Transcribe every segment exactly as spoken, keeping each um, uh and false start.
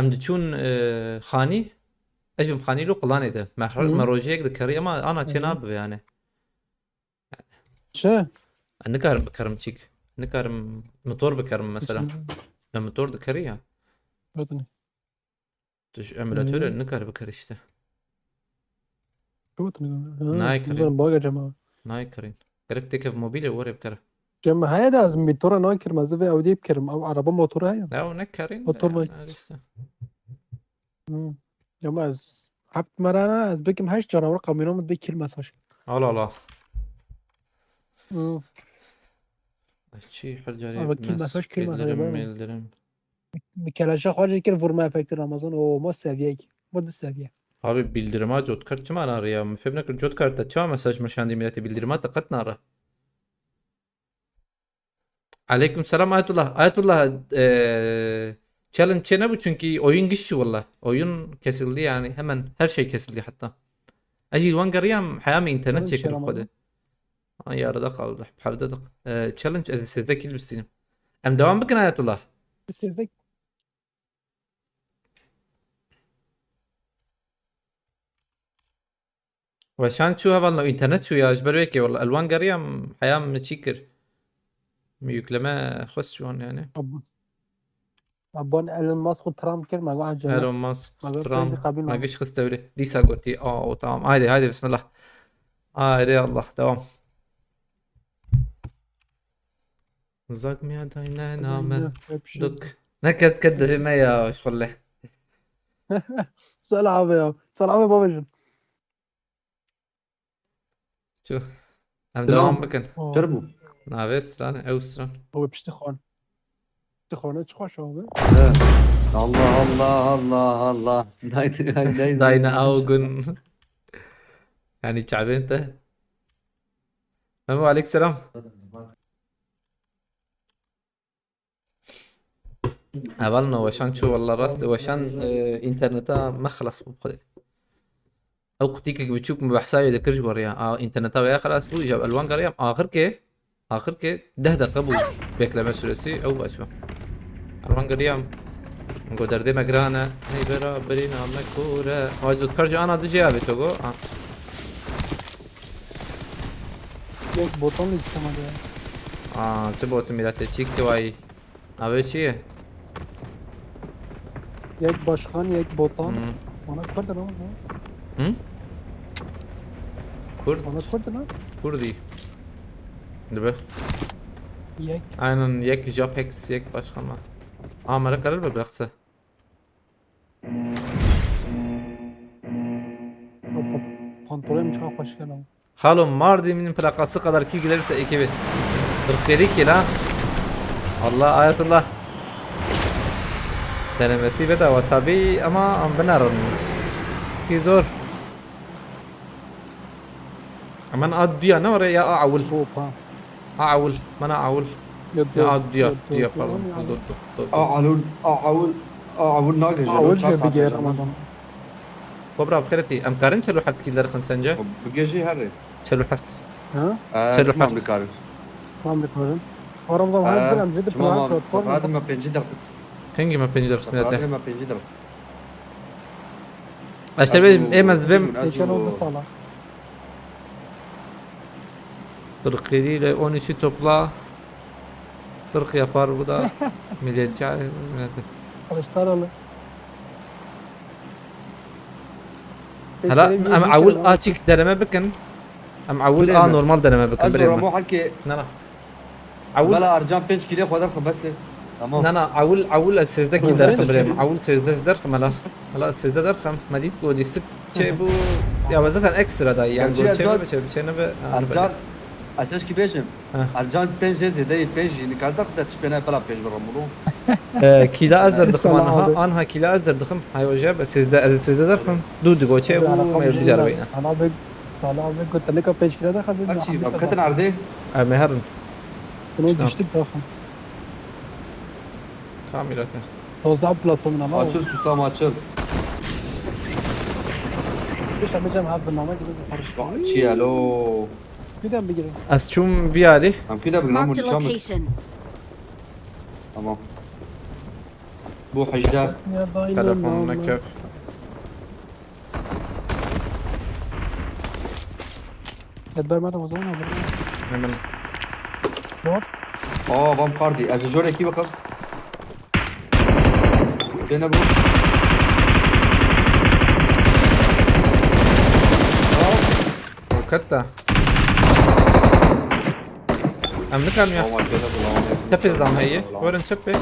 Em diçûn, e, xanî. Ez jî xanî lo qilanê de. Me her, Hı. me rojeyek dikerî ama ana çê Hı. nabibe yani. Çi? Ez nikarim bikerim çîk. Nikarim motor bikerim mesela. Çi? Me motor dikerî ya. Gotinê. Tu ji emulatorê Hı. nikare bikere işte. Gotinê. Ha, Nayê kirin. Nizanim baga cema. Nayê kirin. Gerek têkev mobîlê were bikere. Cem heye de ez motora nakirim, ez vê Audiyê bikirim. Ew araba motoru heye. Ya o nekirin. Motor de var. Yani işte. Hı. Ya ama ez heft merana, ez bikim heşt canavar kamyona min bê kil mesaj. Allah Allah. Hı. Çi her carê Abi kil mes-, mesaj, kil mesaj bildirim, var mı? Bildirim. Bi keleşa xwe jî kir vurma efekti Ramazan. O ma seviyek. Ma du seviye. Abi bildirima cotkar çima nariya? Min fêm nekir cotkar te çima mesaj meşandî milletê bildirima te qet nara. Aleyküm selam Ayetullah. Ayetullah, eee, challenge çê nebû çünkü oyun giş çû valla. Oyun kesildi yani hemen her şey kesildi hatta. Ez jî wan geriyam heya min internet Challenge çêkir çê bi xwe de. Ramazan. Ha yarıda kaldı. Hevde dak. Eee, challenge ez ê sêzdeh kill bistînim. Em devam bikin Ayetullah. Bi sêzdeh Weşan çû hevalno, înternet çû ya, ji ber wê yekê wela. Elwan geriyam, heyam min çî kir. Min yükleme xwest ji wan yani. Ab-, Abon Elon Musk û Trump kir, me got, "Ah, cennet." Elon Musk, Me got, Trump, "Peyvî qebîl me nabim." giş xiste wî. Dîsa gotî, "A, o tamam. Haydi, haydi, bismillah." Haydi Allah, devam. Zagmiya dayne name. Yapıştır. Duk. Ne ket ket dihime ya, şulle. Selabe ya. Selabe babacığım. Çu. Em Selam. devam bikin. Oo. Çer bû? Navê stran, ew stran. Baba piştî xwan. Piştî xwana çi xweş abi. He. Allah, Allah, Allah, Allah. Dayne, dayne, dayne. Dayne Augun. Yani çavên te. Memo, aleyk selam. Hevalno, weşan çû, walla rast, weşan, e, interneta me xilas bû xwedê. Ew qutîkek biçûk min behsa wê dikir ji we re ya. A, interneta wê ya xilas bû, îja bi Elwan geriyam. Axirkê, axirkê deh deqe bû bekleme süresi, ew baş bû. Elwan geriyam. Go derdê me giran e. Hey bera, birîna me kûr e. Ay, zûtkar ji ana dijê avê to go. A. Yok, botan da istemedi ya. A, çi botu milletê, çîk tu wayî. Navê çi ye? Yek başkan, yek botan. Hı. Bana Kurd ne oldu? Hı? Kurd? Bana Kurd ne? Kurdî. Dibe. Yek. Aynen, yek Japex, yek başkan var. Aa, merak karar be bıraksa. Pa-, pa-, pantolonum çok hoş geldi. Xalo, Mardin'in plakası kadar ki giderse ekibi. Kırk yedi kilo. Allah, Ayetullah. Denemesi bedava tabii ama am binerin. Ki zor. Aman ad duya ne oraya ya awul. Opa. A awul. Mana awul. Ya, Ya, dur, ad duya, dur, dur, duya, dur, pardon. dur, dur, dur, dur, dur. A awul, a awul, a awul nagin. Awul jî bigê Ramazan. Kobra, bi xêretî, em karin çel û heft kîl derxin sence? Bigê jî herê. Çel û heft. Ha? Ee, Çel û heft. Tamam, dikarin. Tamam, dikarin. Ramazan, Ee, hadi em jî tamam, platform. Hadi me pêncî derxin. Hingî me pêncî derxin, Hadi me pêncî derxin. Eşte bê, ê me dibêm. Geçen oldu sala. Kırk yedi ile on üçü topla. Kırk yapar bu da. Milliyetçi. Kılıçdaroğlu. Hala em awul açık deneme bikin. Em awul a normal deneme bikin. Bilmiyorum. Bilmiyorum. Ramo hakê. Na, na. Awul. Bela Ercan pênc kîlê xwe derxin bes e. Tamam. Na, na, awul, awul ez sêzdeh kîl derxim birêm. Awul sêzdeh derxim ela. Ela sêzdeh derxim. Me dît ku lîstik çê bû. Ya, we zaten ekstra dayî. Yani, çê be, çê, çê nebe. Ercan, ez ki bêjim. Heh. Ercan pênc jê zêde yê pênc jî nikar derxite çi pêne bela pênc bi Ramuro. Ee, kîla ez derdixim anha, anha kîla ez derdixim. Hay hoca, be sêzdeh, ez sêzdeh derxim. Du digo çê bû, me bir carbe yine. Sana be, sana be, ku te nika pênc kîla derxim. Hepsi, em ketin erdê. Em ê herin. Bunu düştük derxim. Kamîlate. Dozdeh platformuna ama. Açıl susam açıl. Bir şey yapacağım abi, namaz gibi bir karışık. Çi alo. Bir de bir girin. Ez çûm vî alî. Em kî de bigirin, Marked a location. Tamam. Bu hejdeh. Ya dayı Telefonuna ne köf. Edber madem o zaman alır. Hemen. Hop. Aa, vam kardi. Ez jor ekî bakalım. Dene bu. Avukat da. Em nikarin ya. Tamam, arkadaşlar, bu lavaboya. Çepê zam heye. Werin çepê.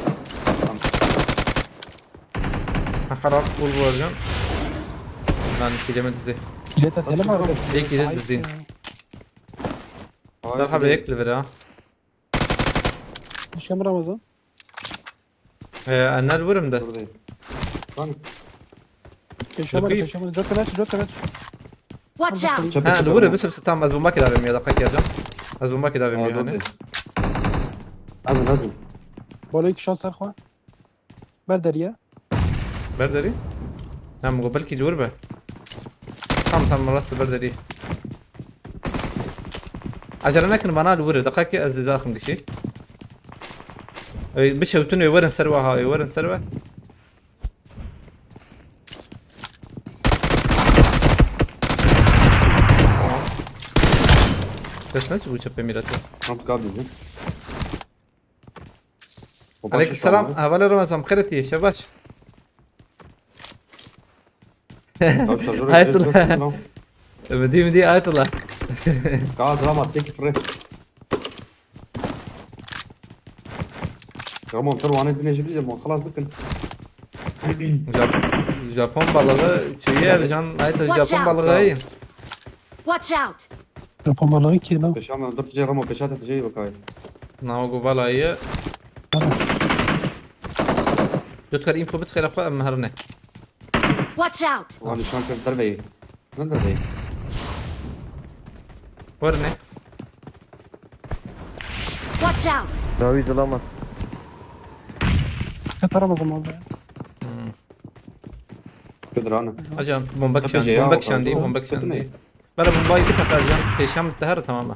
Ha, harap full version. Ben kileme dizi. Bilet atalım abi. Direkt gidelim biz değil. Hayır, Derhaba değil. Ek level ha. Düşem Ramazan. Ee, Enel vurum da. Buradayım. Lan Peşemar, Bakayım. peşemar. Dört tane aç, dört tane aç. Watch out! çöpe Ha, çöpe vur ama. Bir sesi tam az bomba kirabim ya dakika geleceğim. Az bomba kirabim Aa, ya hani. Buradayım. Hadi hadi. Bana iki şans var. Ver deriye. Berderi. Tamam, go belki dur be. Tamam tamam, orası berderi. Acele nekin bana vur. Dakika ki ez zaxim dişi. Ey, bir şey utun överin serva ha, överin serva. Bes nasıl bu çöpe mirati? Tam kaldı. Aleyküm selam. Hevalê Ramazan, xêr etî, şebaş. Ayetullah. Midî, midî, Ayetullah. Gaz Rama, tek fre. Ramon, ter wane dine jibri Ramon, xelas bikin. Jap- Japon balığı çiğ yer can, Ayetullah, Watch Japon out. Balığı iyi. Watch out! Japon balığı ki lan. Peşan ben dur tije Ramon, peşan tije bakay. Nava go balayı. Dut kar info bit xêra xwe em herine. Watch out! Wan nişan kir derveyî. Ne derveyî? Werine. Watch out! Dawî dilama. Katar Ramazan abi. Hmm. Kudrana. Acan bomba Tabii kişandi, ya, bomba o kişandi, kadar bomba kötü mü? kişandi. Bana bomba iki takar can. Peşan bitti her tamam.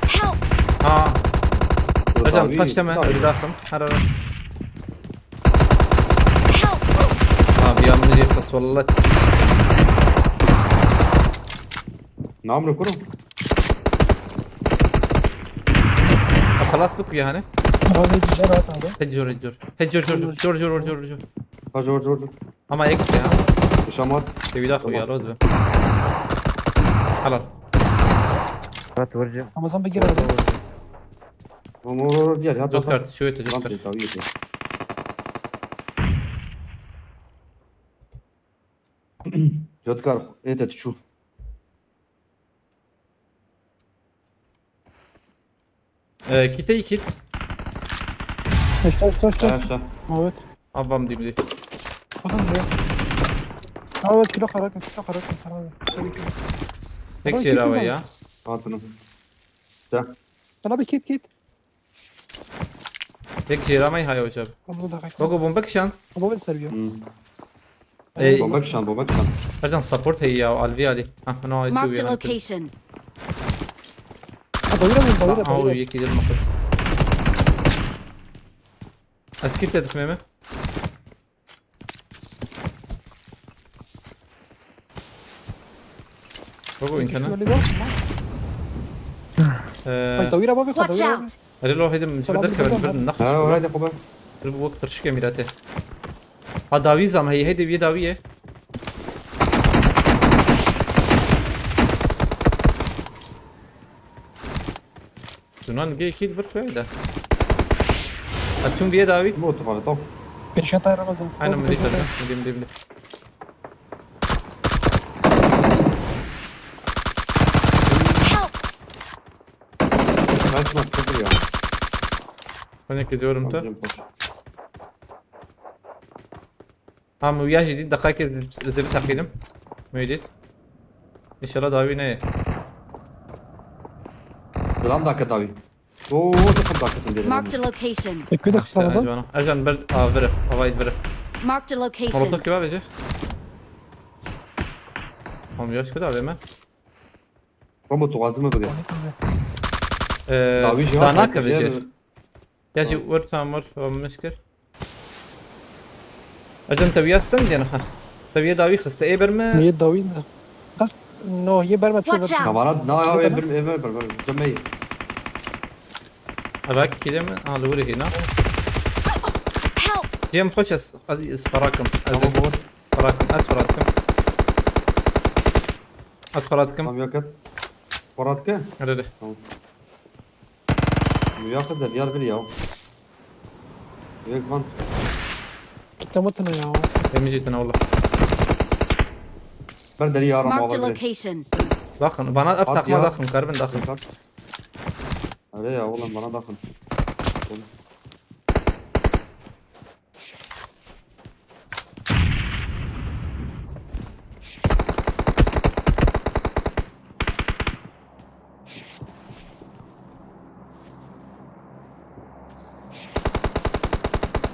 Help! Ha. Kudrana Acan abi, taş deme, tabii. bir dakika. Her ara. Help! Abi yanımda bir kas vallahi. Namre kuru. Xelas bik ya hani. Abi güzel rahat abi. Hecor hecor. Hecor hecor hecor hecor hecor hecor. Ha jor jor jor. Ama ek ya. Şamat. Tevila xo ya roz be. Helal. Hat vurcu. Ramazan bir gir abi. Mor diğer ya. Dört kart, şu ete, dört Lan kart. Tabii ki. Jotkar, evet şu. Ee, kite iki. Taş taş taş taş. Aşağı. Evet. Abam dibdi. Bakın buraya. Evet kilo karak, kilo karak. Sana bir. Sana bir. Tek Baba, şey iki rava kilo. Ya. Hatırım. Sen. Sana bir kit kit. Tek şey rava ya hocam. Bunu da kaçın. Bak o bomba kişan. Ama ben seviyorum. Hmm. Ey, Bomba kişan, bomba kişan. Ercan support hey ya, Alvi Ali. Ha, no, ay Marked a şu yanı. Location. Ha, doyuramıyorum, doyuramıyorum. Aa, o yeki yılmasız. Eskit dedik Mehmet. Bak o imkanı. Şöyle bir yapma. Ee, Ay, doyura bak, Watch doyura. Out! Erê lo hêdim ji Tamam, ber derkevin, tamam. bir naxir Ha, şikir. orayı da xwe. Bir bu wek tirşikê mîrete. Ha dawî zam heye, hêdê wî dawî ye. Dunan gê kî bir tuye de. Ha çûn vîye dawî. Bu otomatik top. Peşat ay Ramazan. Aynen Olsun, mi dî peşat ay. tabii. Mi dî, mi dî, mi dî. Help! Kaçma, kırdır ya. Hani kızıyorum da. Bizim boş. Ha, mi wiya jî dît, deqayekê ez ê biteqînim. Mi dît. Înşallah dawî neyê. Duran dakika dawî. Oo, ne kadar dakika derin. Marked a location. E, köy de İşte kısa. Ercan. Ercan ber, a, vire. Havayı vire. Marked a location. Molotov kebap verecek. Tamam, yaş kötü abi hemen. Ama tu gazımı bile. Ee, Dawî jî daha hat, ne kadar jî verecek? Ya jî vur tamam vur. Tamam meşkir. Ercan, te wiya stend yan ha? Te wiya dawî xiste, ê ber me? Yê dawî ne. Qas, no, yê ber me çû. Watch ber. Out! Kamera, na ya, Yê ê ber me? Bir, ê ver, bir, bir, cemey. Evak kîlê min, ha, li wir hêna. Help! Cem xweş ez, ez, ez ferakim. Ez Tamam, olur. ferakim, ez ferakim. Ez ferakim. Tamam, yok et. Porat ke? Hadi, hadi. Tamam. Yakın da diğer biri ya. Yok lan. Kitle mı tına ya? Temiz yetin oğlum. Ben deri yarım Marked a alabilir. Location. Bakın, bana ev At takma ya. Bakın, karbon bakın. Yok, at. Öyle ya oğlum, bana bakın. Oğlum.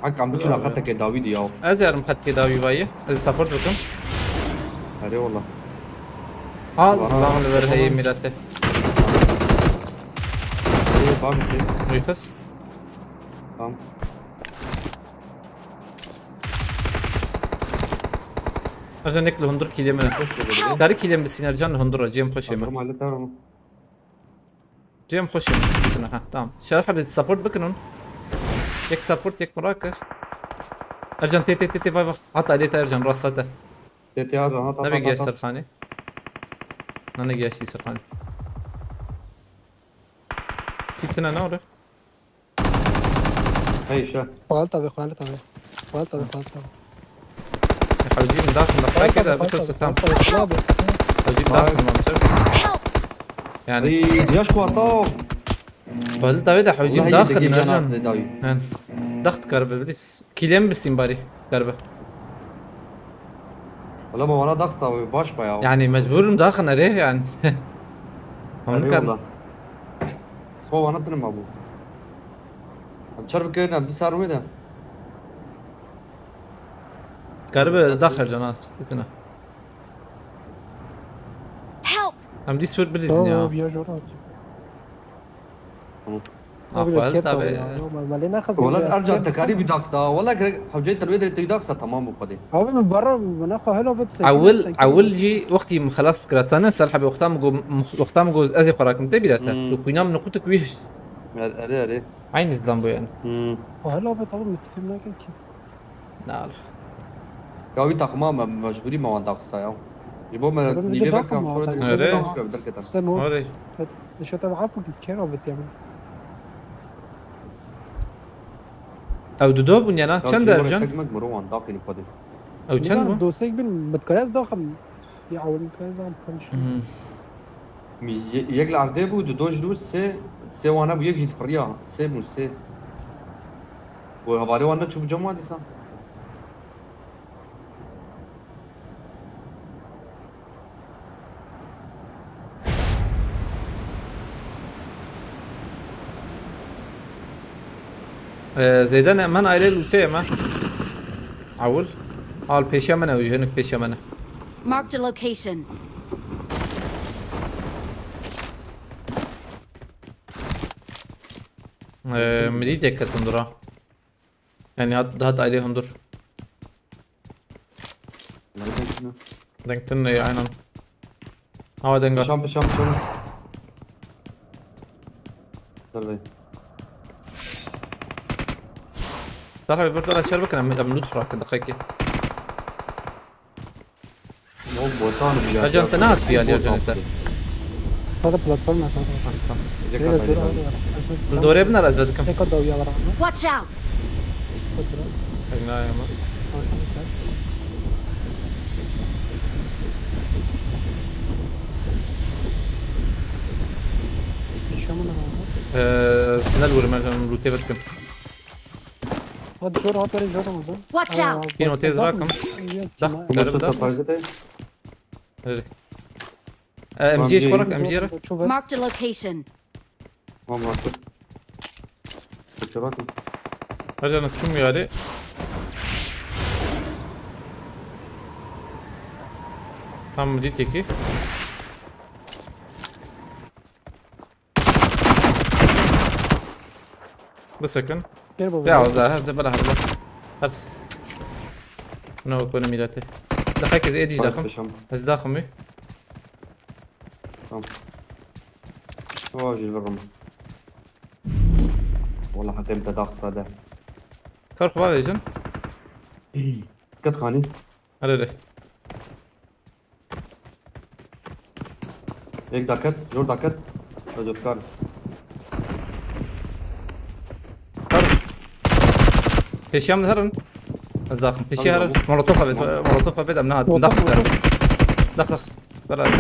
Hak, em biçin qetekê dawî de ya. Ez yarim qetekê dawî vayê. Ez support bikim. Hadi valla. Az Bana lan li ver heye tamam. Mirate. Ee, bak işte. Rifes. Tamam. Ercan, nek li hundur kîlê min e. Çok güzel. Darî kîlê min bi sînercan li hundur e, cem xweşê min. Tamam, hallet, tamam. Cem xweşê min. Ha, tamam. Şerh abi support bikin hûn. Yek support, yek mirake. Ercan, tê, tê, tê, tê, vay, vay. Hata lê te Ercan, rasta te. Tê, tê, Ercan, hata, Nebe hata, geç hata. Serxanê. Nane geç Serxanê. Kitine ne olur? Hey, şef. Xwal tabi, xwal tabi. Xwal tabi, xwal tabi. Hewcî min daxin, daxin, Xwal tabi, keda, xwal bitir tabi, sitam. Xwal tabi, xwal tabi. Hewcî min daxin, Xwal. Mamçe. Yani. Ey, yaş kuata. Bal tabi de hewcî min daxin, Ercan. Daxin. Daxt kar be, bilis. Kîlê min bistîn barî, derbe. Wala ma wana daxta wê baş baya. Yani mecbûr im daxin erê yani. Hemû Erê kan. Wala. Xo wana tinim abû. Em çer bikirin, em di sar wê de. Karibe daxir cana, itina. Help! Em dîs wê bilîzin ya. Tamam, ya jora. Tamam. Abi, Axwal kêr tabi. Tabi ya. Yo, ma-, ma lê naxist Wala ya. Ercan Kêr tekarî tabi. Bir dakika. Wala gerek hewceyê te wê dirê te bir dakika tamam bu kadar. Abi min bara min xwe hela bit. Ewil, ewil jî wextî min xelas bikira. Tane Salih abi wexta min got, wexta min got ez ê xwe rakim te bîra te. Hmm. Li xwîna min qutik wî hişt. Er-, erê, erê. Aynı ziddan bu yani. Hmm. Xwe hela bit abi min tifêm nake ki. Nal. Ya wî taxima me mecbûrî me wan daxista ya. Ji bo me Tabii, nîvê bir de belki daxim xwe de var, Öyle. Daxim derketa. Sen o. Öyle. Dışarıda bir hafif git kera bit yani. Ew dudo bûn yana. Ya çend dercan? Tek mek miro wan daxî xwe de. Ew çend bû? Dostek bin bitkarez daxim. Ya awin karez am paniş. Hmm. Ye-, yek li erdê bû, du doj dû, sê, sê wane bû, yek jî difiriya, sê bû, sê. Û hevalê wan neçûbû cem wan dîsa. Ee, Zeydan, hemen aile lûtê me. Awil. Al pêşe me ne, hinek pêşe me ne. Marked a location. Ee, milî de ketin dura. Yani hat, hat aile hundur. Nereden çıktı? Denktin ne aynen. Hava denga. Pişan, pişan, pişan. Dur be. Daha bir burada açar bakın, em, em loot bırakın, dakika iki. Yok, botan bir yer. Ercan, te ne has bir yer, Ercan, te? Sağda platform var, sağda. Tamam, tamam. Direkt Direkt atar, zor tamam. Aldı var. Esas Li dorê bin ez vedikim. Tek o da uyalar ama. Watch out! Fotoğraf. Egnayama. Arkadaşlar. Yaşamın ama. Ee, sinel vurum, Ercan, loot'e vedikim. Hadi zor, aferin zor Ramazan. Watch out! Kino tez rakım. Dah, darbe dah. Nerede? Ee, M G H korak, M G H. Marked a location. Tamam, bıraktım. Bekle bakın. Her canı tüm yeri. Tam bir teki. Bir sakın. Gel baba. Ya, da, hadi, bırak, bırak. Hadi. Ne wek wene mîratê. Deqekê ez êdî jî daxim. Peşam. Ez daxim wî. Tamam. O jî li vir rim. Wala heqê min te daxista de. Kar xwe bavêjin. Ket xanî. Erê rê. Yek daket, jor daket. Jotkar. Her. Pêşiya min herin. Ez daxim. Pêşiya herin. Tamam, tamam. Molotof avêt, molotof avêt, em nehat. Molotof, dax, molotof. Dax, dax. Bela sen.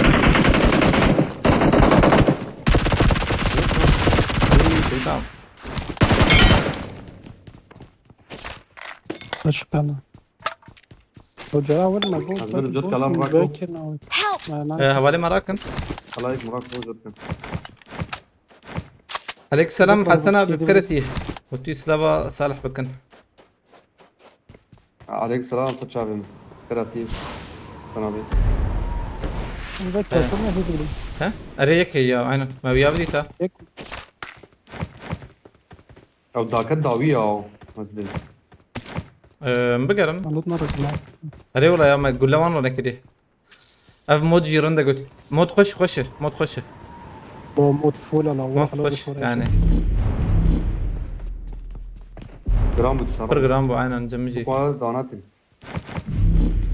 Tamam. Başkanım. Hoca, awil me bû. Ez birim, Jot, kalam rak bû. Help! Ee, hevalê me rakin. Hevalê me rak bû, Jot. Aleyküm selam, Jot, Hasan abi, Jot, bi xêretî. Û tu silava Salih bikin. Aleyküm selam, xêr çavê min. Xêratî. Hasan abi. He. He? Erê yek heye ya, aynen. Me wiya bidîta. Yek. Ew daket dawî ya, ez dibêm. Ee, em bigerin. Anlat ne rakma. Erê wela ya, me gulle wan re nekirî. Ev mod jî rind e got. Mod xweş, xweş e. Mod xweş e. Bo mod full ala, mod xweş yani. Gram bû dîsa. Pir gram bû, aynen, cem jî. Xwe danatin.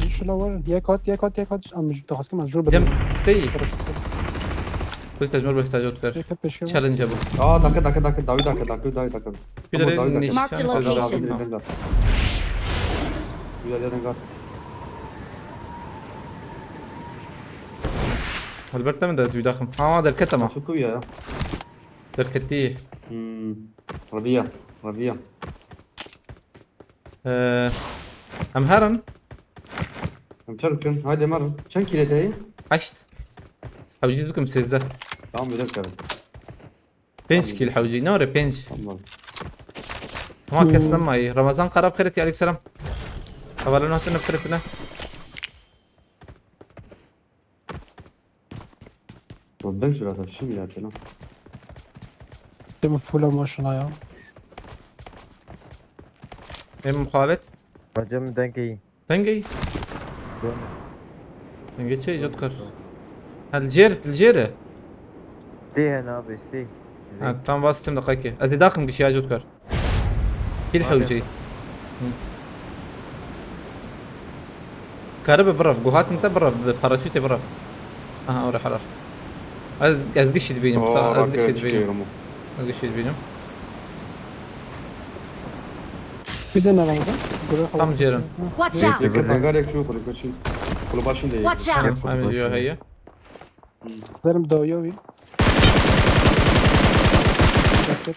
Şuna var. Yek hat, yek hat, yek hat. Ama şu takas kim? Jur. Cem, değil. Kız tecmur bir tecrüt ver. Yek hat peşiyor. Challenge bu. Aa, dakika, dakika, dakika, davi dakika, dakika, davi dakika. Bir de nişan. Marked a location. Bir de nişan. Helbet de mi de züydahım? Ha, derket ama. Çok iyi ya. Derkettiği. Hmm. Rabia, Rabia. Ee, em herin. Em çer bikin. Haydi, em herin. Çend kîle te ye? Heşt. Hewcî dikim sêzdeh. Tamam, bir dakika. Pênc kîl hewcî. Ne were pênc? Tamam. Ama kes nemayî. Ramazan Kara bi xêretî, aleyküm selam. Hevalên hatine bi xêretine. Lan ben şurada şimdi ya, canım. Değil mi? Full maşına ya. Em muhabbet. Hocam dengê. Dengê? Dengê çi, Jotkar? Ha, li jêr, li jêr e? Sê hene abi, sê. Ha, tam vas tim deqekê. Ez ê daxim gişiya Jotkar. Kîl hewceyî. Hı. Karibe birav, guhatin te birav, bi paraşûtê birav. Aha, ora harar. Ez, ez gişî dibînim, sa-, ez gişî dibînim. Ez gişî dibînim. Bir de nerede? Tam jêrin. Watch out! Yek hangarek şu, kulübe şu. Kulübe şimdi. Watch out! Em, em, yo, heye. Derim dawiya wî.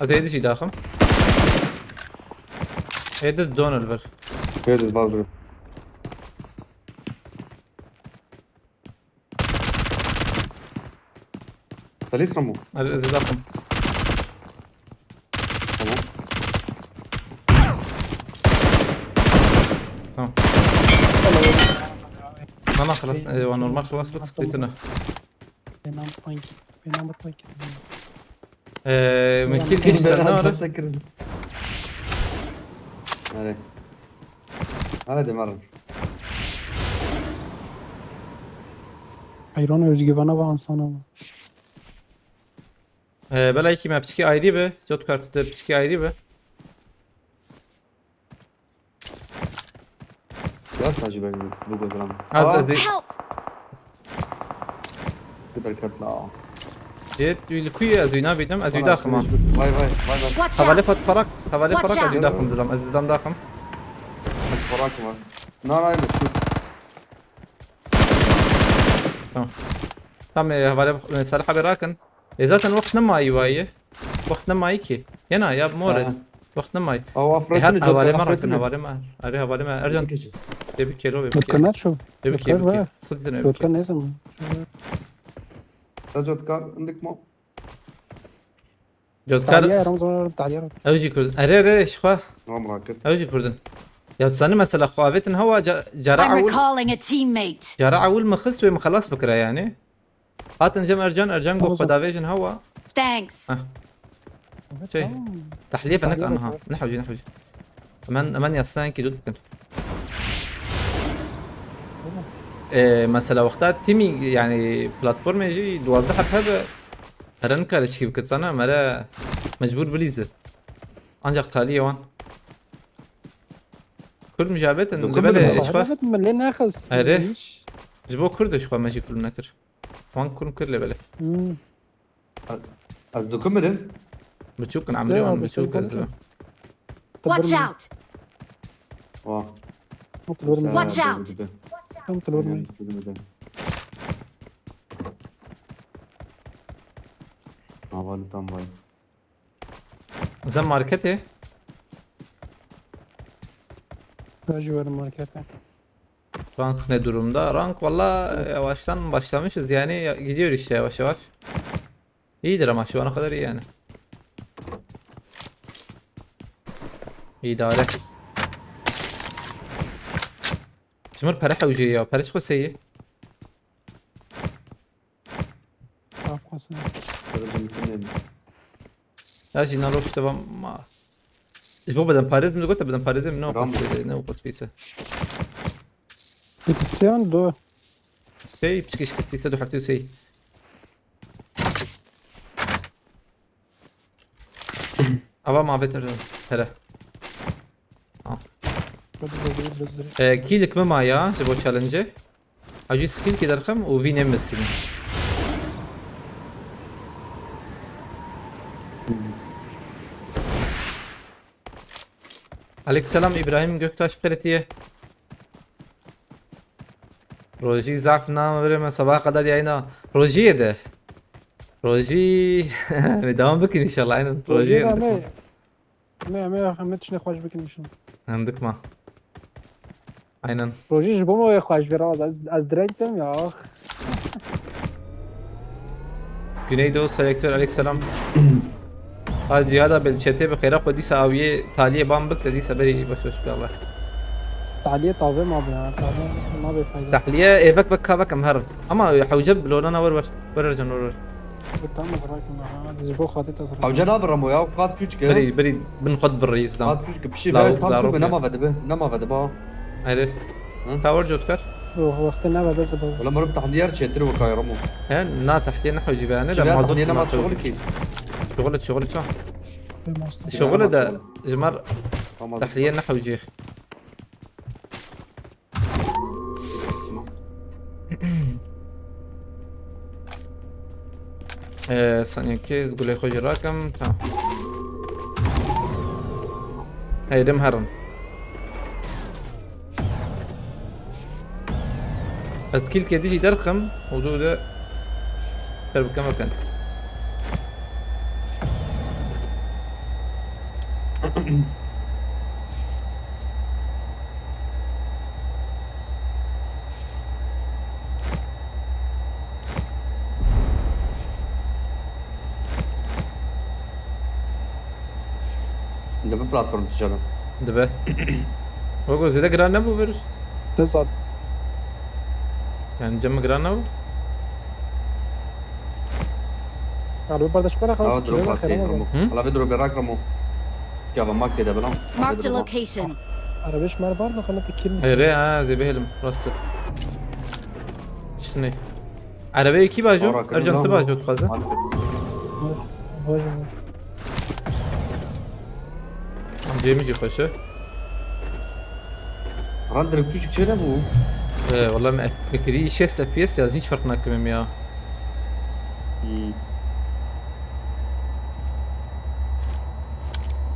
Ez ê dijî daxim. Ê di don li vir. Ê di bal dur. Salî Samu. Ez, ez ê daxim. Tamam. Tamam. Mama xelas, e, wa normal xelas bik, sıkıntı ne? Bênam point. Bênam point. Ee, min kîl kişî sen ne were? Hadi. Hadi Maro. Heyran, özgüvene bak insana bak. Ee, belki me piçkî ayrî be. Jotkar, tu piçkî ayrî be. Ya sadece ben bu gözlem. Az, az değil. Help! Bir berkat la. Jet, wî li ku ye? Ez wî nabînim, ez wî daxim. Vay, vay, vay, vay. Watch out! Hevalê pat parak, hevalê parak, ez wî daxim, zilam, ez didam daxim. Parak mı? Na, na, şu. Tamam. Tam, e, hevalê, e, Salih abi rakin. E, zaten wext nemayî wayî. Wext nemayî ki. Yena ya more. Ha. Wext nemayî. Aw, e, her hevalê me rakin, hevalê me. Erê, hevalê me. Ercan. Tebrik kelo, tebrik kelo. Tebrik kelo. Sıkıntı ne? Jotkar ne zaman? Jotkar indik mi? Jotkar. Taliye, Ramazan, taliye. Ew jî Kurd. Erê, erê, şixwe. Tamam, raket. Ew jî Kurdin. Ya tu zanî mesela xwe avêtin hewa ca-, cara ewil. I'm recalling a teammate. Cara ewil min xist wê min xelas bikira yani. Hatin cem Ercan, Ercan got xwe davêjin hewa. Thanks. Heh. Şey, tamam. Tahliye fenek anha. Ne hewcî, ne hewcî. Hemen, hemen yazsan ki dut bikin. E, mesela wexta tîmî, yani platformê jî duwazdeh heb hebe, mere nikare çikî bikir, sana mere mecbur bilîze. Ancak taliyê wan. Kurd mijabet in, Dokum lê belê, bile. Eşfa. Min lê nexist. Erê. Hiç. Ji bo Kurd eşfa me jî kulm nekir. Wan kulm kir lê belê. Hmm. Ez, ez dikum mirim. Biçûk in, emrê wan biçûk ez. Watch out! Wa. Watch out! Havalı tam vay. Zem marketê. Kaç var markete? Rank ne durumda? Rank valla yavaştan başlamışız yani, ya- gidiyor işte yavaş yavaş. İyidir ama şu ana kadar iyi yani. İdare. Ji mir pere hewcê ya, pere çi xwe seyî? Afxwasın. Kırıcı mümkün değil. Ya jî nalo işte ma. Ji bo bedenparêz min digot, bedenparêzê min ne Ram. Qas, ne qas pîse. Peki sen do. Şey, piçkî şikestî sed û heftê û sê. Ava ma veter here. Ha. Hadi bakalım, hadi. E, kîlik mi ma ya, ji bo challenge-ê? Hacî skill ki derxim û vî nêmesînim. Aleykümselam İbrahim Göktaş, Peretiye. Rojî zaf nam vereme, sabaha kadar yayına. Rojî yedi. Rojî. Devam bikin inşallah, aynen. Rojî Rojî yedi. Em ê, em ê, em ê tiştê xweş bikin inşallah. Hindik ma. Aynen. Rojî ji bo me wê xweş bira, ez, ez direkt dem ya. Güneydoğu Selektör, aleykümselam. Ha, Cihad abi, çete bi xêra xwe dîsa awiyê taliyê ban bik de dîsa berî baş baş bi Allah. Taliyê tavê ma be ya, tavê ma be fayda. Tahliye êvek vek ka vek em herin. Ama hewce bi lona na wer wer. Wer wer can wer wer. Bu tam zrak mı ha? Ji bo xatir te zrak. Hewce na bi Remo ya, qat çûçke. Berî, berî bin xwe birî İslam. Qat çûçke, pişî Lawuk, ve tam zarok çûçke, ya. Nema ve dibe, nema ve dibe. Hayır. Hı? Ka wer cot kar? Yok, wextê ne ve de zibir. Wala meriv tahliyer çêtir wekay Remo. He, na tahliye ne hewcî be, ne de Çiga mazot tahliye nema şuxul ki. Şuxul, şuxul ça. Şuxul de, ji mar Tamam. Tahliye ne hewcî. Ee, saniyekê ez gulê xwe jî rakim. Tamam. Heyrim herin. Ez kîlkê dijî derxim û dû de ser bike mekin. Dibe platform dişelim. Dibe. Ogo zêde giran nebû vir? Te sat. Yani cem giran nebû? Araba pardaş para Aa, kaldı. Drop atayım Ramo. Hı? Ala bir drop bırak Ramo. Ya ben mak dedi bana. Marked a location. Araba iş mar var mı? Kanatı kirmiş. Ere ha, zê bihêlim. Rast. Şimdi. Arabeyê kî bajo? Ercan, tu bajo dixwaze? Bajo. Cê min jî xweş e. Render küçük şey ne bu? Ee, valla me, me kirî şêst F P S ya, ez hiç fark nakim ya. Hmm.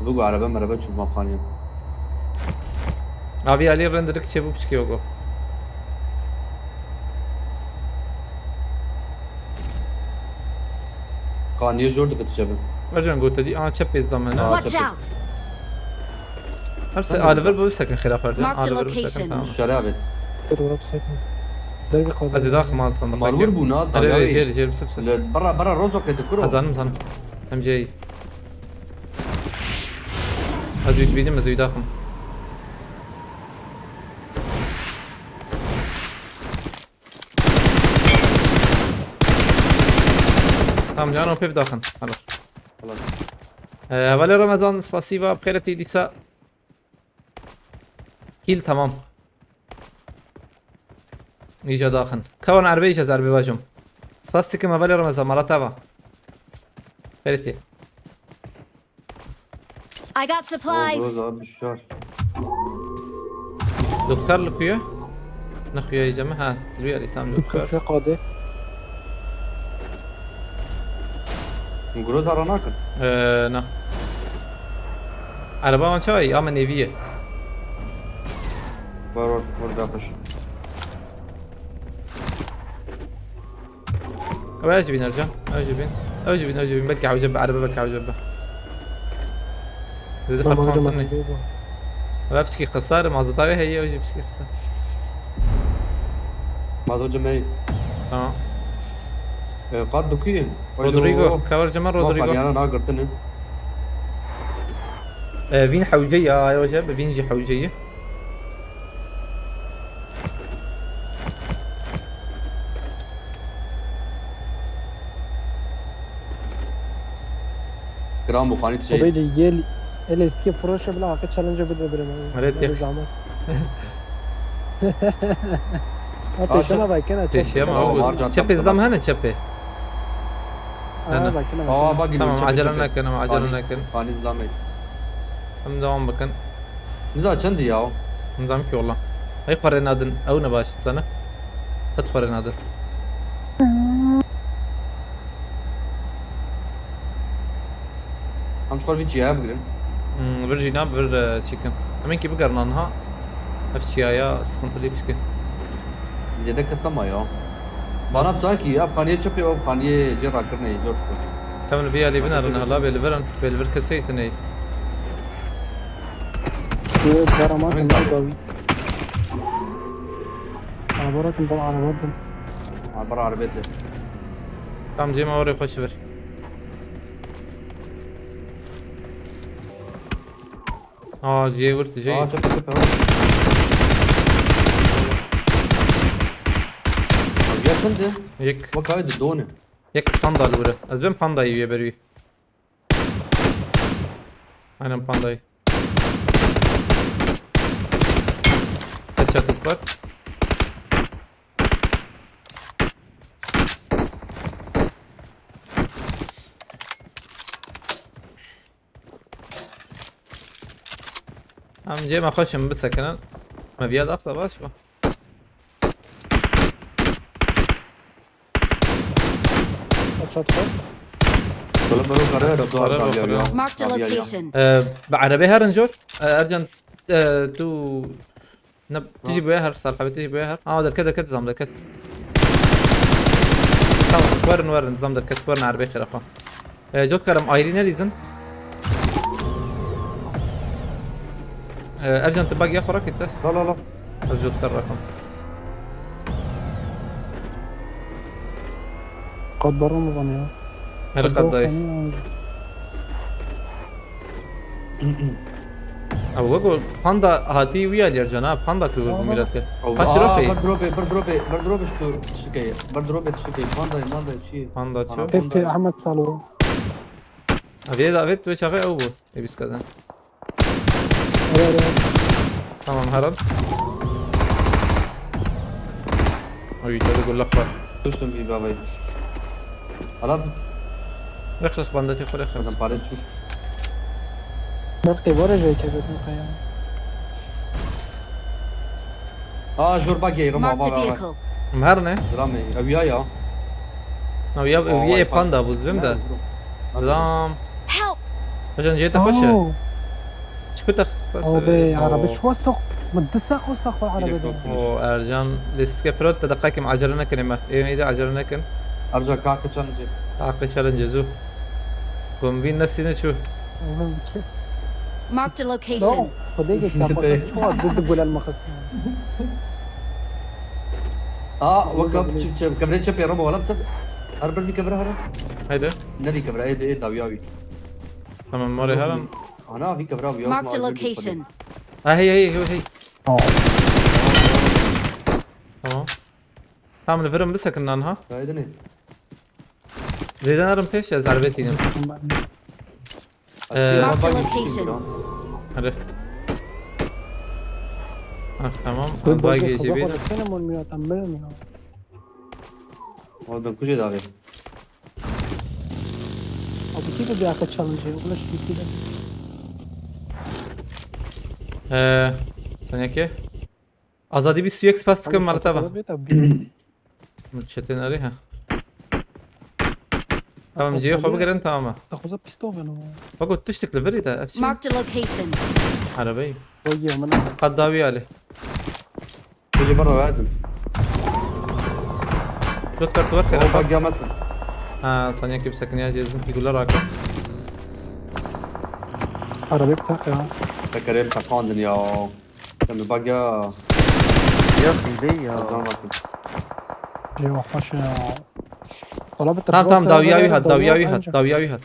Bu araba meraba çû maxaniye. Avî alî renderik çêbû piçkê ogo. Qaniye jor dibit çebi. Ercan gote dî, aha çep pêz da me ne? Watch out! Her se aliver bu sekin xêra xwerde. Marked a location. Tamam. Şerabet. Dur, dur, sakin. Derbi kaldı. Ez ê daxim az lan. Malware bû, na, Erê, erê, jêr, jêr, bisip, bisip. Bara, bara rozo kete kuro. Hazanim, zanim. Em jêy. Ez wî dibînim, ez wî daxim. Tamam, cano pê bidaxin. Alo. Xelas. Ee, hevalê Ramazan, spasiba, bi xêretî dîsa. Kill tamam. Îca daxin. Ka wan erbeyê îca ez erbê vajim. Spas dikim hevalê Remezan, mala te va. Xêrê tê. I got supplies. Groza düşer. Doktor li ku ye? Ne xuya îca me? Ha, li wî alî tam doktor. Doktor şu qadê. Groza ranakin. Ee, na. Araba wan çawa ye? Ama nêvî ye. Var, var, var, daxış. Ew ez jî bîn Ercan. Ew jî bîn. Ew jî bîn, ew jî bîn. Belkî hewce be, erebe belkî hewce be. Zêde Tamam, hocam, xelqantin ne. Ew piçkî xisar, mazota wê heye, ew jî piçkî xisar. Mazot cemey. Tamam. E, qat dukî. Rodrigo, cover cema Rodrigo. Yana nagirtine. E, vîn hewce ya, ew jî, vîn jî hewce ye. Gram bu xanî şey. Obeyde yel, el eski proje bile hakkı challenge bile bile. Öyle diyor. Zaman. Ha, peşema bakın, ha, Peşema peşema. Tamam, abi. Varca Çepê taptım. Zam hene çepê. Ha, Hene. Bakın, Aa, bakın. Bak, Tamam, çepê, acele çepê. Nekin ama, acele Xanî, nekin. Xanî zam et. Em devam bakın. Niza çend ya? Nizam ki valla. Ay xwe rê nadin. Ew ne baş sana. Qet xwe rê nadin. Em ji xwe vî çiya bigirin. Hmm, vir jî nab, vir, e, çikin. Em ê ki bigerin anha. Ev çiyaya sıkıntılı bir şey. Zêde kesema ya. Bana sanki ya, xaniyê çepê û xaniyê cê rakirinê zor dikir. Tamam, vî alî binerin hala, bê li vir in, bê li vir kesê tune. Yo, karaman Hemen ben kaldı. Abi. Abi, bırakın, ben arabada. Abi, bırak, arabada. Tamam, Cem, oraya koşuver. Aa, cihê wir tijê. Aa, tepe, tepe. Abi, yakındı. Yek. Bak, haydi, done. Yek panda li wir e. Ez bêm pandayî wî ber wî. Aynen pandayî. Headshot û pat. Em cê me xweş in bisekinin. Me viya daxda baş bû. Headshot xwe. Bolo, bolo, kare, Headshot kare, kare, kare. Marked a location. Ee, bi erebê herin jor. Ee, Ercan, ee, tu Ne, tijî boya her, Salih abi, tijî boya her. Aa, derket, derket, zam derket. Tamam, werin, werin, zam derket, werin erbê xêra xwe. E, cot karim, ayrî nelîzin. E, Ercan, tu bag ya xwe rakî te. La, la, la. Ez cot kar rakim. Qad barra mı van ya? Her qad dayê. Ew wek o panda hatî wî alî Ercan ha, panda ku Aa. Milat ke. Ew, Kaç aa, lira pey? Bir dropê, bir dropê, bir dropê şu tiştekê. Bir dropê tiştekê. Panda, panda, çi? Panda çi? Ana, Pepe panda. Ahmet Salo. Avê da, avê tu çaxê ew bû. E, bîst kadan. Alo, alo. Tamam, heral. Oy, tabii gullak var. Düştüm bir babayı. Adam. Rex, rex, bandeti, rex, rex. Adam para düşmüş. Berkay, var ya, kebir mi kaya? Aa, jor bak yerim, Marked a var, var, var. Vehicle. Em her ne? Zilame, ev ya ya. Ev ya, ev ya panda bû, zibim de. Zam. Help! Hocam, cihê te xweş e. Oo. Çi ku te xweş e. Abi, o. Arabe çi wasa, min disa xwe sa xwe arabe de. O, Ercan, listke firot, te deqekim acele nekin eme. Ê, neydi, acele nekin. Ercan, kalkı challenge. Kalkı challenge, zu. Gomvin nesine çu. Oğlum, ki. Marked a location. No, xwedê ke çapa xwe çuwa did gulel mixist. Aa, wek çi, çi, kevre çepê ramo, wala ser. Her bir bir kevre hara. Haydi. Ne bir kevre, ê, ê, dawiya wî. Tamam, morê heran. Ana, vî kevra wî. Marked a location. Ha, hey, hey, hey, hey. Aa. Tamam. Tamam, li vir in bisekin nan ha. Haydi ne? Zêde nerin pêş, ez erbê tînim. Ee, Marked a location. Hadi. Ah, tamam. Dur, Al, bay bekle, geçebilir. Kaza, sen aman Mirat, ben bilmiyorum. Oğlum ben kuzey dağı. Abi, kim de bir arka challenge, uğraş bir şey de. Ee, Sen yeke? Azadî bîst û yek spas dikim, Mirat abi. Abi, tabii. Çetin arî ha. Tamam, cihê xwe bigirin, tamam e. Takoza pistol ben ama. Bak, o tiştik li virî de, ev çi? Marked a location. Arabayı. Vay ya, bana. Qat dawî alî. Kuzey bana verdim. Dört kart var, O Kerem. bak gelmesin. Ha, Sen yeke bir sakın ya, cezim figürler arka. Araba bir tak ya. Tekerê teqandin ya. Sen bir bak ya. Ya hile ya. Azdan bakın. Eyvah, hoş ya. Valla bir Tamam, tamam, tırpılan dawî ya sen wî hat, var ya, dawî ya wî dawî hat, ancak. dawî ya wî hat.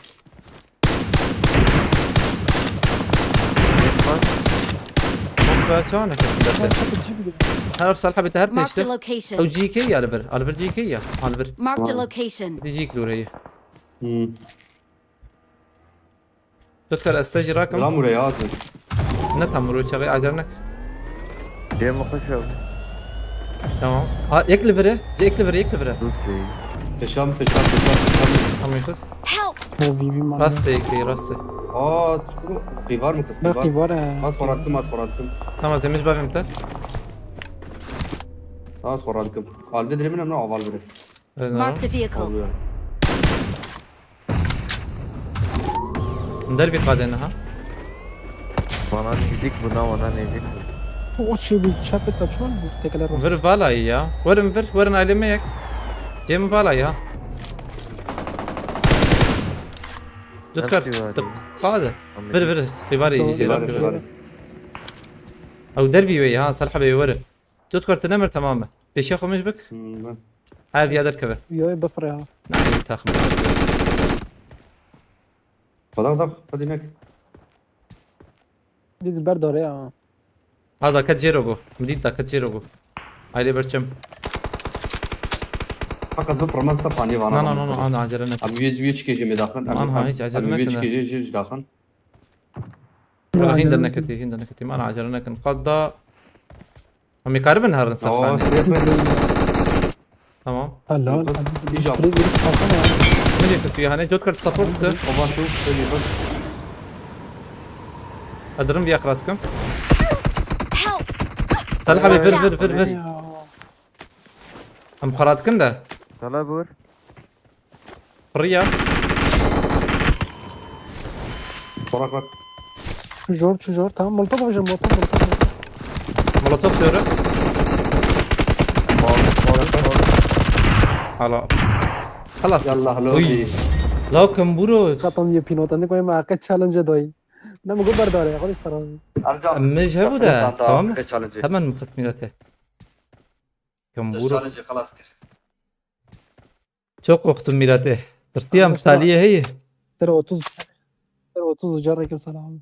Bak, çawa neketin Ama derde. çakı cibide. Her salha bite her Marked a peşte. Ew location. G K ya li vir. Al vir G K ya. Al vir. Marked a Tamam. Location. Di G K li orayı. Hmm. Doktor, ez te jî rakim. Gram buraya atın. Ne tam vurur çağı, acar nek. Cem hoş abi. Tamam. Ha, yek li vire. Yek li vire, yek li vire. Dur şey. Peşam peşam peşam peşam. Tamam, kız. Help! Bu V V man. Rastı yek, rastı. Aa, şu kıyvar mı kız Bak kıyvar? ki var ya. Az korattım, az korattım. Tamam, temiz bakayım da. Az korattım. Halde dilimine ne aval biri. Evet, Marked a vehicle. Oluyor. Derbi kadeni ha. Bana nezik, buna bana nezik. O şey bu çapı taçman bu tekeler var. Vir valayı ya. Verin vir, verin aileme yek. Cem valayı ha. Dikkat. Nasıl var Tık. ya? Kade. Vir vir. Rivari Doğru. yiyeceğim. Rivari, rivari. Ew dervî wê ya, Salih bey, were. Tu dikar, tu nemir, tamam e. Pêşiya xwe mij bik. Hmm, ben. Ev ya derkeve. Yo, bifre ya. Nayê taxim. Bak bak, hadi nek. Biz berdare ya. Ha, daket jêro bû. Min dît daket jêro bû. Ayrê berçem. Fakat bu proman sapani var. Na na na na, ana acele nekin. Abi üç üç kişi mi daxın? Aman ha, hiç acele Abi üç nekin. kişi üç daxın. Wala Acele hîn nekin. Neketî, hîn neketî. Mana acele nekin. Qada. Em ê karibin herin ser Aa, xanê. şey yapayım. Tamam. Helal. Yok, Hadi bir bir cevap. sürü bir kalsana ya. Min jê kir suya hane, cot kar support kir. Oba şu, şöyle bak. Edirim bir yakras kim. Help! Talha abi, vir vir vir vir. Ya. Em xarat kin de. Sala bur. Pırıya. Korak bak. Çujor, çujor. Tamam, molotof alacağım, molotof, molotof, molotof. Molotov diyorum. Hala. Halas. Yallah, Uy. lobi. Lakin bro. Kapan yapayım, o da ne koyayım, arka challenge doy. Ne mi gober dare, konuş taran. Arca. Mej hebu da. Tamam. Challenge. Hemen mi kısmı yönete? Kan bro. Challenge خلاص kir. Çok korktum Mirat'e. Tırtıyam Arkadaşlar- taliye hey. Tere otuz. Tere otuz ucar aleyküm selam.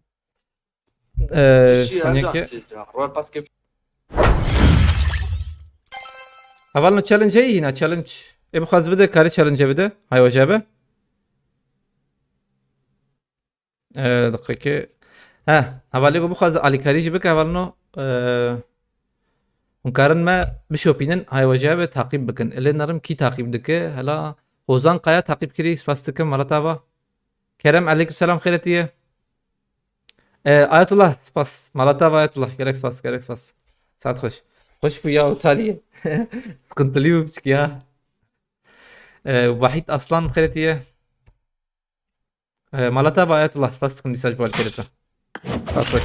Ee, Şey, Sen Arca, yeke. şey, Royal Pass gibi. Hevalno challenge heye hîna, challenge. Ê bixwaz bide, karê challenge bide. Hay wece be. Ee, deqeke. He, hevalê ku bixwaz alîkarî jî bike hevalno. Ee, hûn karin me bişopînin, hay wece be taqîb bikin. Ilê nerim kî taqîb dike? Hela Hozan Kaya taqîb kirî, spas dikim, mala te ava. Kerem, aleyküm selam, xêr hatiye. Ee, Ayetullah, spas. Mala te ava Ayetullah, gelek spas, gelek spas. Saet xweş. Xweş bû ya, talî. Sıkıntılı bû biçik ya. Ee, Wahid Aslan, xêr hatiye. Ee, mala te ava Ayetullah, spas dikim, dîsa ji bo alîkarî te. Saet xweş.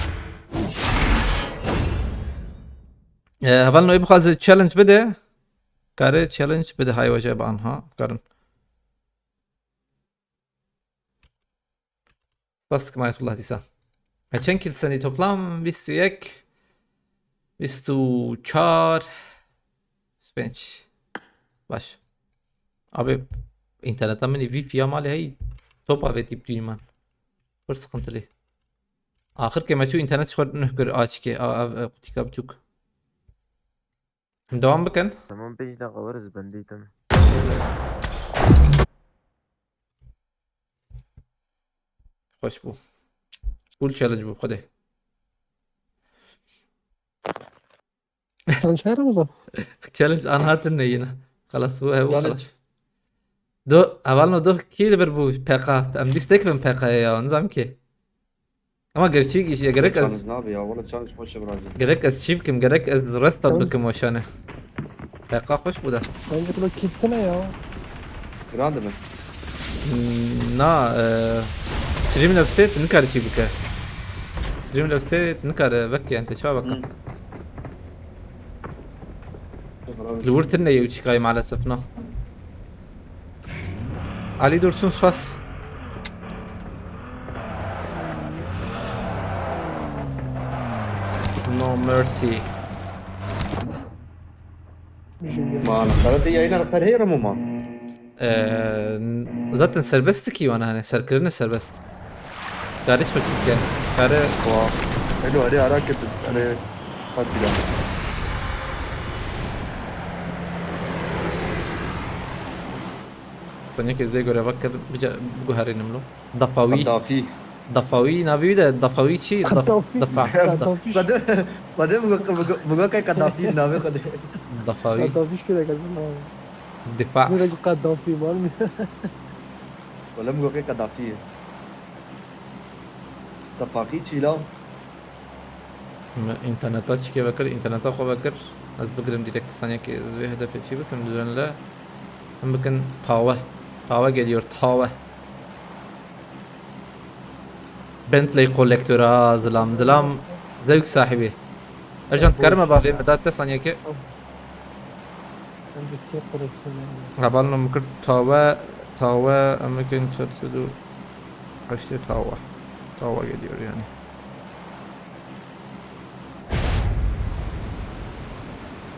Ee, hevalno ê bixwaze challenge bide. Kare challenge bide, hay wece be anha, karin. Spas dikim Ayetullah dîsa. E, çend kill senî toplam? Bîst û yek, bîst û çar, bîst û pênc. Baş. Abi, interneta min vî fiya malê hey. Top avêtî bi dûnî man. Pir sıkıntılı. Axir ke me çû, internet ji xwe nuh kir, açikê. A, a, a, qutîka biçûk. Devam bikin. Tamam, pênc dakika var, ez bendeyim, tamam. Xweş bû. Full challenge bû xwedê. Challenge heye Ramazan? Challenge an hatin ne yine. Xelas bu, hev bu Challenge. Xelas. Do, hevalno do kî li vir bû P K? Em dîstek bin P K'ye ya, nizam kî. Ama gerçek iş ya, gerek ez Challenge nabe ya, wala challenge xweş e biracim. Gerek ez çî bikim, gerek ez restart Challenge. Bikim weşane. P K xweş bû da. Bence kilo kîftine ya. Giran dibe. Hmm, na, e, Streamlabs'ê tu nikare çî bike. Streamlabs'ê tu nikare veke, yani te çawa veke. Hı. Li wir tune ye û çîkayê maalesef, na. Ali Dursun, spas. No mercy. Man, xelatê yayına xeter heye Remo man. Ee, zaten serbest ki wana, hani serkirin serbest. Kardeş mi çünkü? Kare. Wa. Alo, arê ara kir, arê. Hadi lan. Saniye kez de göre bak, bica, bu herînim lo. Dafawi. Dafi. Dafawi, navi de Dafawi çi? Daf-, Dafi. Dafa. Dafi. Bade, bade bu, bu, bu, bu kadar Dafi navi kadar. Dafawi. Dafi şkile geldim abi. Difa. Bu da Kaddafi var mı? Wala min got Kaddafi ye. Tefaqî çî la? Min înterneta çikê vekir, înterneta xwe vekir. Ez bigirim direkt saniyekê ez vê hedefê çî bikim, düzenle. Em bikin tawe. Tawe geliyor, tawe. Bentley kolektora, zilam, zilam, zevk sahibi. Ercan, dikarim bavê me da te saniyekê? Hevalno min kir tawe, tawe, em bikin çar sed û heştê tawe. Tawe geliyor yani.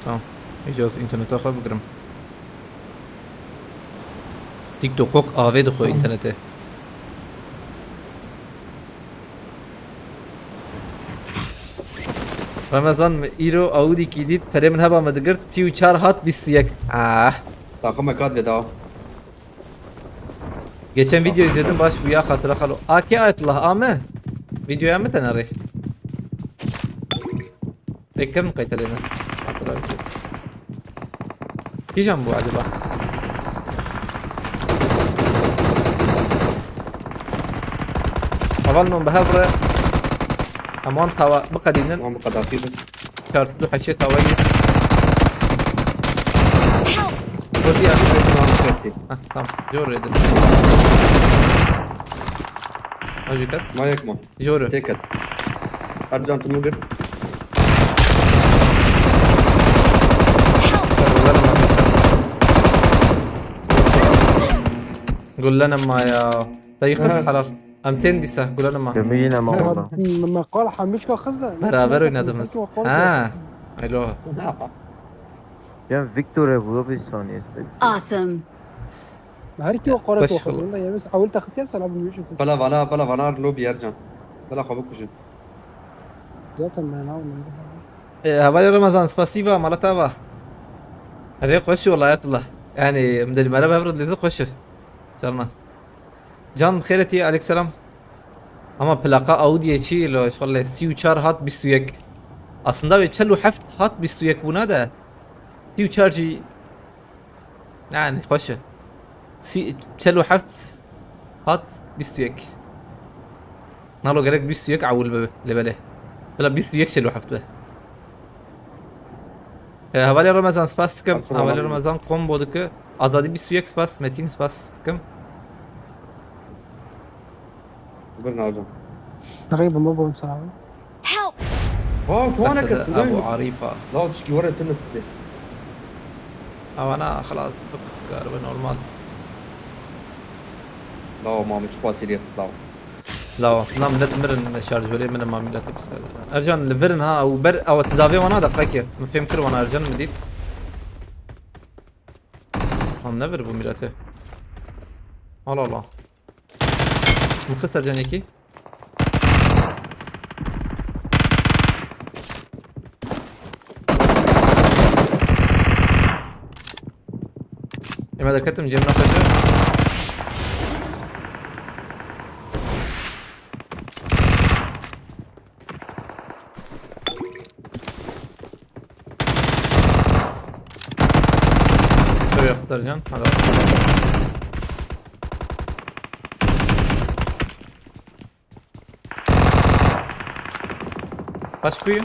Tamam. Îcar ez înterneta xwe bigirim. TikTok avê dixwe înternetê. Ramazan, min îro Audîkî dît, perê min heba min digirt, sî û çar hat bîst û yek. Ah. Takım ekat veda. Geçen video izledim, baş bu ya, hatıra xalo. A K Ayetullah, ame. Videoya mı teneri? Ekran mı kayıt aleyna? Hatıra bir şey. Kîjan bû acaba? Heval non, bihe vire. Em wan tawa biqedînin. Wan bi qedafî bin. Çar sed û heştê tawa yî. Help! Kurdî ya. Tamam, kurdî. Heh, tamam. Jor edin. Hacı kat. Mayak mı? Jor. Tek at. Ercan, tu mu gir? Help! Gullenim ma ya. Dayıkız halal. Em tên dîsa, gulane ma. Demi yine ma valla. Me qal hemişka xizde. Beraber oynadığımız. Ha. Alo. Ya Victor ev bir saniye. Awesome. Her ki o qara to xizde. Ya biz awil taxtiya sana bu yuşu. Bela vana, bela vana lobi Ercan. Bela xwe bikujin. Zaten ben almadım. E, hevalê Ramazan, spasiba, mala te ava. Rê xweş û welayetullah. Yani, em dil mere bevrid lîzî xweş. Carna. Can, bi xêr hatî, aleykum selam. Ama plaka Audi'ye çi lo, ji xwe sî û çar hat bîst û yek. Aslında wê çel û heft hat bîst û yek bûna de. Sî û çar jî, yani, xweş e. Sî, çel û heft hat bîst û yek. Nalo gerek bîst û yek ewil be, lê belê. Bila bîst û yek çel û heft be. E, hevalê Ramazan spas dikim. Hevalê Ramazan combo dike. Azadî bîst û yek spas, Metin spas dikim. Birna hocam. Rê bi me bûn sana. Help! Ha, tu wana Qesede ket, Ebu Arîfa. La tişkî were tune tune. Ewana xelas bikar be normal. La mami çi xwasî lê xist la. La aslında millet mirin, şarjörê min ma milletê piskar. Ercan li virin ha, û ber ew tidavê wana da qekê. Min fêm kir wana Ercan mi dît. Tam ne vir bu milletê. Allah Allah. Min xist Ercan yekî. Ema derketim cem nakaca. Yaptılar can. Hala. Kaç kuyu?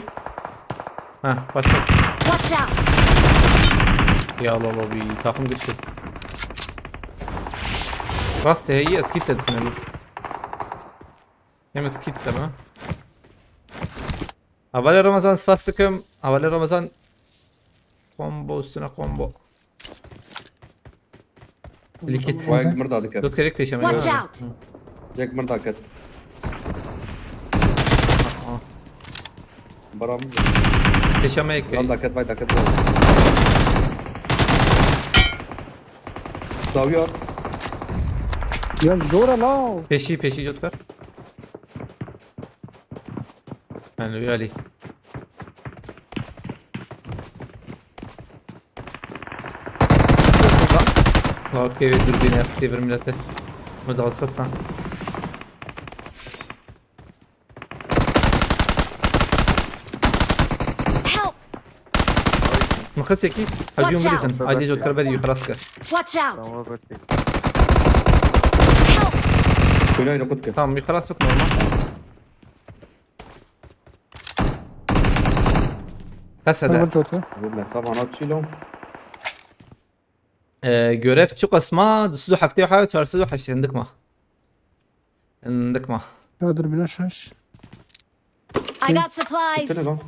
Heh, başla. Watch out! Ya Allah Allah, bir takım güçlü. Rast heyî, ez kit dedim. Hem ez kit deme. Havale Ramazan, spas dikim. Havale Ramazan. Combo üstüne combo. Likit. Vay, mirda dike. Dört kere peşeme. Watch out! Yek mirda ket. Aha. Bravo. Peşeme ek. Mirda ket, vay da ket. Dawiya. Ya zor e la. Peşi, peşi Jotkar. Yani Ali. Lan. Lan okey, ve dürbün ya, sivir millete. Mı dalsa sen. Help! Mıxı seki. Hacı Watch umri out! Sen. Aile Jotkar beri yukarı asker. Watch out! Tamam, bak. Help! Şöyle ayrı kut ki. Tamam, yukarı asmak normal. Kasa da. Tamam, kötü. Vurma, sabah atçıyla. Ee, görev çok asma, düsü de haftaya ha, çarşı da haşendik ma. Endik ma. Ya dur, bir şaş. I got supplies. Bitti ne lan?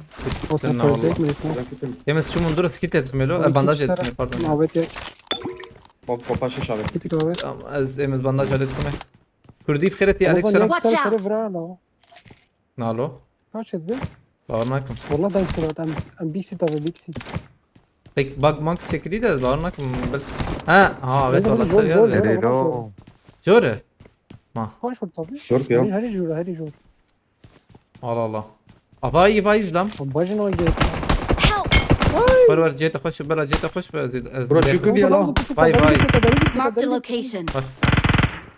Orta Sen ne koyacak oldu? Mı? Bırak bitti mi? Yemez şu mundura skit etmeli, e, bandaj etmeli, pardon. Muhabbet ya. Bak, bak, paşa şahı. Gittik abi. Tamam, ez, em, ez bandaj ettim. Kurdî bi xêretî, Ramazan, aleyküm selam. Watch out. Nalo? Kaç eddi? Bawer nakim. Wallah ben şurada, em, em bîsî tabi, bîsî. Pek bug mug çekilî de bawer nakim. Bil-, ha, ha, evet, Wallah wallah, zor, zor, zor, zor. Wallah zor. Jor e? Ma. Kaç vur tabi? Zor ya. Herî, herî jor, herî jor. Allah Allah. Ava iyi vay lan. Bajin o gel. Help! Var var, cete hoş, bela cete hoş be, ez, ez Bro, bile- şükür ya lan. Vay, vay. Marked a location. Bak.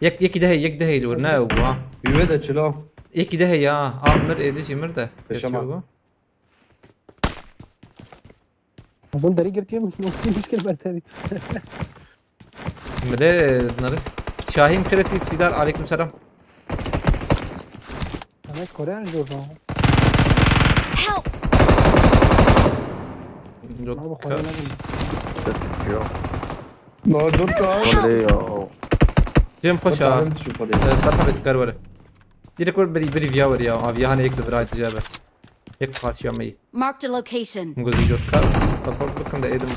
Yek, yek de hey, yek de hey, lor, ne bu ha? Üve de çilo. Yek de hey ya. Amir, eli jimir de. Yaşama. Yaşıyor bu. Azam deri girtiye mi? Muşkil berteri. Mire, nare. Şahin Kreti Sidar, aleyküm selam. Ana Koreyan jordan. Help! Yok. Ama Koreyan. Yok. No, dur da. Oley ya. Cem hoş ha. Sen sarfa bet kar var. Direkt var biri, biri via var ya. Abi yani ek de bırak abi. Ek karşıya mı? Marked a location. Min gozî jor kar. Support bikin de êdim.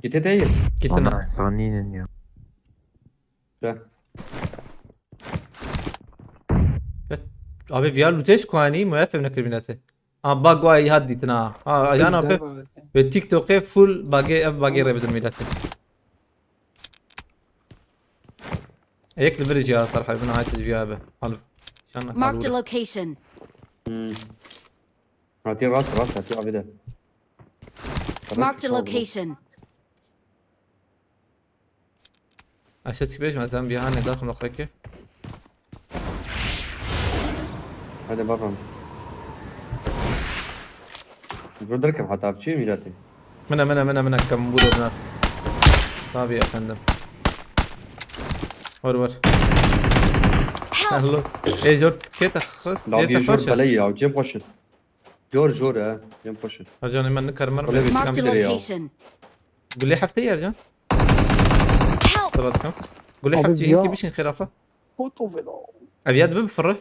Gittin değil. Gittin ha. Sanînin ya. Gel. Gel. Abi via luteş kuani mu efem nekir binete. Ha bag wa hat ditin ha. Ha ajan abi. Ve TikTok'e full bagê, ev bagê re bidin millete. Yek li vir jî ya, Serhebî, nihayet ji vî ya be. Al. Şan Marked a location. Hmm. Hatiye rast, rast, hatiye abi de. Marked a location. Aşağı çıkıp geçme, sen bir hane daha kulak ki. Hadi bakalım. Vurdurken hata bir şey mi zaten? Mine, mine, mine, mine, kam bu da. Tabii efendim. Var, var. Help! Hello. Ê, jor kê te xist, jê te xweş e. Belê ya, cem xweş e. Jor, jor e, cem xweş e. Ercan, hemen nikar mermi. Marked a location. Gulê heftê Ercan. Help! Sıra tıkan. Gulê heftê ya. Yekî bişin xêra xwe. Ev ya dibe bifirre.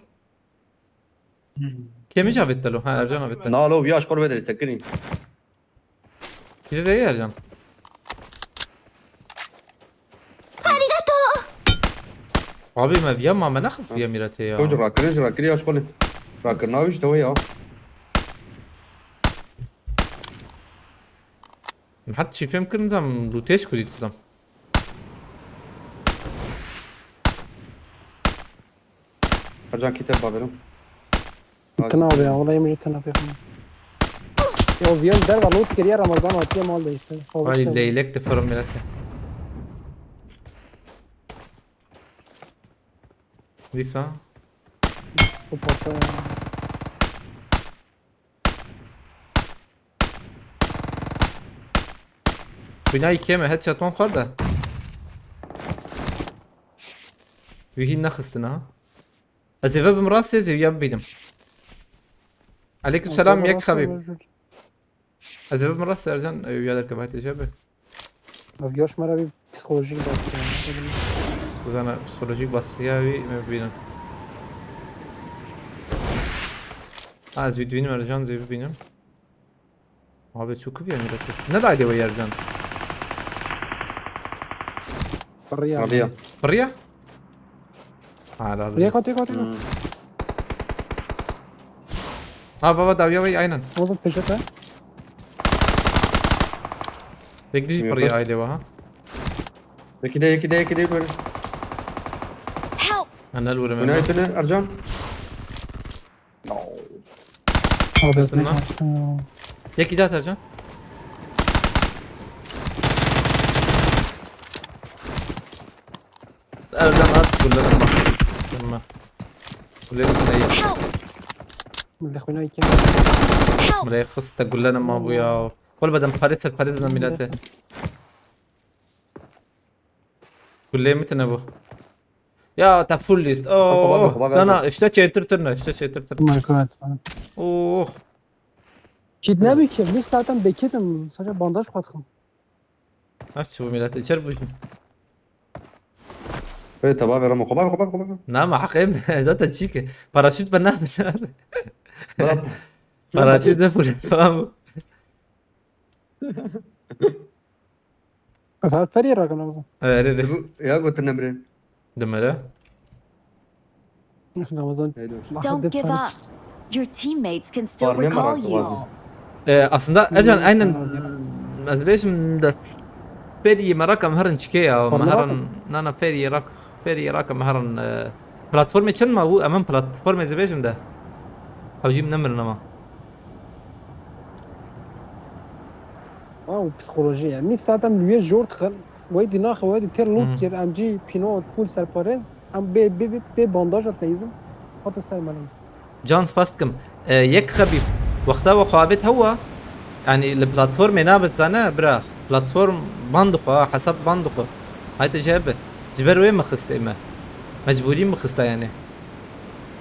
Kê min jî avêt te lo? Ha, Ercan avêt te. Na lo, ya ji xwe vedere sekinî. Kî de ye Ercan? Arigato! Abi me viya ma me nexist viya mîretê ya. Koc rakirê ji rakirê ya ji xwe lê. Rakirina wî ji te we ya. Min het çî fêm kirin zam lûtêş kurî dizam. Ercan kîte baverim. Tına abi ya, olayım jî tına pêxim. Ya viyan derva load kiriye Ramazan atiye mal de işte. Ay leylek de fırın milete. Dîsa. Bu parça ya. Binayê kêm e, headshot wan xwarde. Wî hîn nexistin ha. Ez ê vebim rastê, ez ê ya bibînim. Aleyküm selam, yek xebîb. Ez ê bibim rastê, Ercan, ew ya derkeve, hate jê be. Ev yaş me re bir psikolojik baskı yani. Bizana psikolojik baskıya wî me bibînin. Ha, ez wî dibînim, Ercan, ez ê bibînim. Abi çok iyi yani. Ne daydı o yerden? Fırıya. Abi ya. Fırıya? Ha, la, la. Yek at, yek at, yek at. Hmm. Ha, baba, dawiya vay, aynen. O zaman peşete. Yek dişi fırıya aile var ha. Yekide, yekide, yekide, böyle. Help! Anel vurayım. Bu ne hemen. Etini, Ercan? Abi, ne yaptın ya? Yek daha Ercan. Ercan at, kullanırım bak. Kullanma. Kullanırım. Help! Millet oyuna iki. Help! Millet xiste, kullanırım abi ya. Kol bedem, Paris, Paris bedem millete. Kuleyê min tine bû. Ya te full list. Oh, bak, bak, bak, dana, bak. İşte çêtir tirne, işte çêtir tirne. Oh my God. Oh. Kit ne bi ki? Biz zaten bekledim. Sadece bandaj katım. Aç bu millet içer bu. Hey, tamam, ver ama. Kolay, kolay, kolay. Ne ama hakkım? Zaten çiğ ki. Paraşüt ben ne yapacağım? Tamam. Paraşüt de full, tamam. Ev her perî rakin Ramazan. Erê, erê. Bu ya gotin emrê. Demere. Ramazan. Hey, dur. Don't give up. Your teammates can still recall you. Ee, aslında Ercan aynen ez bêjim de perî merakam herin çike ya. Meherin nana perî rak perî rakam herin, e, platformê çend ma bû? Emin platformê zibêjim de. Hewcîm nemirin ama. Ew psîkolojî ye. Nîv saet em li wê jor dixin. Wê dî naxe, wê dî têr loot kir. Em cî pînot, full serparêz. Em bê, bê, bê, bê bandaja teyzin. Hate ser me neyzin. Can spas dikim. E, yek xebîb. Wexta we xwe avêt hewa. Yani li platformê nabit zane, bira. Platform ban dixwe, ha, hesab ban dixwe. Hayte jê bi. Ji ber wê min xistê me. Mecbûrî min xista yani.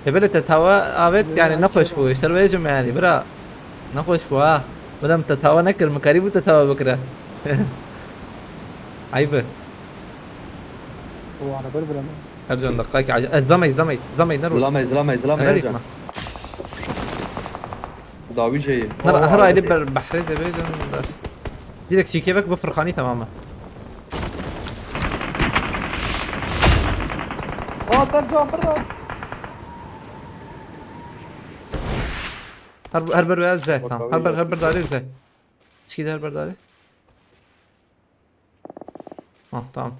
Ê belê te tawa avêt, yani nexweş bû, ji te re bêjim yani, bira. Nexweş bû ha. Bira min te tawa nekir, min karîbû te tawa bikire. Eyb e. O araba bira min. Her can deqayekî acil. Eh, zlamey, zlamey, zlamey, nero. Zlamey, zlamey, zlamey, her can. Dawî jê ye. Nere, her ayrı ber-, behrê zebê can der. Direkt çîkevek bi Furkanî tamam e. Aa, ter can, Furkan. Her, her ber ze, tamam. Her ber, her ber darê ze. Çiki de her ber darê. Ah, tamam.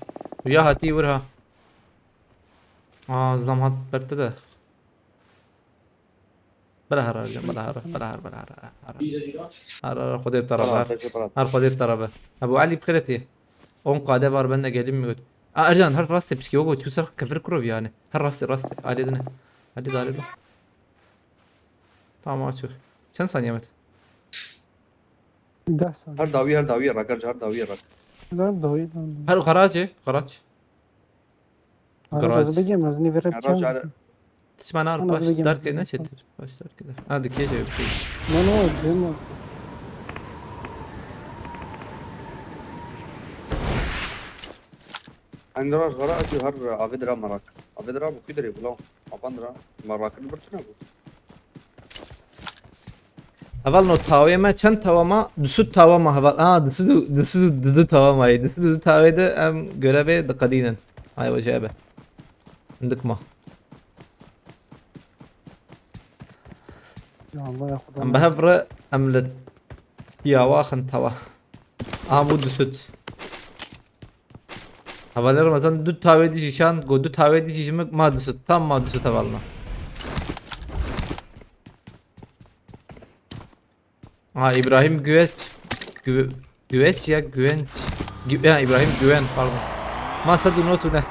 Ya hatî vur ha. Aa, zam hat berte de. Bela her, bela her, bela her, bela her. Her, her, Xwedê bi te re be. Her Xwedê bi te re be. Ebu Elî bi xêretî. On qade var, ben de geleyim mi göt? Aa, Ercan, her rastê piçkî, wego tu ser kefir kurov yani. Her rastê, rastê. Alê dine. Alê de, alê de. Tamam, açık. Çend saniye Mete? Deh saniye. Her dawiye, her dawiye rak, her dawiye rak. Zor dawiye. Her garajê, garaj. Garaj. Garaj. Ez bigem, ez nî vere. Garaj, bikeyim. Tişmana baş derke ne çetir? Baş derke de. Ha, dikê şey, bir şey. No, no, duyma. Engara gara ati har avê dira merak. Avê dira bu kudere bula. Apan dira merak bir tane bu. Heval no tawê me çend tawa ma? Du sed tawa ma heval. Aa, du sed, du sed, du sed tawa ma. Du sed, du sed tawê de em görevê diqedînin. Ay, wece be. Hindik ma. Ya Allah ya Xuda. Em bi hev re em li tiyawa xin tawa. Aa, bu du sed. Hevalê Ramazan du tawê dijî şan, go du tawê dijî ji min ma du sed, tam ma du sed hevalna. Ha, İbrahim Güveç, Gü-, Güveç ya Güvenç. Gü-, ya İbrahim Güven, pardon. Ma sed û nod û neh.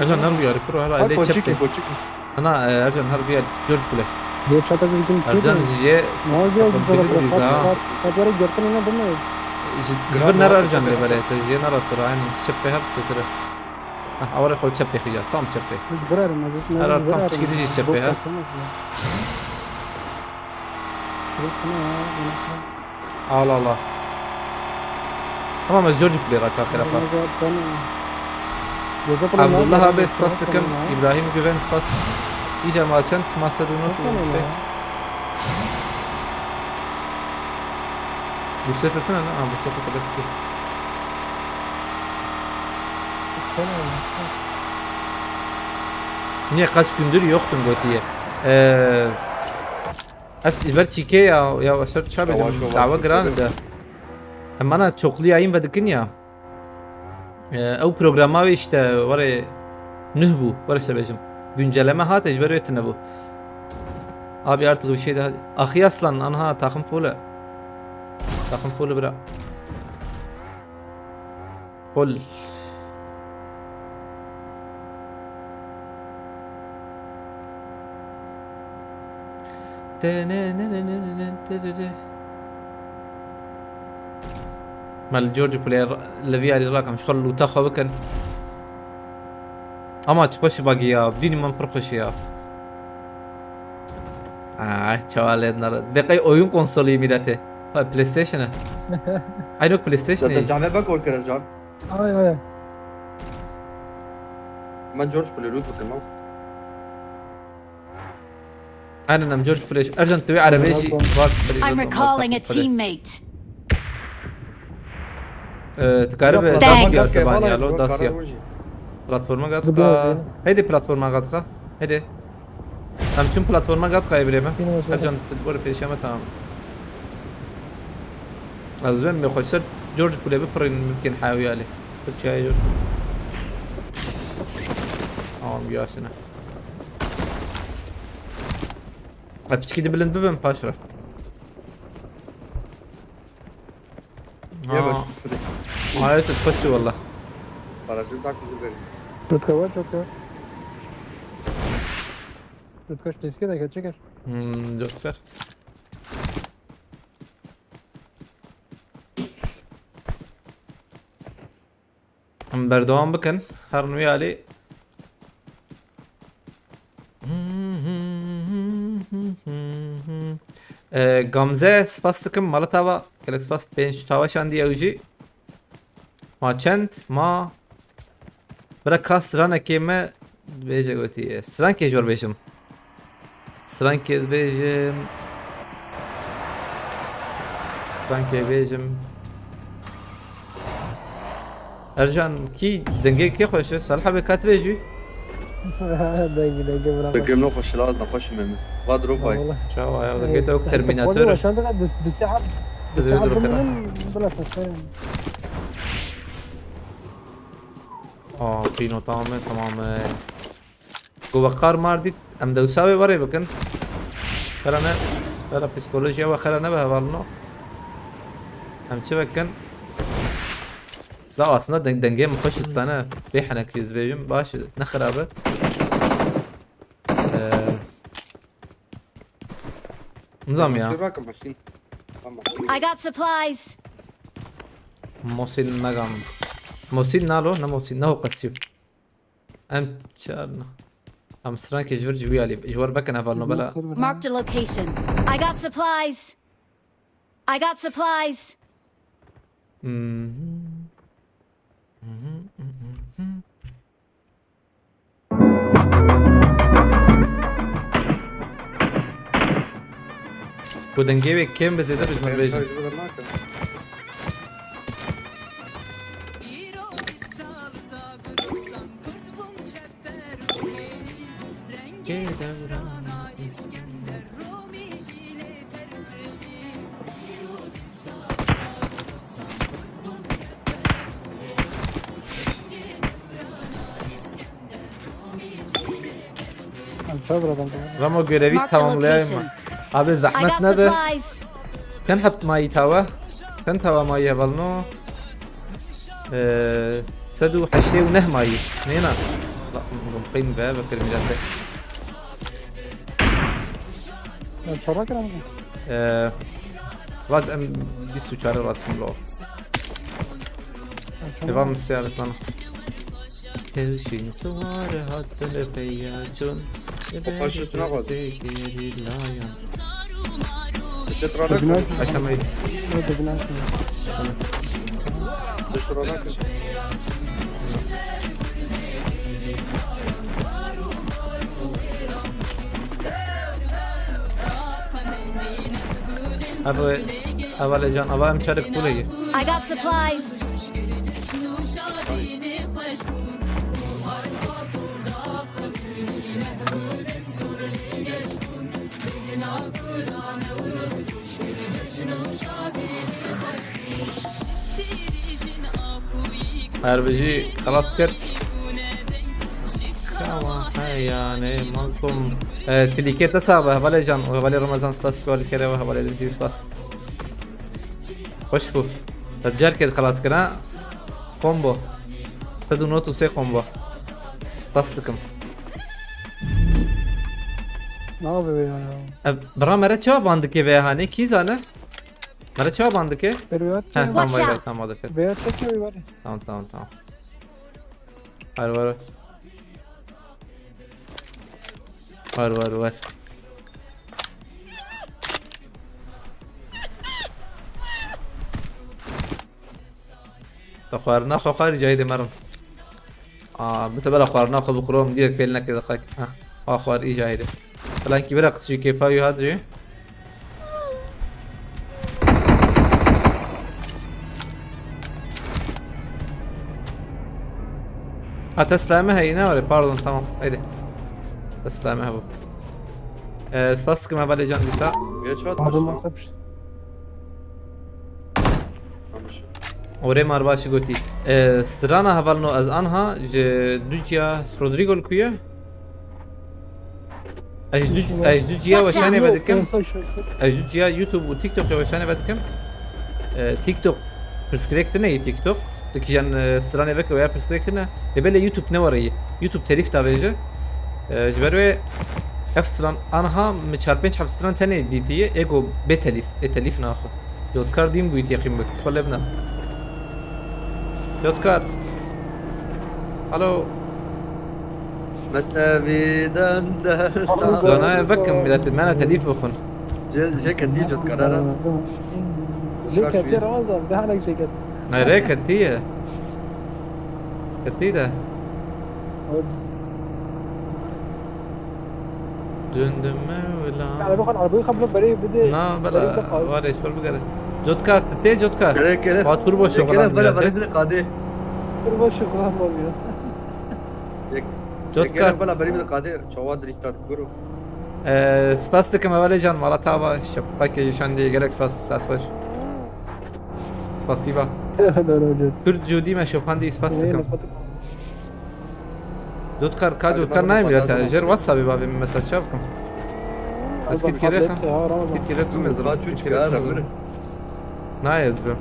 Ercan, her bu yarı kuro, her aile çep. Ana, e, Ercan, her bu yarı dört bile. Diye çata bir gün Ercan, diye sıkıntı bir riza. Kapıları gördün, yine bu mu? Ji, ji vir nere Ercan lê belê, te jê nerastira, yani çepê her çêtir e. Heh, aware xwe çepê xiya, tam çepê. Biz bir arın, biz Her tam çekili jî çepê, ha? Allah Allah. Tamam, ez George Play raka xêra xwe. Abdullah abi spas dikim, İbrahim Güven spas. Îca ma çend ma sedû nod û pênc. Bu sefer ne? Ha, bu sefer kadar kişi. Niye kaç gündür yoktum gotiye. Ee, Ev ji ber çîkê ya, ya ser çavê Yavaş yavaş dawa giran de. Em ana çoklu yayın ve dikin ya. Ee, ew programa ve işte were nuh bû, were işte bêjim. Güncelleme hate ji ber wê tune bû. Abi artık bir şey daha. Ahi aslan, anha takım full. Takım full bira. Qul. Me li George Play li vî alî rakim ji xwe lûta xwe bikin. Ama çi xweş bagî ya, bînî min pir xweş ya. Ay, çawa lê nare. Vê qey oyun konsolî milletê. Ha, PlayStation e. Ay, yok, PlayStation Zaten e. Cave bak orkere can. Ay, ay. Ben George Play root bakın lan. Aynen, em George Play. Ercan, tu wê erebeyê jî Tamam. Var. I'm recalling a teammate. Ee, tu karibe Thanks. Dacia, Sebanî, alo, Dacia. Platforma gatxa. Zıplıyor. Heydi platforma gatxa. Heydi. Em çûn platforma gatxa, birê me. Yine başladı. Ercan, tu bor pêşiya me, tamam. Ez ben me xweştir George Play bipirin mümkün hawiyali. Türkçe'ye George. Tamam, yaşına. E, piçkî de bilind bibim, paş re. Yavaş, Ha. Sürekli. Hayret et, paşu valla. Parasını tak bizi verin. Rutka var çok ya. Rutka şu tezke de gerçek er. Hmm, göster. Em berdewam bikin. Her nû alî. Ee, Gamze, spas dikim. Mala tava. Gelek spas. Pênc tava şandiye ew jî. Ma çend? Ma. Bira ka stranekê me. Bêje gotî. Strankê jor bêjim. Strankê ez bêjim. Strankê bêjim. Ercan, kî dengê kê xweş e? Salih abi, ka tu bêjî? Dengê, dengê bira. Dengê min xweş e, laz nexweş e min. Va drop ay. Vallahi. Çawa ya, dengê te wek Terminator. Şan da, di, di saat, Siz di saat drop bimînin, ena. Bila sen söyle. Aa, Pino, tamam e, tamam e. Ku wekar mar dît, em dewsa wê werê bikin. Xera ne, xera psîkolojiya we xera nebe hevalino. Em çi bikin? La aslında deng-, dengê min xweş ditsane. Bê henekî ez bêjim, baş, ne xirab e. Ee, nizam ya. Dur bakın başlayın. Tamam. I got supplies. Mosin Nagam. Mosin nalo, ne Mosin, ne o qesiyo. Em çarna. Em strankê ji vir ji wî alî. Ji wir vekin hevalno bela. Marked a location. I got supplies. I got supplies. Mhm. Mhm, mhm, mhm. Ku dengê wê kêm be zêde bi ji min bêjin. Ramo, görevi tamamlayayım mı? Abi zahmet nedir? Çend heb mayî tawa? Çend tawa mayî hevalno? Ee, sed û heştê û neh mayî. Nêna? La, qîn be, vekir milete. Ya, çarak lan. Ee, vaz em bîst û çar rat kim lo. Devam siyaret bana. Tevşin suwar hatin peya çûn. Xwe paşê tune xwazî. Gerîlayan. Eşet rana Dibine kir. Aşamayı. Yok, dibine atma. Eşet rana kir. Abi, hevalê can, ava em çarek pulê ye. I got supplies. Her bijî xelat kir. Kawa heyane mazlum. E, tilîkê te sabe, hevalê can, û hevalê Ramazan spas, hevalê kere ve, hevalê din spas. Xweş bû. Te car kir xelas kir, ha? Kombo. Sed û nod û sê kombo. Tas dikim. Ne yapıyor ya? E, bira mere çawa bandikê veya hani? Kî zane? Mere çawa bandikê? Beri ver. Heh, tamam, Watch vay vay, out. Tamam, bandikê. Veya çekiyor bari. Tamam, tamam, tamam. Var, var. Var, var, var. Te xwarina xwe xwarî cayê de merim. Aa, bi te bela xwarina xwe bixurom, direk pêl neke deqek. Heh, a xwar î cayê de. Filankî bira qisî kêfa wî hat jî. Ha, te silahê me heyî, ne were, pardon, tamam, heydi. Te silahê me hebû. Ee, spas dikim hevalê can dîsa. Geç hat Abi başla. Masa pişt. Tamam, bir şey. Orê mar başî gotî. Ee, strana hevalno ez anha ji Ducia Rodrigo li ku ye? Ez ji du, ez ji du ciya weşanê vedikim. Ez ji du ciya YouTube û TikTok ya weşanê vedikim. E, TikTok pirsgirêk tine yî TikTok. Tu kijan, e, stranê veke veya pirsgirêk tine. Lê belê YouTube ne were yî. YouTube telîf davêje. E, ji ber wê ev stran anha min çar pênc heb stran tenê dîtiye. Ego bê telîf. Ê telîf naxwe. Cotkar dîm bûyî teqîm bik. Xwe lê bina. Cotkar. Alo. Mesevî dem de. Stranaya vekim, milletê me ne telîf bixwin. Jê, jê ketî cotkar era. Jê ketî Ramazan, dehanek jê ketî. Nayê rê ketî ye. Ketî de. Döndüme wila. Arabayı xwe, arabayı xwe bile berê bide. Na, bela, berê bide xwe. Var, esper bigere. Cotkar, tê cotkar. Kere, kere. Ba turbo şoxlan bela, bela, berê bide qadê. Turbo şoxlan oluyor. Yek, Cotkar. Yek, bela, berê bide qadê. Çawa dirîşta kuru. Ee, spas dikim hevalê can, mala tava. Şapkakê şandî, gelek spas, saet xweş. Spasiba. Kurd Cûdî me şopandî, spas dikim. Cotkar, ka cotkar nayê mîrete. Jer WhatsAppê bavê min mesaj çav bikim. Ez kît kere xa. Kît kere tu mezin. Kît kere tu mezin. Nayê ez bim.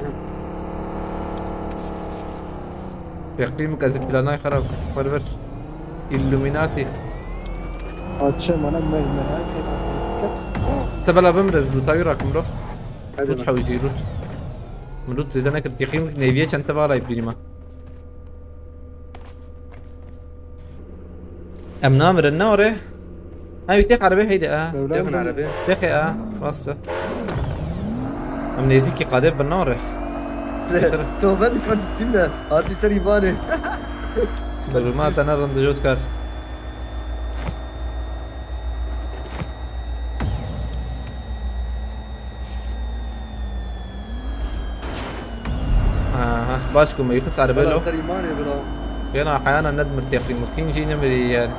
Beqîm ez planay xerab. Ver ver. Illuminati. Açe mana me merak ettim. Sebela bim re, lutayı rakım bro. Lut hewcî lut. Min lut zêde nekir. Teqîm neviye çente varay bîrî me. Em namirin ne ore? Ha, wî têx erebê heyde, ha. Mevla Têxin erebê. Têxê, ha, rast e. Em nêzîkî qadê bin ne ore? Tobe dikan sîm de. Hatî ser îmanê. Duruma te ne rind, Cotkar. Aha, baş ku me yixist erebe lo. Ser îmanê bila. Yena heyana nedmir teqîm. Kîn jî nemirî yani.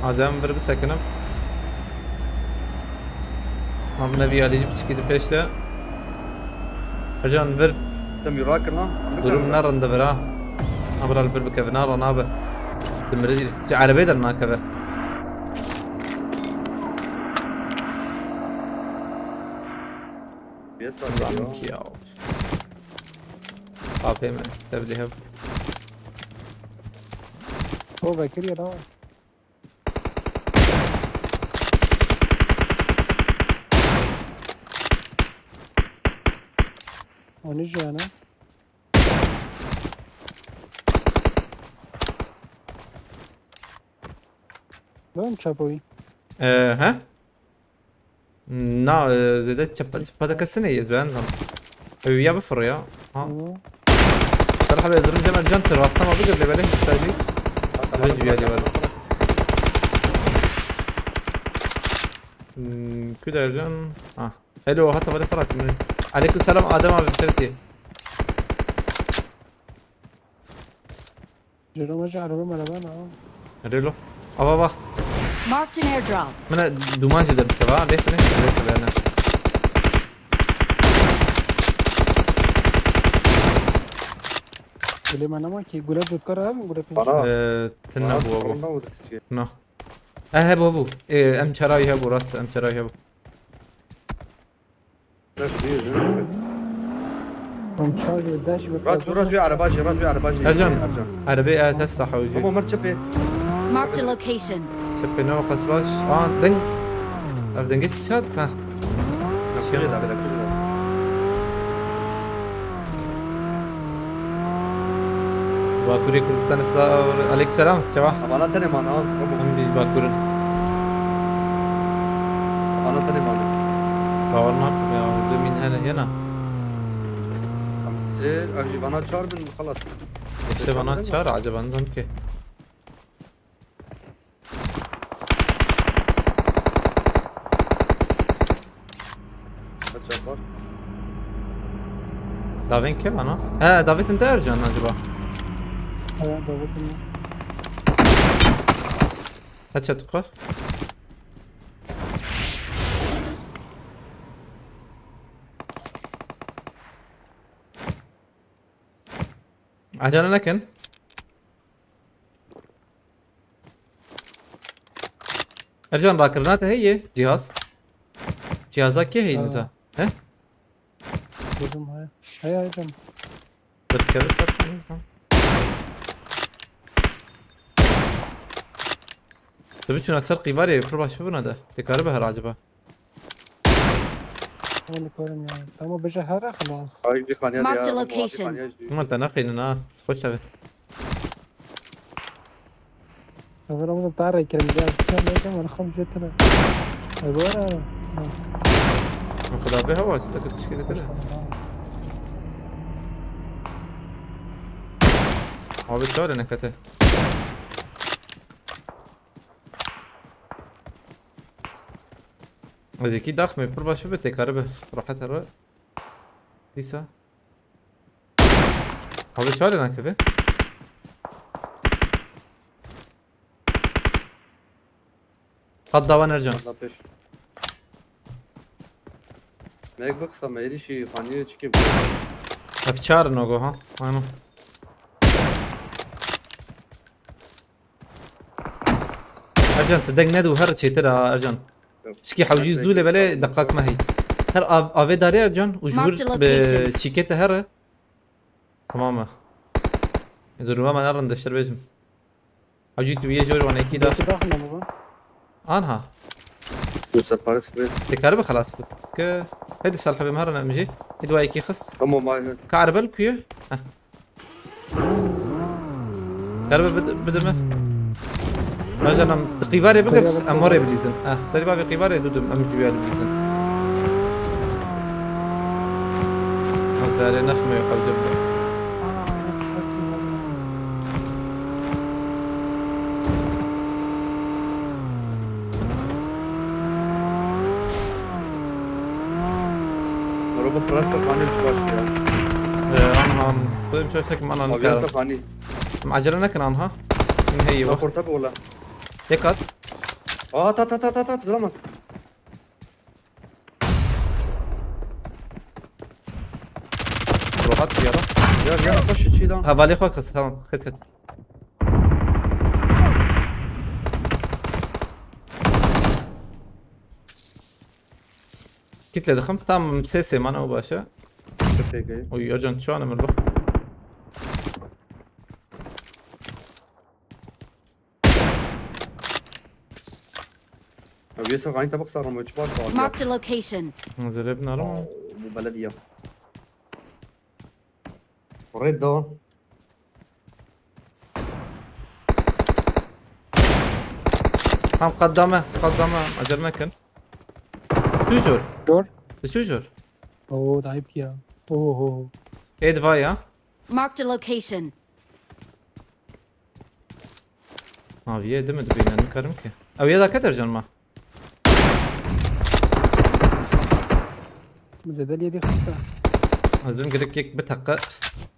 Az em vir bisekinim. Mam nevi alî jî piçikî di pêş de. Hocam vir. Tem yura kirna. Durum ne rinde vir ha. Abral vir bikeve, na ra nabe. Dimiri, ci erebê der nakeve. Yes, abi. Lan ki ya. Afê me, tevlî hev. O vekiriye da. Onu jana. Lan çapoyî. Ee, he? Na, e, zêde çepa, çepa de kesine ez ben lan. Ew ya bifir ya. Ha. Hı. Serha be durum Cemal Can, tu rastama bidir le bele saydı. Ve cibiya Cemal. Hmm, Küdercan. Ha. Hello, hatta bale Fırat. Aleyküm selam Adem abi, Ferit. Jerome ji araba merhaba na. Relo. Ava bak. Marked an airdrop. Mine duman jide bir şey var. Lehne, lehne. Gule manama ki gule cutkar abi gule pin. Bana. Ee, tınla bana bu abi. Sorun ne oldu ki? No. E, he bu bu. Ee, em çaray he bu rast, em çaray he bu. Raju, raju, raju, araba jî, raju, araba jî. Ercan, erebe e testa hewcî. Tamam, mer çepê. Marked a location. Çepê ne waqas baş. Aa, deng. Ev denge çi çat? Ha. Kujê da, kujê da. Bakurê Kurdistan, selamun aleyküm, selam, çawa? Amana tenê mana, ha. Em bi Bakur in. Amana tenê mana. Bawer nakim ya, zemîn hene, hena. Em sê, ev jî vana çar bin, xelas. İşte vana çar, acaba ne ki? Kaç yapar? Davên kim ana? He, David'in de Ercan acaba? He, David'in. Headshot kar. Acele nekin. Ercan, rakirina te heye cihaz? Cihaza kê heye niza? He? Dedim he. He he canım. Dikkat et zaten lan. Tabii çuna ser qîvarê pir baş bibûna de. Têkaribe her acaba. Hadi koyun ya. Tamam, beje her xelas. Ay, bir kanya Marked ya, a bu location. Kanya jî. Ama te neqînin ha. Xweş tabii. Hazır ama tarih kirim ya. Sen ne zaman xam jetine. Agora. Xweda bê hewa, çi dikir tişkî dikir. Abi çare nekete. Ez yekî daxmê pir baş bibe têkaribe. Rahat here. Dîsa. Abi çare nakeve. Qat dawan Ercan. Allah peş. Mek bixsa me êrîşî xaniyê çikê bû. Ev çar nogo ha. Aynen. Ercan, tu deng nedu her çêtir ha Ercan. Yok. Çikî hewcî zû lê belê deqak me hî. Her av-, avê darê Ercan û ji wir bi şîkete here. Tamam mı? Durumu hemen arın deştir bêjim. Hewcî tu yê jor wan ekî da. Geçi daxna baba. Anha. Yoksa Paris gibi. Tekari bi xelas bû. Ke hedi salhibê me herin em jî. Hedi wa ekî xis. Tamam abi. Ka erbel kuye? Heh. Gel be, bid-, bidir me. Mercan, em di qîvarê bikir, em warê bilîzin. Eh, serî bavê qîvarê dudim, em ji wê bilîzin. Ez verê nexme yok hewce bide. Robo Prasta kanê çi baş ya. Ee, an, an. Xwedê çaş nekim, an, an. Abi kar. Yasa kanî. Em acele nekin anha. Min heyî. Raporta bi ola. Yek at. Aa, tat, tat, tat, tat, tat, zilama. Rahat bir yara. Ya, ya, başı çiğ lan. Hevalê xwe xist, tamam. Xit, xit. Kitle dixim. Tamam, sê sê mane, o baş e. Peki. Oy, Ercan, çi ane min bak. Ya, bir sefer aynı tabak sarılma, üç baş var ya. Marked a location. Zelebin arama. Oo, bu belediye. Red Dawn. Tam qedame, qedame. Acele nekin. Çû jor. Jor. Çû jor. Oo, dayıp ya. Oho. Ê diva ya. Marked a location. Ha, viye değil mi? Dur, ben karim ki. Ev ya da kader canım ha. Zedel yedi hasta. Az dün gerek yek bir takka.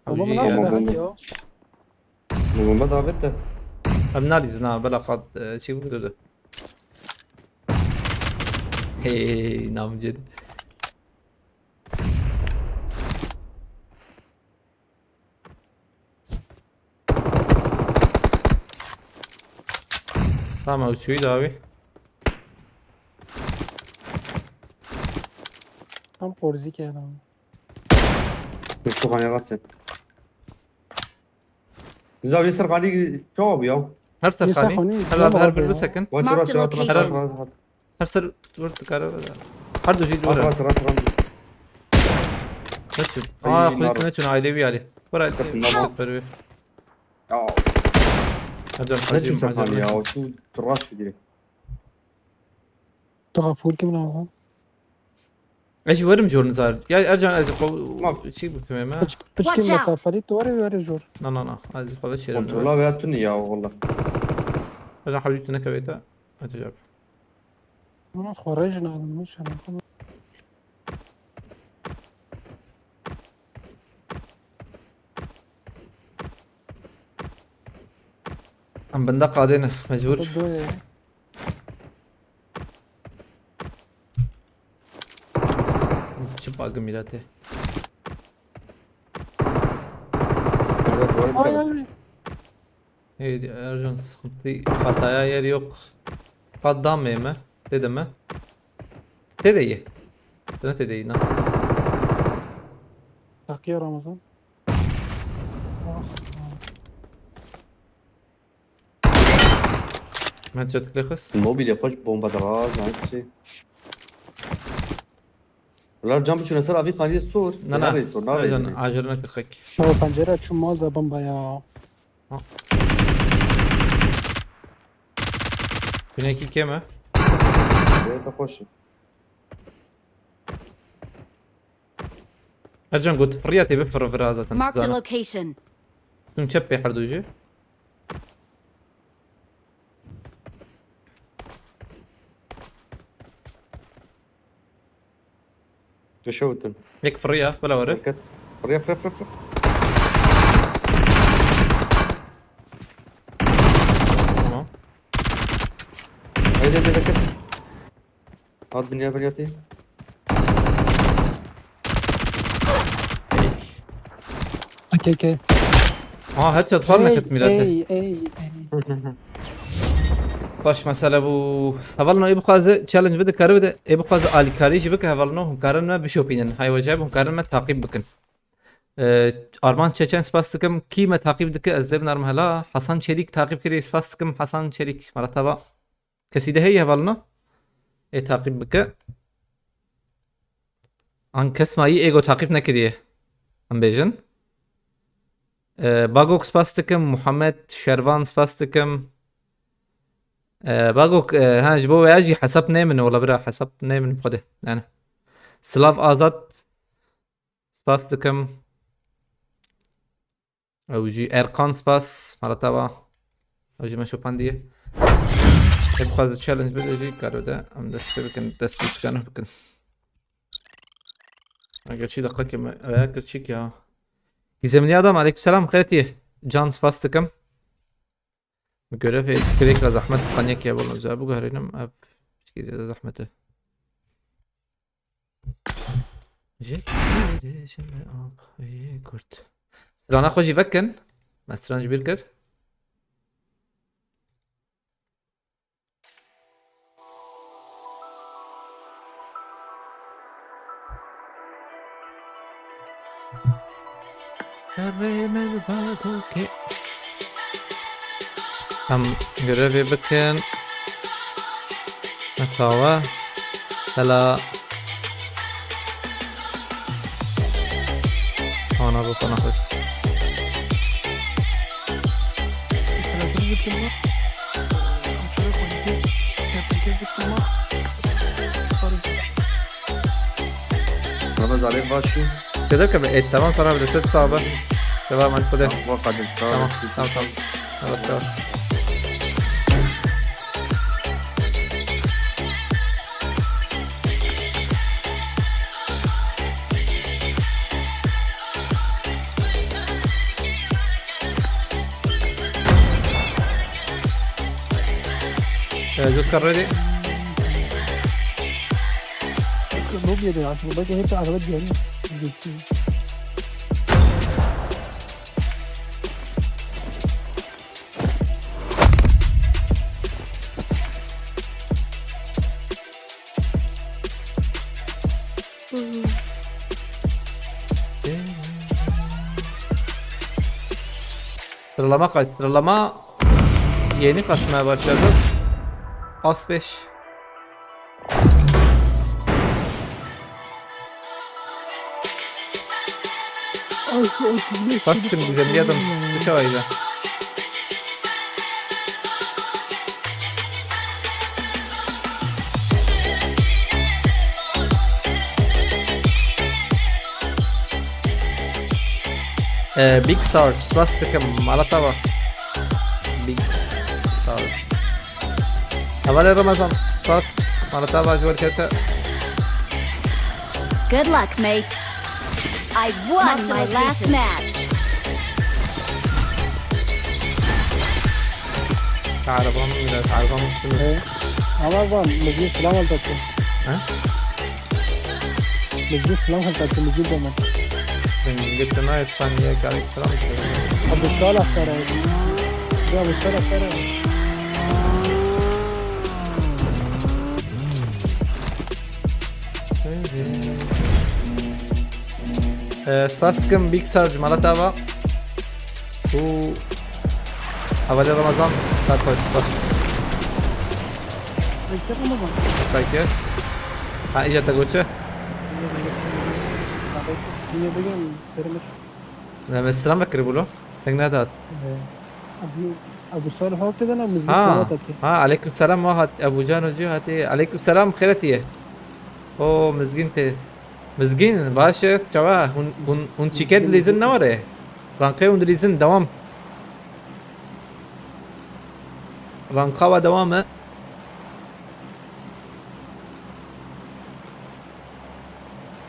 Ama Avcı bu nasıl yani. daha ki o? Bomba davet de. Em nalîzin ha, bela qat, e, şey bu durdu. Hey, namced. Tamam, ew çûyî dawî. Tam korzi kena. Şu kanya rast et. Güzel bir serkanî çawa bu ya? Her serkanî. Serkanî, Her tamam her abi bir ya. Bir second. Watch Marked watch watch location. watch watch. Her ser vur tıkarı. Her doji Watch vur. Watch watch watch. Nasıl? Ay, Aa, nar. Kulis ne çün ailevi yani. Bura Bakın, tamam. Süper bir. Ya Hadi ne hacım çift serkanî hacım. Ya? Şu tıraş direkt. Daha full kim lazım? Eji verim jor nizar. Ya Ercan ez xo Tamam. Çi bikime me. Piç, piç Watch kim out. Mesafeli tu var ya şor. Na na na. Ez xo ve çerim. Kontrola veya tuni ya valla. Ercan hawli tu nekeveta. Hadi cevap. Nasıl xorejin alınmış ama. Em benda qadê ne mecbur. Doye. Çi bagı mirate. Evet, doğru Ay bir ay. Hey Ercan sıkıntı hataya yer yok. Qadam mı? Dedim mi? Te de ye. Sana te de ye. Takıya Ramazan. Headshot klikes. Mobil yapacak bomba da var, ne şey. Ulan can biçune ser abi kaniye sor. Na na. Nereye sor? Nereye Ercan sor? acele ne kırık. O pencere açın mal da bomba ya. Güneyki keme. Neyse hoş. Ercan got. Riya te bir fırı vira zaten. Marked a Zana. Location. Tüm çep pe her doji. Köşe vurdun. Yek fırı ya. Bela vare. Dikkat. Fırıya fırıya fırıya fırıya. Tamam. Haydi haydi dikkat. At bin ya bin yatayım. Okey okey. Ha headshot falan hep milete. Ey ey ey. Baş mesele bu. Hevalno ê bixwaze challenge bide kare bide. Ê bixwaze alîkarî jî bike hevalno hûn karin me bişopînin. Hay weceb hûn karin me taqîb bikin. Ee, Arman Çeçen spas dikim. Kî me taqîb dike ez dê binarım hela. Hasan Çelik taqîb kirî spas dikim. Hasan Çelik. Maratava. Kesî de heye hevalno. Ê taqîb bike. An kes mayî êgo taqîb nekiriye. Em bêjin. Ee, Bagok spas dikim, Muhammed Şervan spas dikim. Ee, Bagok, e, ha, ji bo veya jî hesap nê min, wala bira hesap nê min xwedê. Yani. Silav Azad spas dikim. Ew jî Erkan spas, maratava. Ew jî me şopandiye. Hep fazla challenge bide jî karo de. Em dest pê bikin, dest pê bikin. Eger çi dakika me, ev ya kir çik ya. Gizemli adam, aleykümselam, xêretiye. Can spas dikim. Görev ê, kirêka zehmet qanyek ya, bol zehmet, biguherînim, ev, çikî zêde zehmet e. Ji kîrê ji me apayê kurt. Strana xwe jî vekin. Me stran ji bîr kir. Herrê me li bagokê. Em görevê bikin. Metawa. Hela. Ana bu bana hoş. Sana bunu yapayım mı? Sana koyayım. Sana da aleyh başı. Dedim ki, e, tamam, sana bir reset sağ ol. Devam et, hadi. Tamam, tamam, tamam. Evet, tamam. Ee, Zulka ready. Lobiye de açıldı. Belki hep araba diyelim. Geçeyim. Sıralama kaç? Sıralama yeni kasmaya başladı. As beş. Bastım güzel bir adam. Bu şavaydı. Ee, Big Sarge, spas dikim, mala te ava. Big Sarge. Hevalê Remezan, spas, mala te ava ji we re kete. Good luck, mates. I won my last match. Arabam biraz, arabam sınır. Ee, ama bak, meclis falan alacaktı. Ha? Meclis falan alacaktı, meclis zaman. Ben gittim, ay, saniye, garip falan. Abi, şu an atar abi. Ya, bu şu an atar abi. Ee, spas dikim, Big Sarge, mala te ava. Û hevalê Remezan, saet xweş, spas. Bekle Remezan. Bekle. Ha, îca te goçe? Yine bugün serime. Ne, me selam vekirî bû lo. Deng nedat. Ee, Ebu, Ebu Salih hat tê de ne, mizgîn Ha, selamet hat tê. Ha, aleyküm selam, o hat, Ebu Can Hoca hatî. Aleyküm selam, xêr hatiye. O mizgîn tê. Mizgîn, baş e, çawa, hûn, hûn, hûn çîke dilîzin ne were? Ranqê hûn dilîzin, devam. Ranqa we devam e.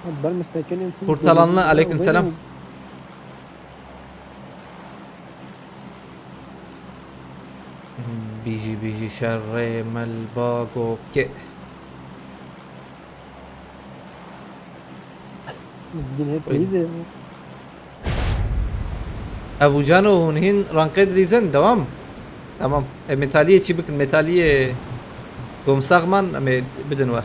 Abi, ben mi sekinim? Kurtalanlı, aleyküm selam. Bîjî, bîjî, şerê me li ba gokê. Mizgîn hep Oy. Iyiydi. Ebu Cano, hûn hîn ranqê dilîzin, devam. Tamam. E, metaliyê çi bikin? Metaliyê gomsaxman, em ê bidin we.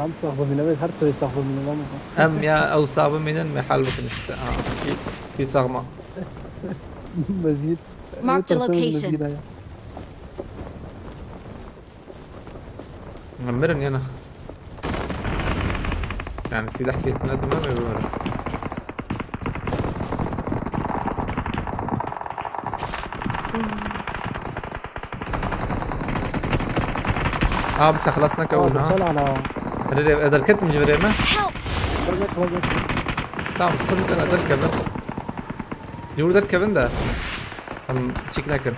Em sax bimînin, em her türlü sax bimînin, ama. Em ya ew sax bimînin, me hal bikin işte. Ha, kî, kî saxma. Mezgît. Mark the location. Mezgît aya. Mirin yana. Yani silah keyfine dönmem mi böyle? Abi sen xelas nekewin ha. Abi, sen ana. Rê, rê, derketim ji virê me. Help! Tamam, sırf bir tane derkevin. Cumhur derkevin de. Tamam, çik nekin.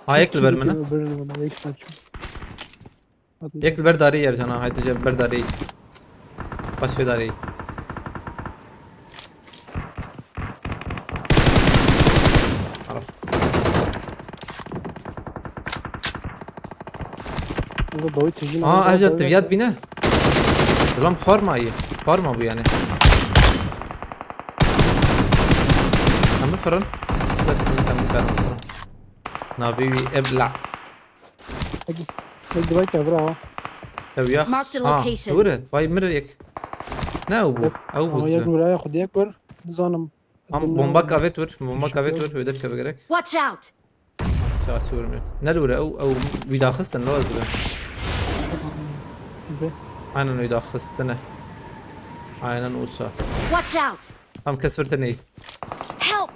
Ha, yek li ber min e. Yek li ber darê yer cana, haydi je ber darê. Baş ve darê. Ara. Aa, ayrıca tiviyat bine. Ulan parma iyi. Parma bu yani. Tamam, fırın. Bak, tamam, tamam, tamam. Nabi bir ebla. Hadi. Hadi, bak ya, bravo. Ew ya. Marked a location. Dure. Vay, mir yek. Ne bu? Ew bu. Ama yek vuraya, xwediyek vur. Nizanim. Am bomba kavet vur. Bomba kavet vur. Öder keve gerek. Watch out. Sağa çevirmiyor. Ne lure? Ew, ew, wî daxistin, ne wazire? Aynen wî daxistine. Aynen olsa. Watch out! Tam kes virte ney? Help!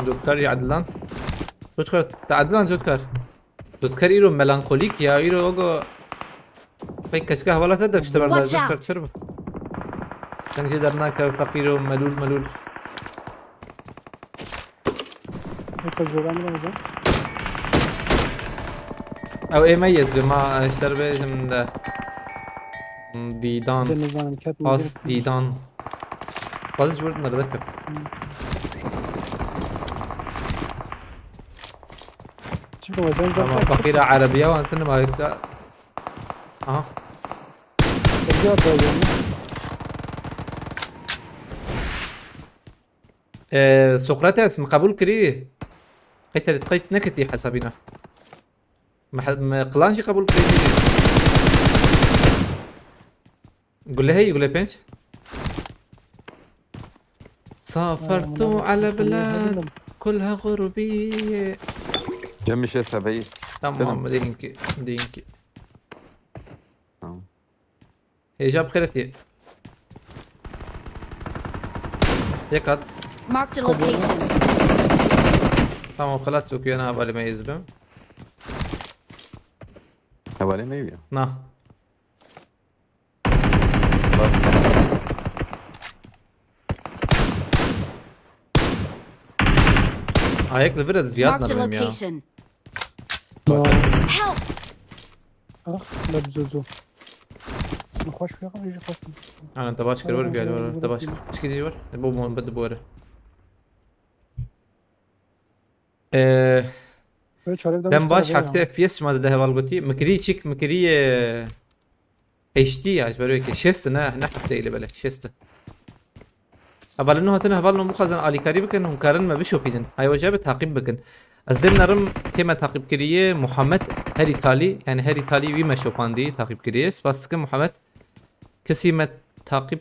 Jotkar ya Adnan. Jotkar, te Adnan Jotkar. Jotkar îro melankolîk ya, îro ogo. Pek keçka hevala te de işte Watch berdar out. Jotkar çer bu. Sen jê dernake feqîro melûl melûl. Eka jora min hocam. Ew ê me yê dibê ma, e, ser bêjim de. Dîdan. De nizanim ket mi As gerek. Dîdan. Bazı ji wir nerede kep. Çiko hocam Ama zaten fakira Erebiya wan tini ma yekta. Aha. Hocam da yani. Ee, Sokrates mi qebul kirî? Qeyt, qeyt nekirtî hesabîna. Me, me klan jî qebul kirî. Gule hey, gule pênc. سافرت على بلاد كلها غربية. Cem işe sebeyi. Tamam, Canım. Dinki, dinki. Tamam. Hêja bi xêretî. Yek hat. Marked a location. Tamam, xelas, wekî yana hevalê me yê zibim. Hevalê me ya. Na. Bak. Ayaklı biraz ziyad Marked a narim ya. Location. Help! Ah, la bizozo. Xweş xuya xwe jî xweş. Ana te baş kir, wer gel, wer te baş kir. Çikî dî wer. Bu muhabbet bu wer. Ee, Böyle çarek Dem baş, heftê F P S şima dide heval gotî. Mikirî çik, mikirî, e, H D ya, ji ber wê ke şêst ne, ne heftê ile bele, şêst. Hevalê nû hatine heval nû bixwazin alîkarî bikin, hûn karin me bişopînin. Hay weca bi taqîb bikin. Ez dê nerim kê me taqîb kiriye, Muhammed her îtalî, yani her îtalî wî me şopandî, taqîb kiriye. Spas dikim Muhammed. Kesî me taqîb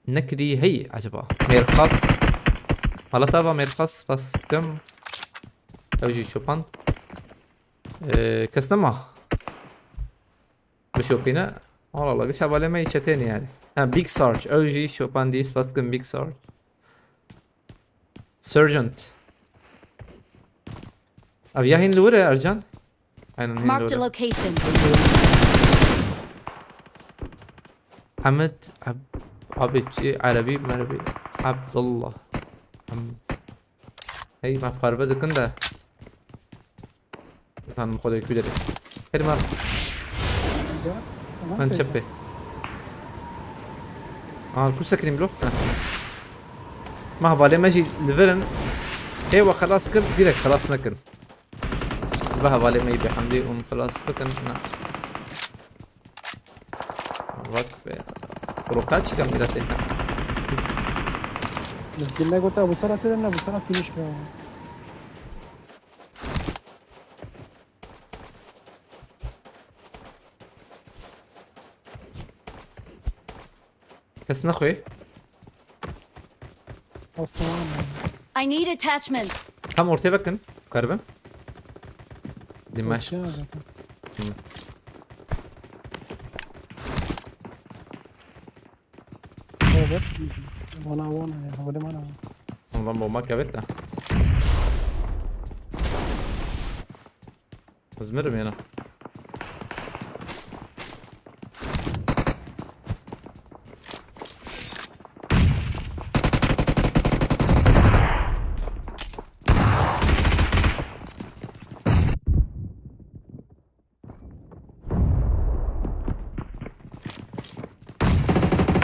nekirî heyî acaba? Mêrxas. Hala te va Mêrxas, spas dikim. Ew jî şopand. Ee, kes nema. Bişopîne. Allah Allah, bir hevalê me yê çetênî yani. Ha, Big Sarge. Ew jî şopandî, spas dikim Big Sarge. Sergeant. Ev ya hîn li wir e, Ercan? Aynen, hîn li Marked a wir e. Location. Hemed, Ab-, abi çi, Erebî, Merebî, Abdullah. Em, hey, me parve dikin de. Zanim xwe de ku derê. Her me. Tamam, Min peki. Çepê. Aa, ku sekinî bilo? Heh. Me hevalê me jî li vir in. Ê we xelas kir, direk xelas nekin. Ve hevalê me yî bêhemdî hûn xelas bikin. Na. Bak be. Roka çika mîratê. Gille gota bu sera tedin ne, bu sera finish be. Kes nexwê. Aslan. I need attachments. Tam ortaya bakın. Karibim. Dimaşk. Ortaya bakın. Hı. Evet. Vana vana ya. Vana vana. Ondan bomba kavetta. Izmir'im yana.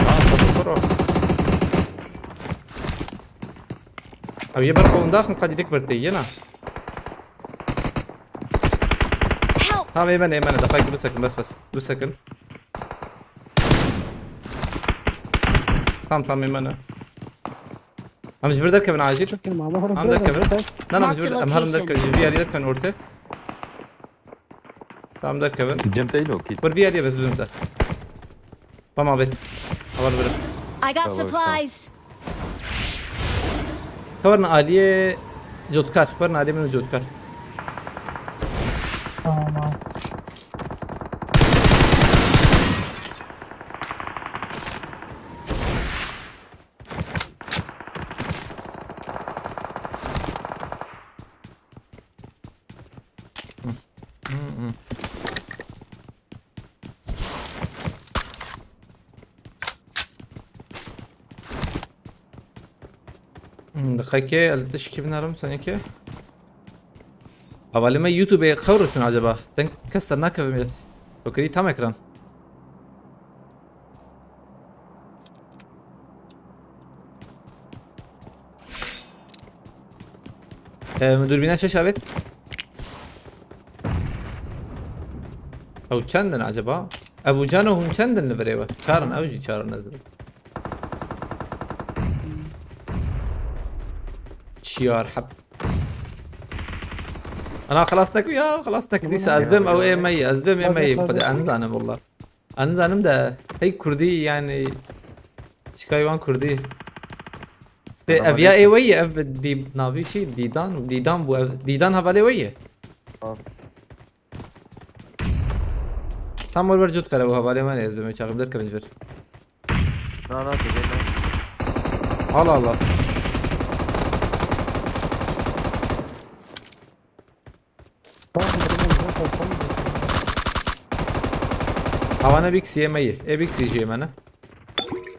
Aa, sabır, sabır o. Abi, ye ber qolunda aslında kadirek berteyena. Help! Tamam, êmene, êmene. Daxayek du sekin, bes, bes. Du sekin. Tamam, tamam, êmene. Em ji vir derkevin acil. Çekil, ama Em derkevin. Na, na, em ji vir, em herin derkevin. Ji vir derkevin ortê. Tamam, derkevin. Cem Teylo, kit. Bir bir yere bez bizim de. Tamam, evet. Haber verin. I got supplies. Kavarın Aliye Jotkar. Kavarın Aliye benim Jotkar. Tamam. Hı hı. Hmm, diqekê, ez tişkî binarim, senekê. Hevalê me YouTubeê xew rişin acaba? Deng kes dernakeve millet. Tokirî tam ekran. Ee, min dûrbîna şeş avêt. Ew çend in acaba? Ebu Cano, hûn çend in li virê we? Çar in, ew jî çar in ez. Çiyar heb. Ana xelas nekir ya, xelas nekir. Dîsa ez bim ew ê me ye, ez bim ê me ye, bi Xwedê ez nizanim walla. Ez nizanim de hey kurdî yani çikay wan kurdî. Sê ev ya ê we ye, ev dî-, navî çi? Dîdan, Dîdan bû ev. Dîdan hevalê we ye. Bas. Tam wer wer cot kare bu hevalê me ne ez bim çaxim derkevin ji vir. Na, na, tu dê ne. Allah Allah. Tamam, tamam, tamam, tamam. Havane Big C me ye. E Big C jê me ne.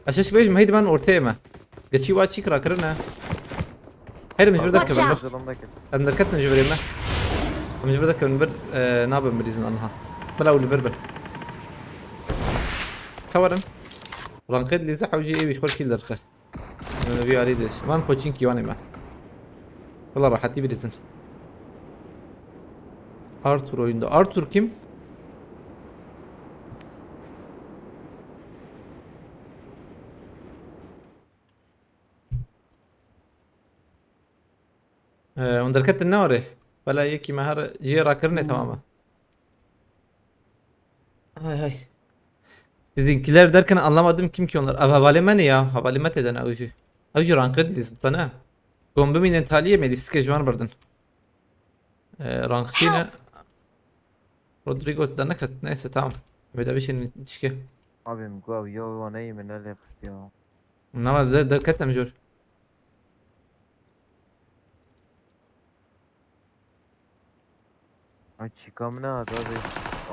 Eşeş bêjim heydi ben ortaya me. Geçî wa çîk rakirine. Her min ji vir Watch derkevin out. Bak. Em derketin ji virê me. Em ji vir derkevin vir, e, nabin bilîzin anha. Bila ew li vir bin. Ka werin. Ranqê dilîze hewcî êvî ji xwe kîl derxe. Min vî alî diş. Van poçinkî wanê me. Valla rahatî bilîzin. Arthur oyunda. Arthur kim? Ee, hûn derketin ne orê? Bela yekî me her cihê rakirinê tamam e. Hay hay. Sizinkiler derken anlamadım kim ki onlar. Ev hevalê me ne ya? Hevalê me têde ne ew jî. Ew jî ranked dî sana. Gom bimînin taliyê me lîstike ji wan birdin. Ee, ranketî ne? Help! Rodrigo da nekat. Neyse tamam. Eve de bir şey çike. Abim go yo yo neyim ne lexist ya. Nama de, de ketem jor. Ay, çîka min nehat abi.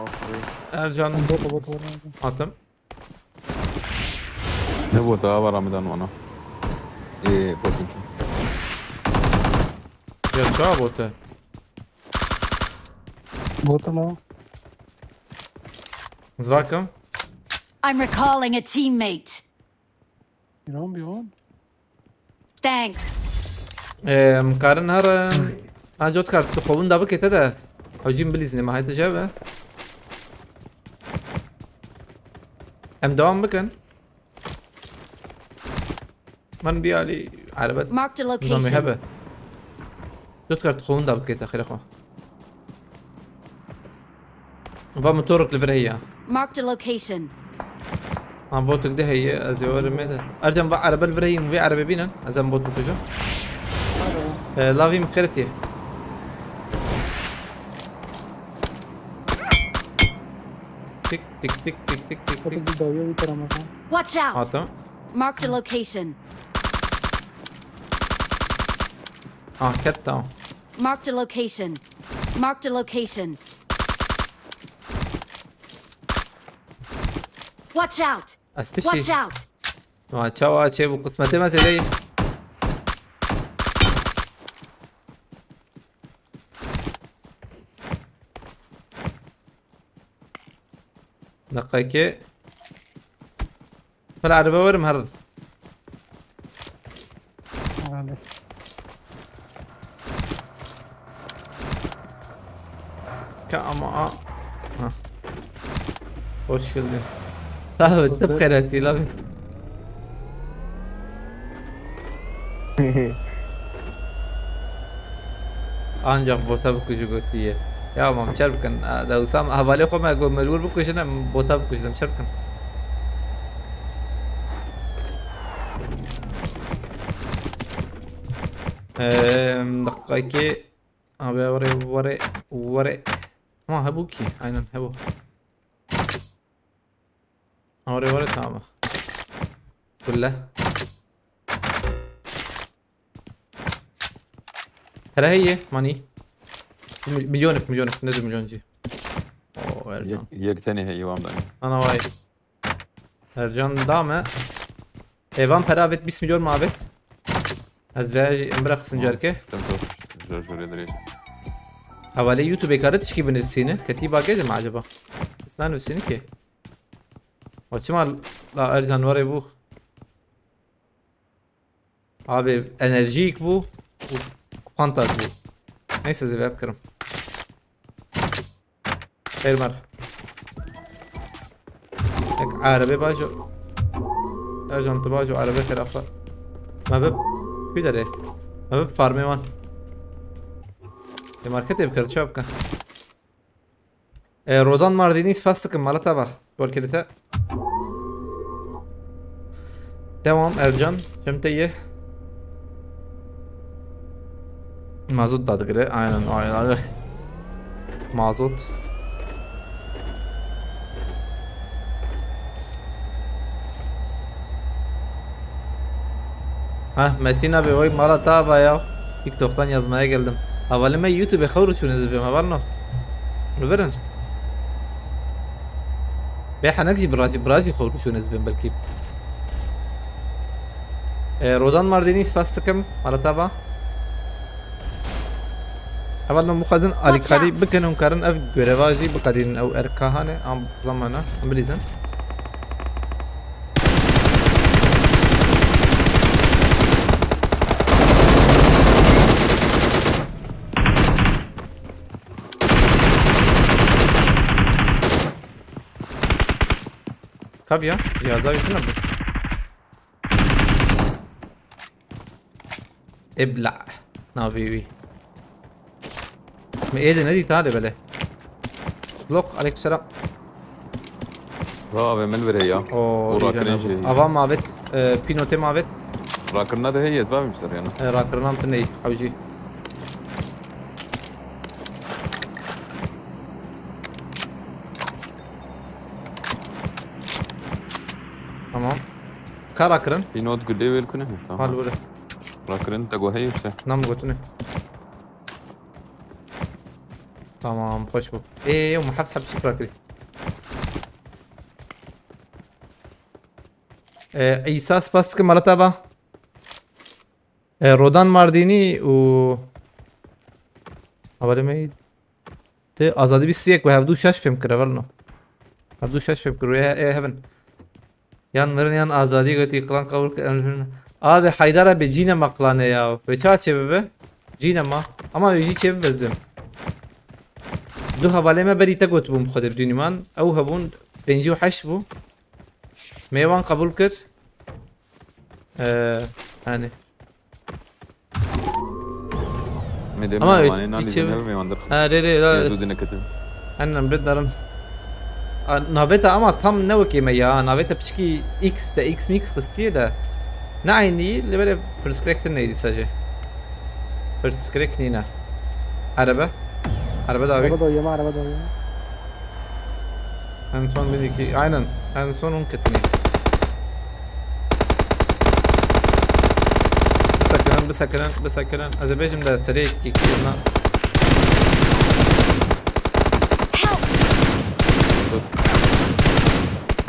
Aferin. Ercan. Bot, bot, bot, bot. Hatım. Ne bota, ava Ramadan wana. Ee, botinki. Ya ça bote. Bota la. Zrakım. I'm recalling a teammate. Beyond, beyond. Thanks. Em karin her, em, ha, cot kar, tu xwebûn da bike te de. Hewcîm bilîzine, ma hete jeve. Em devam bikin. Man bir alî erebet. Marked a location. Hebe. Cot kar, tu xwebûn da bike te, xêre xwe. Va motorek li vir heye. Marked a location. Ha, botek de heye, ez ê werim ê de. Ercan, va erebe li vir heye, vê erebe bînin. Ez em bot bikujim. Ee, lavî min xêretî. Tik, tik, tik, tik, tik, tik, tik. Botek bir dawiye bir tarafına. Watch out! Hatim. Marked a location. Ah, ket tamam. Marked a location. Marked a location. Watch out! Ez pişî. Watch out! Ma çawa çê bu qismetê me zêde ye. Deqekê. Bela erebe werim herin. Herhalde. Ka ama a. Ha. Hoş geldin. Abi, tıp xeyreti lan. Ancak bota bikujî gotiye. Ya mam çer bikin. Da usam hevalê xwe me got melûr bikujin em bota bikujin em çer bikin. Eee, deqayekê. Abi were were were. Ha hebû ki. Aynen hebû. Were were tamam. Kulle. Pere heye, money. Mil-, milyonek, milyonek, ne de milyoncî. Ercan. Yek, yek tenê heye, wan dayê. Ana vay. Ercan da me. Ê, van pera avêt bîst milyon mi avêt. Ez veya jî em bira xisin carke. Tamam, tamam. Jor, jor, jor, jor. Hevalê YouTubeê kare tişkî binivîsîne. Ketî bagê de mi acaba? Ez nanivîsîne ki. O çima la Ercan warê bû? Abi enerjiyek bû. Û fantas bû. Neyse, zî veb kirim. Xeyr mer. Ek arebe bajo. Ercan tu bajo arebe xerafa. Mebib. Kuy dere. Mebib farmê wan. E, marketê bikir, çawa bike? E, Rodan Mardînî spas dikim, mala te ba. Gol kilite. Devam Ercan. Çem te ye. Mazot da digire. Aynen, aynen. Mazot. Ha, Metin abi, oy mala te ava ya. TikTok'tan yazmaya geldim. Havalime YouTube'e xewr çûn ez bim, haval no. Bunu verin. Be hanek jî birazî, birazî xewr çûn ez bim belkî. E, Rodan Mardînî spas dikim, mala te ava. Heval min bixwazin alîkarî bikin, hûn karin ev göreva jî biqedînin, ew erka hane, am zamana, em bilîzin. Kaviya, cihaza wî tune bû. Ebla. Navê wî. Me ê de nedî tale bele. Blok, aleykümselam. Va ave min vire ya. Oo, O iyi rakirin canım. Şey. Ava mavet, e, pinote mavet. Rakirina de heye, va bir ser yana. E, rakirina tune iyi, avcı. Tamam. Ka rakirin? Pinot gulê wêl kune. Tamam. Hal vure. Rakirin te go heye işte. Nam gotune. Tamam, hoş bu. Ê, yew me heft heb çî rakirî. Ê, Îsa, spas dikim, mala te ba. Ê, Rodan Mardînî û Havalê me te Azadî bîst û yek û hevdû şeş fêm kir, evel no. Hevdû şeş fêm kir, ê, ê, hevin. Yan mirin yan azadî gotî, klan qebûl kir, em ji min. Abi Haydar abi cîne me klane ya. Ve ça çê bibe? Cîne ma. Ama wê jî çê bibe zim. Du hevalê me berî te gotibûm xwe de bidûnî man. Ew hebûn pêncî û heşt bû. Me wan qebûl kir. Ee, yani. Ama me dê Ama mewanê nanî çi-, dî nebe mewandir. Ha, rê, rê, da. Ya dû dine ketin. Ennem bê darin. A, naveta ama tam ne wekê me ya. Naveta piçkî X de X mix xistiye de. Ne aynî, li bere pirskrek tine neydi sadece. Pirskrek nîne. Araba. Araba da abi. Araba da uyuma, araba da uyuma. En son bir iki, aynen. En son on katını. Bisekinin, bisekinin, bisekinin. Ez ê bêjim de serê iki, iki yılına. Help! Dur.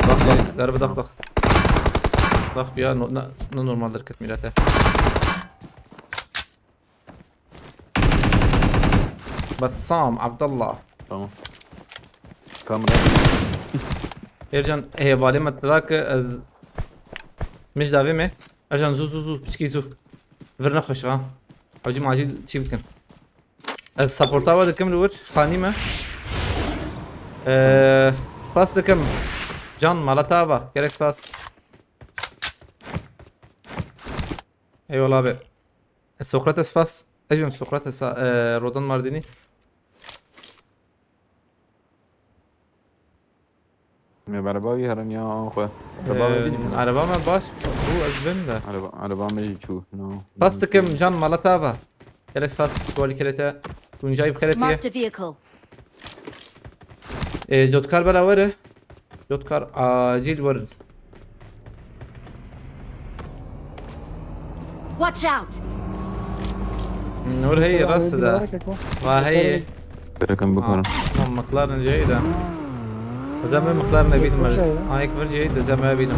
Bak, bak, darbe dak, bak. Bak ya, no, na, no normaldir kit millete. Bassam, Abdullah. Tamam. Kamera. Ercan, hevalê me tira ki ez mij davê me. Ercan, zu, zu, zu, piçkî zu. Vir nexweş ha. Hacim acil çî bikin. Ez supporta we dikim li wir. Xanî me. Ee, spas dikim. Can, mala te ava. Gerek spas. Eyvallah abi. E, Sokrates spas. Ejim Sokrates, e, Rodan Mardini. Me berba wî herin ya an xwe. Araba me Ee, bînî min. Araba me baş bû, ez bin de. Araba, araba me jî çû. No. Spas dikim, can, mala te ava. Gelek spas, şivalî kelete. Tuncayî bi keletiye. Marked a vehicle. Ee, cotkar bela were. Cotkar acil werin. Watch out! Nur hey, rast da. Va hey. Bırakın bu konu. Tamam, McLaren ceyda. Ez ê miqdar nebînim. Yek bir şey ya. Ha, yek bir şey, ez ê bînim.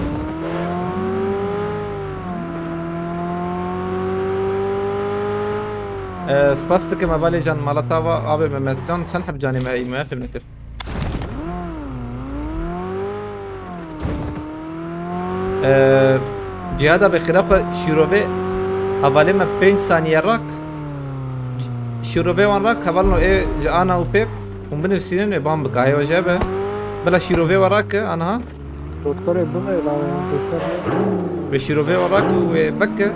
Ee, spas dikim, hevalê can, mala te ava, abê Mehmet can, çend heb canê me heyî, me fêm nekir. Ee, cihada be xira xwe şîrove, hevalê me pênc saniye rak, şîrove wan rak, hevalno ê ji ana û pêv, hûn binivîsînin ê ban bike, heye we jê be. Bila şîrove we rak, anha. Doktorê bime, la doktor. Wê şîrove we rak û wê veke.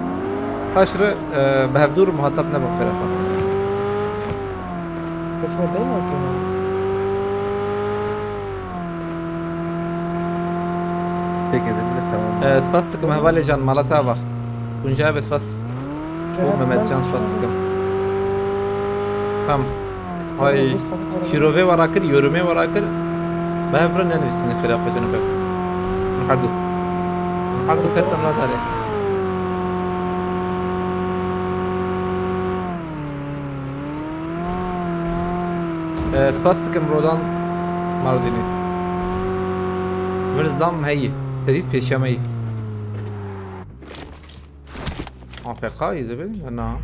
Paş re, e, bi hevdû re muhatap nebin xêra xwe. Kaçma değil mi? Peki, dedim de tamam. E, spas dikim, hevalê can, mala te ava. Tunca be spas. Û Mehmet can, spas dikim. Tamam. Ay, şîrovê we rakir, yorumê we rakir. Bi hev re nenivîsînin xêra xwe, canê xwe. Hûn herdu. Hûn herdu ketin Natalya. Ee, spas dikim Rodan Mardinî. Vir zilam heyî. Te dît pêşiya me yî. A F K yî zebê? Na.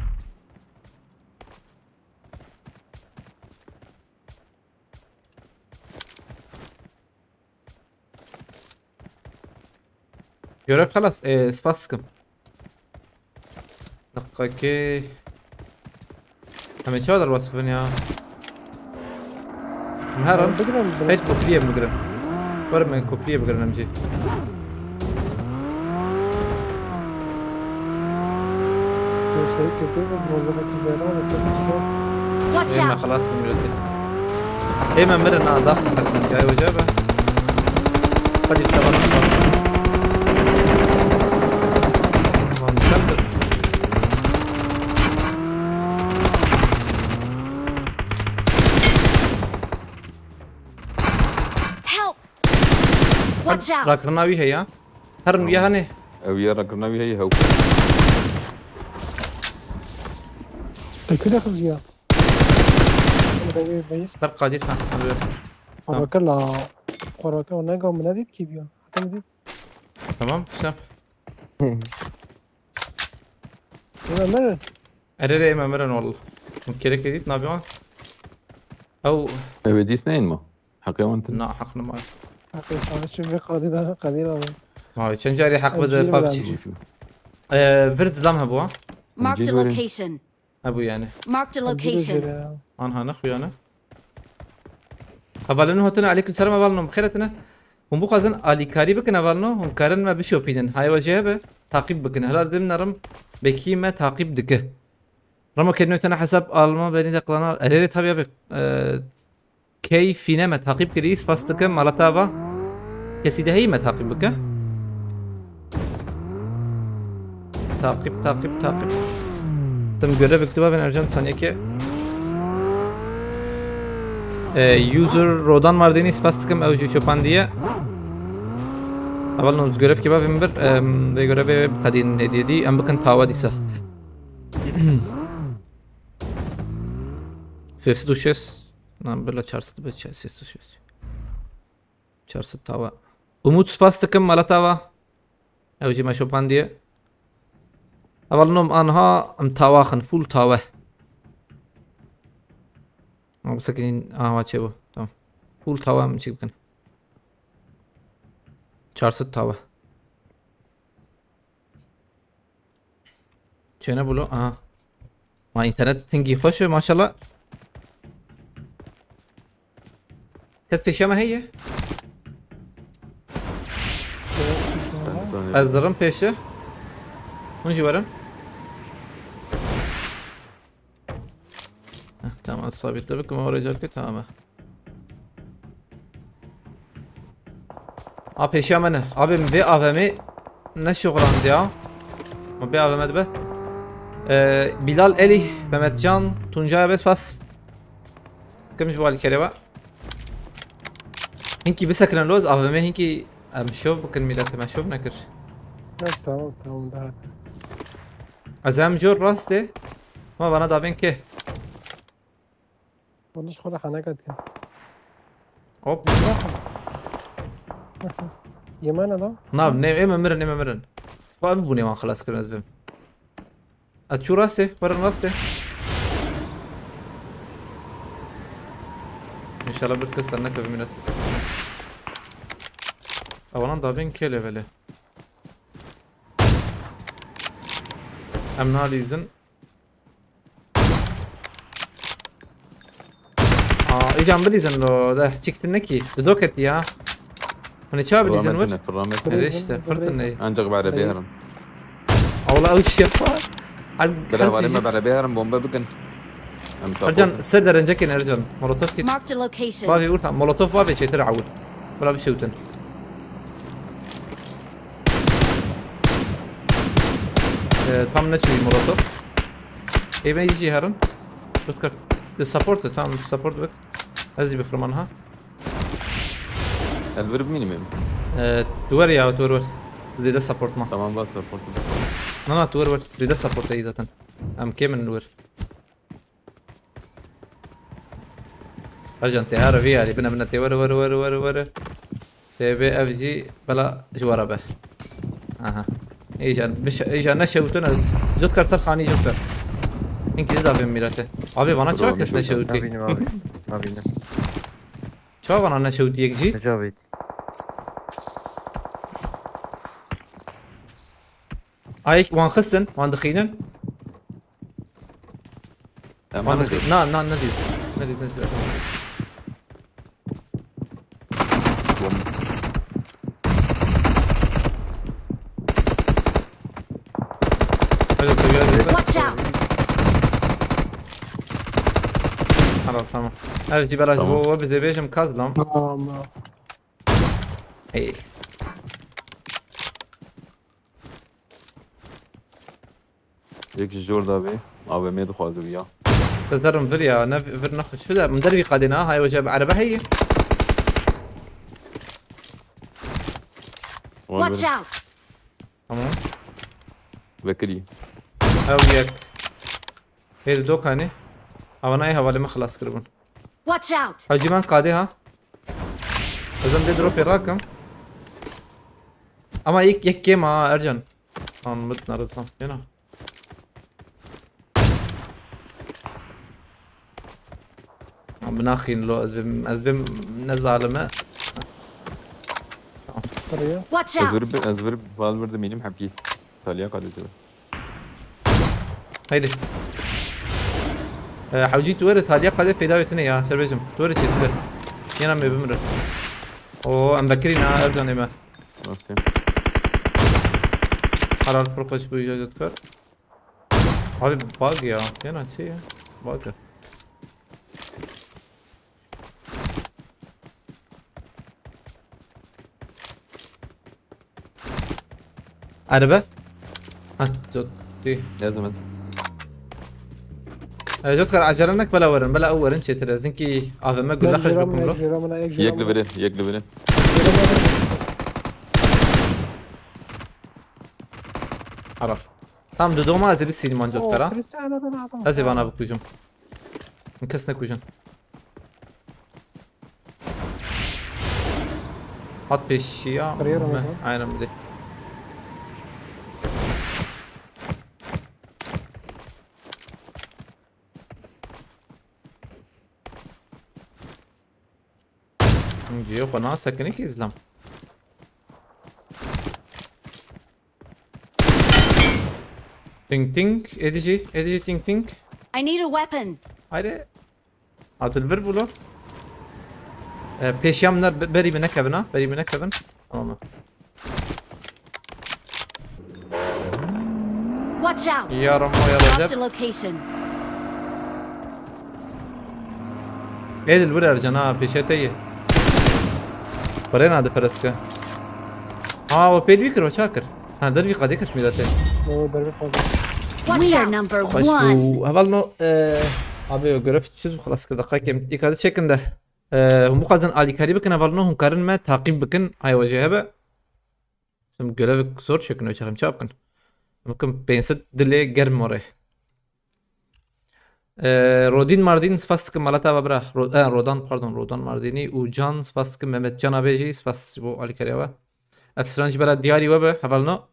Görev xelas. Ee, spas dikim. Deqekê. Em ê çawa derbas bibin ya? Em herin. Bigrin, bigrin. Pêt kopliyê bigirin. Werin me kopliyê bigirin em jî. Watch out! Ê me xelas bû miletê. Ê me mirin ha, dax xetmî gayê hoca be. Hadi işte bana bak. Lan sen de. Help! Watch out! Rakirina wî heye. Herin wî hane. Ew ya rakirina wî heye hew. Te kule xiziya. Beyis. Ber Kadir ha. Xorake la. Xorake o nega min nedît kî biya. Hata min dît. Tamam, işte. Ê me mirin. Erê rê ê me mirin walla. Hûn kerek edît nabiyan. Ew. Ew ê dîs neyên ma? Heqê wan tune. Na, heq nima. Heqê şanê çi vê qadî de, qadî de. Ma çend carî heq bide PUBG. Ee, vir zilam hebû ha. Marked a location. Hebû yani. Marked a location. Anha ne xuyane. Hevalên hatine, aleykum selam, hevalno, bi xêr hatine. Hûn bixwazin alîkarî bikin, hevalno, hûn karin me bişopînin. Haya we jê hebe, taqîb bikin. Hela didim nerim, bekî me taqîb dike. Remo kedinê tene hesab alma beni de qilana. Erê rê tabi abi. E, keyfîne me taqîb kirî, spas dikim, mala te ava. Kesî de heyî me taqîb bike. Taqîb, taqîb, taqîb. Tim görev iktiba ben Ercan saniyeke. Ee, user Rodan Mardinî spas dikim, ew jî şopandiye. Hevalno görev kiba vê min bir, em, vê görevê qedîn hediye dî, em bikin tawa dîsa. Sêsed û şêst. Na, bila çar sed be, çe-, sêsed û şêst. Çar sed tawa. Umut spas dikim, mala te ava. Ew jî me şopandiye. Hevalno anha em tawa xin, full tawe. Ama bisekinin, aha, çê bû. Tamam. Full tawe em çî bikin. Çar sed tawe. Çêne bûlo, aha. Ma înternet tingî xweş e, maşallah. Kes pêşiya me heye? Ez dirim pêşe. Hûn jî werin. Heh, tamam, ez sabîtle bikim, oraya carke tamam e. A pêşiya me ne. Abi vê A V M neşixulandiya. Ma bê A V M dibe. Ee, Bilal Elî, Mehmetcan, Tuncay, bes pas. Kim ji bo alîkerê ve. Hinkî bisekine loz, A V M hinkî em şov bikin, mîletê me şov nekir. Yok, tamam, tamam, daha. Ez em jor rastê. Ma bana da bên kê. Onu şöyle hana katayım. Hop. Bakın. Yemana da? Na, ne, ême mirin, ême mirin. Ba, em bûnê wan xilas kirin ez bim. Ez çû rastê, werin rastê. İnşallah bir kes ser nekeve millet. Avanan da bin kê levelê. Em nalîzin. Aa, îcan bilîzin lo, de çiktin nekî. Di do ketî ya. Hûn ê çawa bilîzin wir? Fırlametine, fırlametine. Ere işte, fırtın ne? Ancak bere beherim. Awla ew çi yapa? Bira varê me bere beherim, bombe bikin. Em Ercan, support. Ser derencekên Ercan. Molotof kit. Marked a location. Bavê urta, molotof bavê çêtir awil. Bila bişewtin. Ee, tam neçûyî molotof. Ê me jî herin. Dot kar. De support, tam support bik. Ez jî bifirman ha. Ez vir bimînim êm. Ee, tu wer ya, tu wer wer. Zêde support ma. Tamam, bas support. Na, na, tu wer wer. Zêde support ey zaten. Em kêm in li wir. Ercan, tê here vê yarî, bine, bine, tê were, were, were, were, were. Tê vê ev jî bela ji were be. Aha. Îja, biş-, îja neşewtine. Jotkar ser xanî, Jotkar. Hinkî de davê mîrete. Abi, bana çawa kes neşewtî? Nabînim abi. Nabînim. Çawa bana neşewtî yek jî? Necavît. Ayek wan xistin, wan dixînin. Em Wan wan dixî-, na, na, nedîz. Nedîz, nedîz. Bom. Hadi, hadi, hadi. Watch out! Tamam, tamam. Evet, Cibel, tamam. Bu, bu bize beşim kaz lan. Tamam. Ey. Yek ji jor da bê. A V M dixwaze wî ya. Ez derim vir ya, ne vir nexwe. Şu de min dervî qadê na, hay weje bi erebe heye. Wan Watch verin. Out! Tamam. Vekirî. Ew yek. Hê di dokanê. Avanayê hevalê min xilas kiribûn. Watch out! Hacî, ben qadê ha. Ez em dê dropê rakim. Ama ilk yek kêm ha Ercan. Anmut narızdan. Yana. Abi naxin lo, ez bim, ez bim ne zalime. Buraya. Watch Ez out! vir bi, ez vir bal vir dimînim hepî. Talya kadesi. Haydi. Ee, hewcî tu were taliya qadê peyda wê tune ya, serbêjim. Tu were çêtir. Yena me bimire. O, em vekirî na Ercanê me. Okey. Haral pir xweş bû îcazet kar. Abi bug ya. Yena çi ya? Bug. Araba. Ha, çok iyi. Ne zaman? E, Jotkar, acele nek bela werin, bela ew werin çêtir. Ez inkî A V M gulle xerc bikim lo. Yek li virê, yek li virê. Araf. Tam du doma ez ê bisînim ancak kara. Ez ê vana bikujim. Kes nekujin. Hat pêşiya. Kırıyorum me, o zaman. Aynen bir de. Cihê xwe nasekinî ki îzlam. Ting ting, êdî jî, êdî jî ting ting. I need a weapon. Haydi. Adil vir bû lo. E, pêşiya min ne, be-, berî min nekevin ha, berî min nekevin. Tamam mı? Watch out! Yaram o ya Recep. Marked a location. Êdil vir Ercan ha, pêşiya te ye. Birêna di pereske. Ha, o pêl wî kir, o ça kir? Ha, dervî qadê kir mîra te. O dervî qadê. Watch out! We are number one. Xweş bû. Heval no, e, abi, o görev çiz xelas kir, deqayekê. Îkade çekin de. E, hûn bixwazin alîkarî bikin, heval no, hûn karin me taqîb bikin. Ay wece hebe. Şimdi görev zor çekin, o çaxim çap kin. Mümkün pênc sed dilê germ orê. Ee, Rodîn Mardîn, spas dikim mala te ve bira. Ro-, e, Rodan, pardon, Rodan Mardînî û Can, spas dikim, Mehmet Can abê jî, spas ji bo alîkariya we. Ev stran jî bera diyarî we be, hevalno.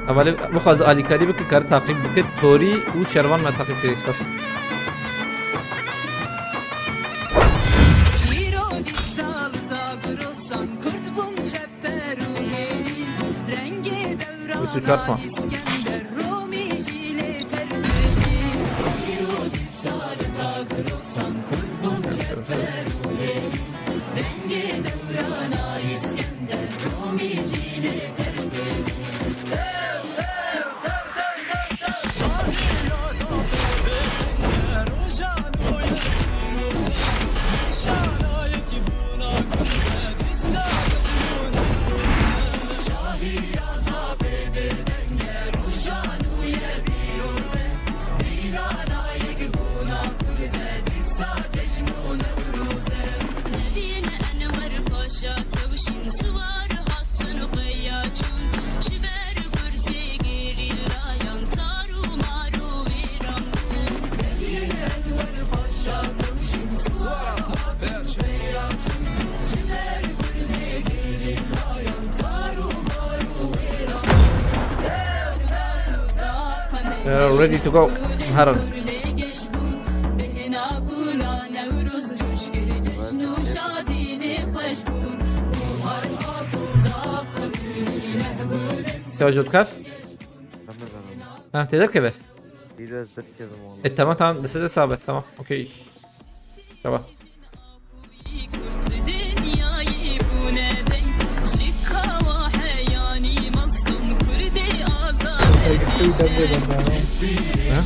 Hevalê, bixwaze alîkarî bike, kare taqîb bike, Torî û Şervan me taqîb kirî, spas. Îro vî sal Zagrosan Kurd bûn çeper û hêvî, rengê dewran Bîst û çar puan. Îskender Romî jî lê terpêvî. Îro vî sal Zagrosan Kurd bûn çeper û hêvî, rengê dewrana Îskender Romî jî lê terpêvî. Uh, ready to go. Herin. Sewacot kar. Ha, tê derkeve. Îro ez derketim oğlum. E, tamam, tamam, dest hesabı, tamam, okey. Tamam. Ha?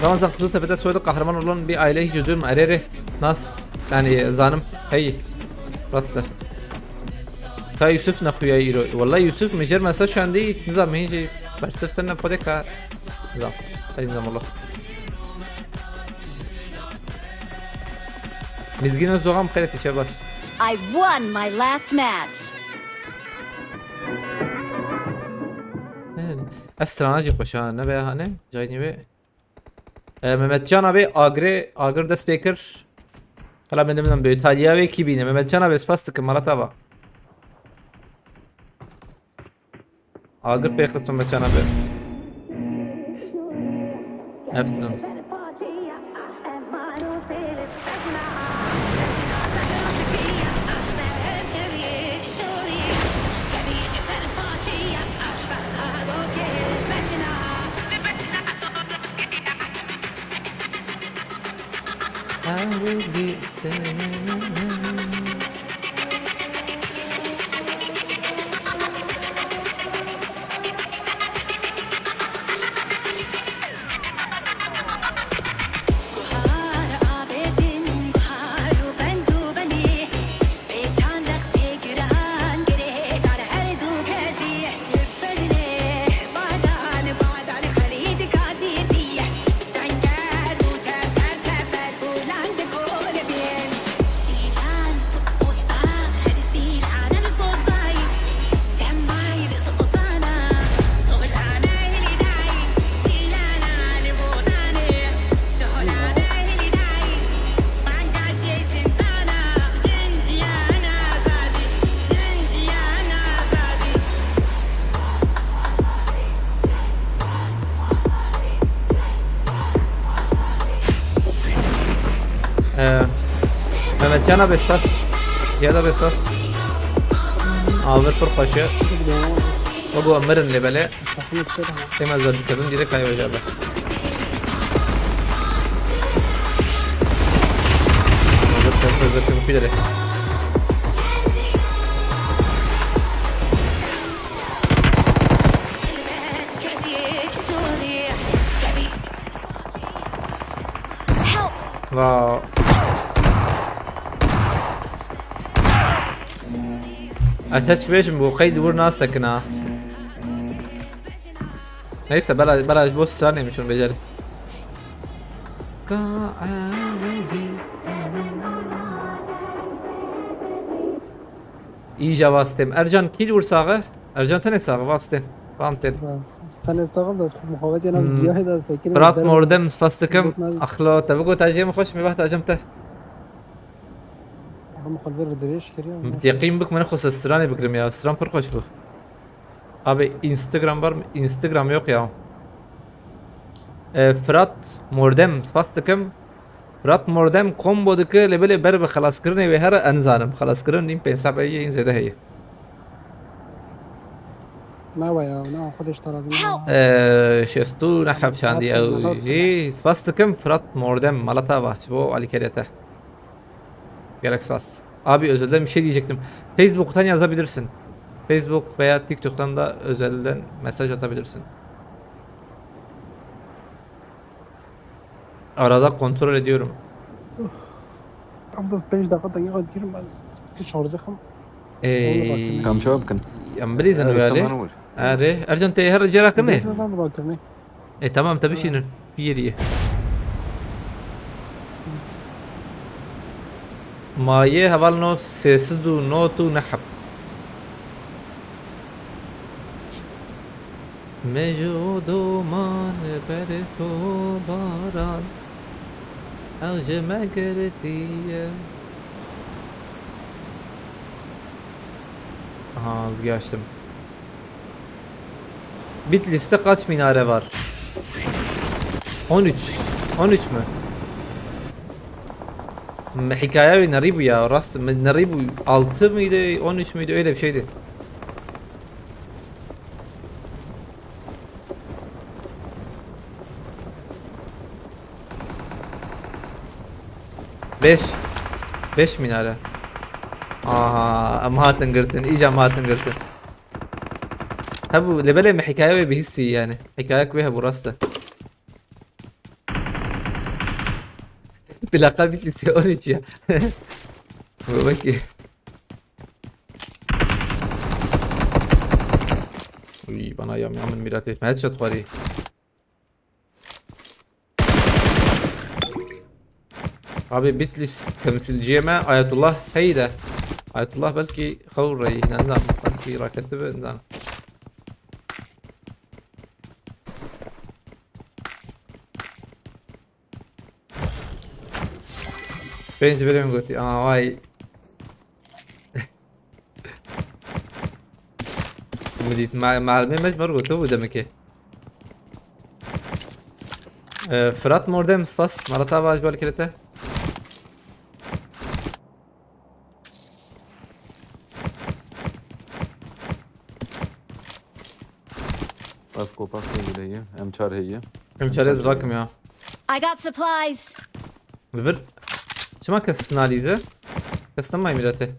Ramazan Qızıltepe'de soyadı kahraman olan bir aile hiç ödül mü? Erere. Nas. Yani zanım. Hey. Rastı. Ka Yusuf nexuya îro. Wallahî Yusuf mijêr me ser şandî, nizam hîn jî bersif tine podê ka. Nizam. Ey nizam Allah. Mizgîno zoxam xêrek şev baş. I won my last match. Ev strana jî xweş a, ne be hane? Caynî ve. E, Mehmetcan abi agre, agir dest pê kir. Hala bende min bi Îtalya ve kî bîne. Mehmetcan abi spas dikim, mala te va. Agir pê xist Mehmetcan abi. Efsun. Ee, Mehmetcan abi spas. Cihat abi spas. Avir pir xweş e. Baba mirin lê belê. Tema zor dikevin direkt kayı hocam. Zor kevin, zor kevin, bir direkt. Va. Ez hiç bêjim, bu qeyd wir nasekina. Neyse, bela, bela ji bo stranê min şûn bêjerim. Îja vastêm. Ercan kî li wir sax e? Ercan tenê sax e, vastêm. Van tên. Tenê sax e, da xwe muhabbet yana Hmm. Cihayê da sekinê Fırat der Mordem, spas dikim. Botna- Axlo, te bigot, ez jê min xweş, mi vaxt acem te. Ama xwe li vir dirêj kiriya. Yaqîn bik, min xwe stranê bikirim ya. Stran pir xweş bû. Abi Instagram var mı? Instagram yok ya. E, Fırat Mordem, spas dikim. Fırat Mordem combo dike, lê belê ber bi xelaskirinê wê here, ez nizanim. Xelaskirin nîm pênc sed heye, yên zêde heye. Nawe ya, na, xwedê ji te razî, nawe. Help! E, şêst û neh heb çandî ew jî. Spas dikim, Fırat Mordem, mala te ava, ji bo alîkariya te. Gelek spas. Abi, özelden bir şey diyecektim. Facebook'tan yazabilirsin. Facebook veya TikTok'tan da özelden mesaj atabilirsin. Arada kontrol ediyorum. Tam da pênc dakika da yavaş girin, ben bir şarjı kam. Ey. Kam çawa bikin? Em bilîzin Evet, wê alê. Tamam, olur. Erê, Ercan, te her cera kirine? Bilîzin, tamam, bakın. E, tamam, te bişînin. Pîrî. Mayê heval no sêsid û nod û neh heb. Mejo doman berf û baran, ew ji me girtiye. Aha, ez geçtim. Bitlis'te kaç minare var? On üç. On üç mü? M-, hikaye bir nerî bu ya, rast mı? Nerî bu? Altı mıydı? On üç müydü? Öyle bir şeydi. Beş. Beş minare. Aha, em hatin girtin. İyice em hatin girtin. Hebu, lebelê me hikaye wê bihîstî yani. Hikaye wê hebu rast e. Plaka Bitlisê on üç ya. Bu bak ki. Uy, bana yam yam miratê. Headshot xwarî. Abi Bitlis temsilciye me Ayetullah heyde. Ayetullah belki xew rey, ne zan, belki raketi be, ne zan. Pênc birim gotî, aa, vay. Min dît, ma-, malmê me ji me re gotiye bû demekê. Ee, Fırat Mordem, spas. Mala te ava ji bo alîkariya te. Bas kopas ne bile ye. M çar heye. M çar ez rakim ya. I got supplies. Li vir. Çima kes nalîze? Kes nema miratê.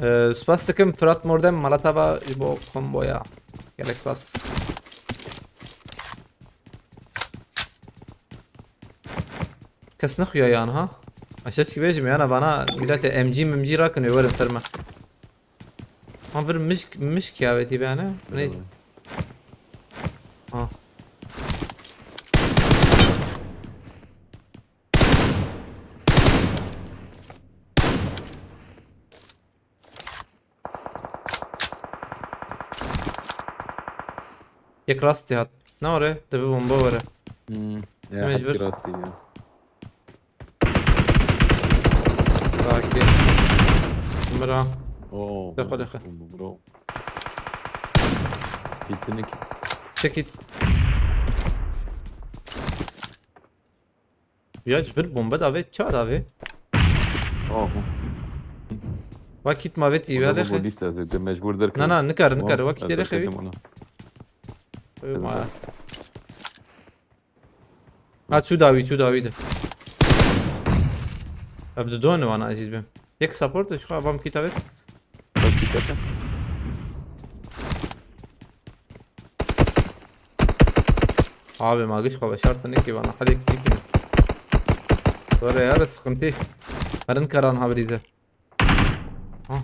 Ee, spas dikim Fırat Mordem, mala te ava ji bo komboya. Gelek spas. Kes nexuya yan ha. Aşağı çıkıp bêjim yana vana miratê M G M G rakin û werin ser me. Ha, bir mişk, mişk ya, beti bana. Ne? Tamam. Ha. Yek rastî hat. Ne were? Dibe bomba were. Hmm. Ya, mecbur. Rastî ya. Sakin. Mira. Oo. Te xwe lexe. Bro. Bitini ki. Çekit. Ya ji vir bombe davê, ça davê? Oh. Vakit ma vêt î vele xe. Lîst ez de mecbur derkevim. Na, na, nikare, nikare, vakit yê xewî. Ha, çû dawî, çû dawî de. Ev di don wana ez jî dibêm. Yek support, şu avam kit avêt. Abi ma giş xwe veşartin ki bana halik dikin. Were yare sıkıntı. Herin karan ha birîze. Ah.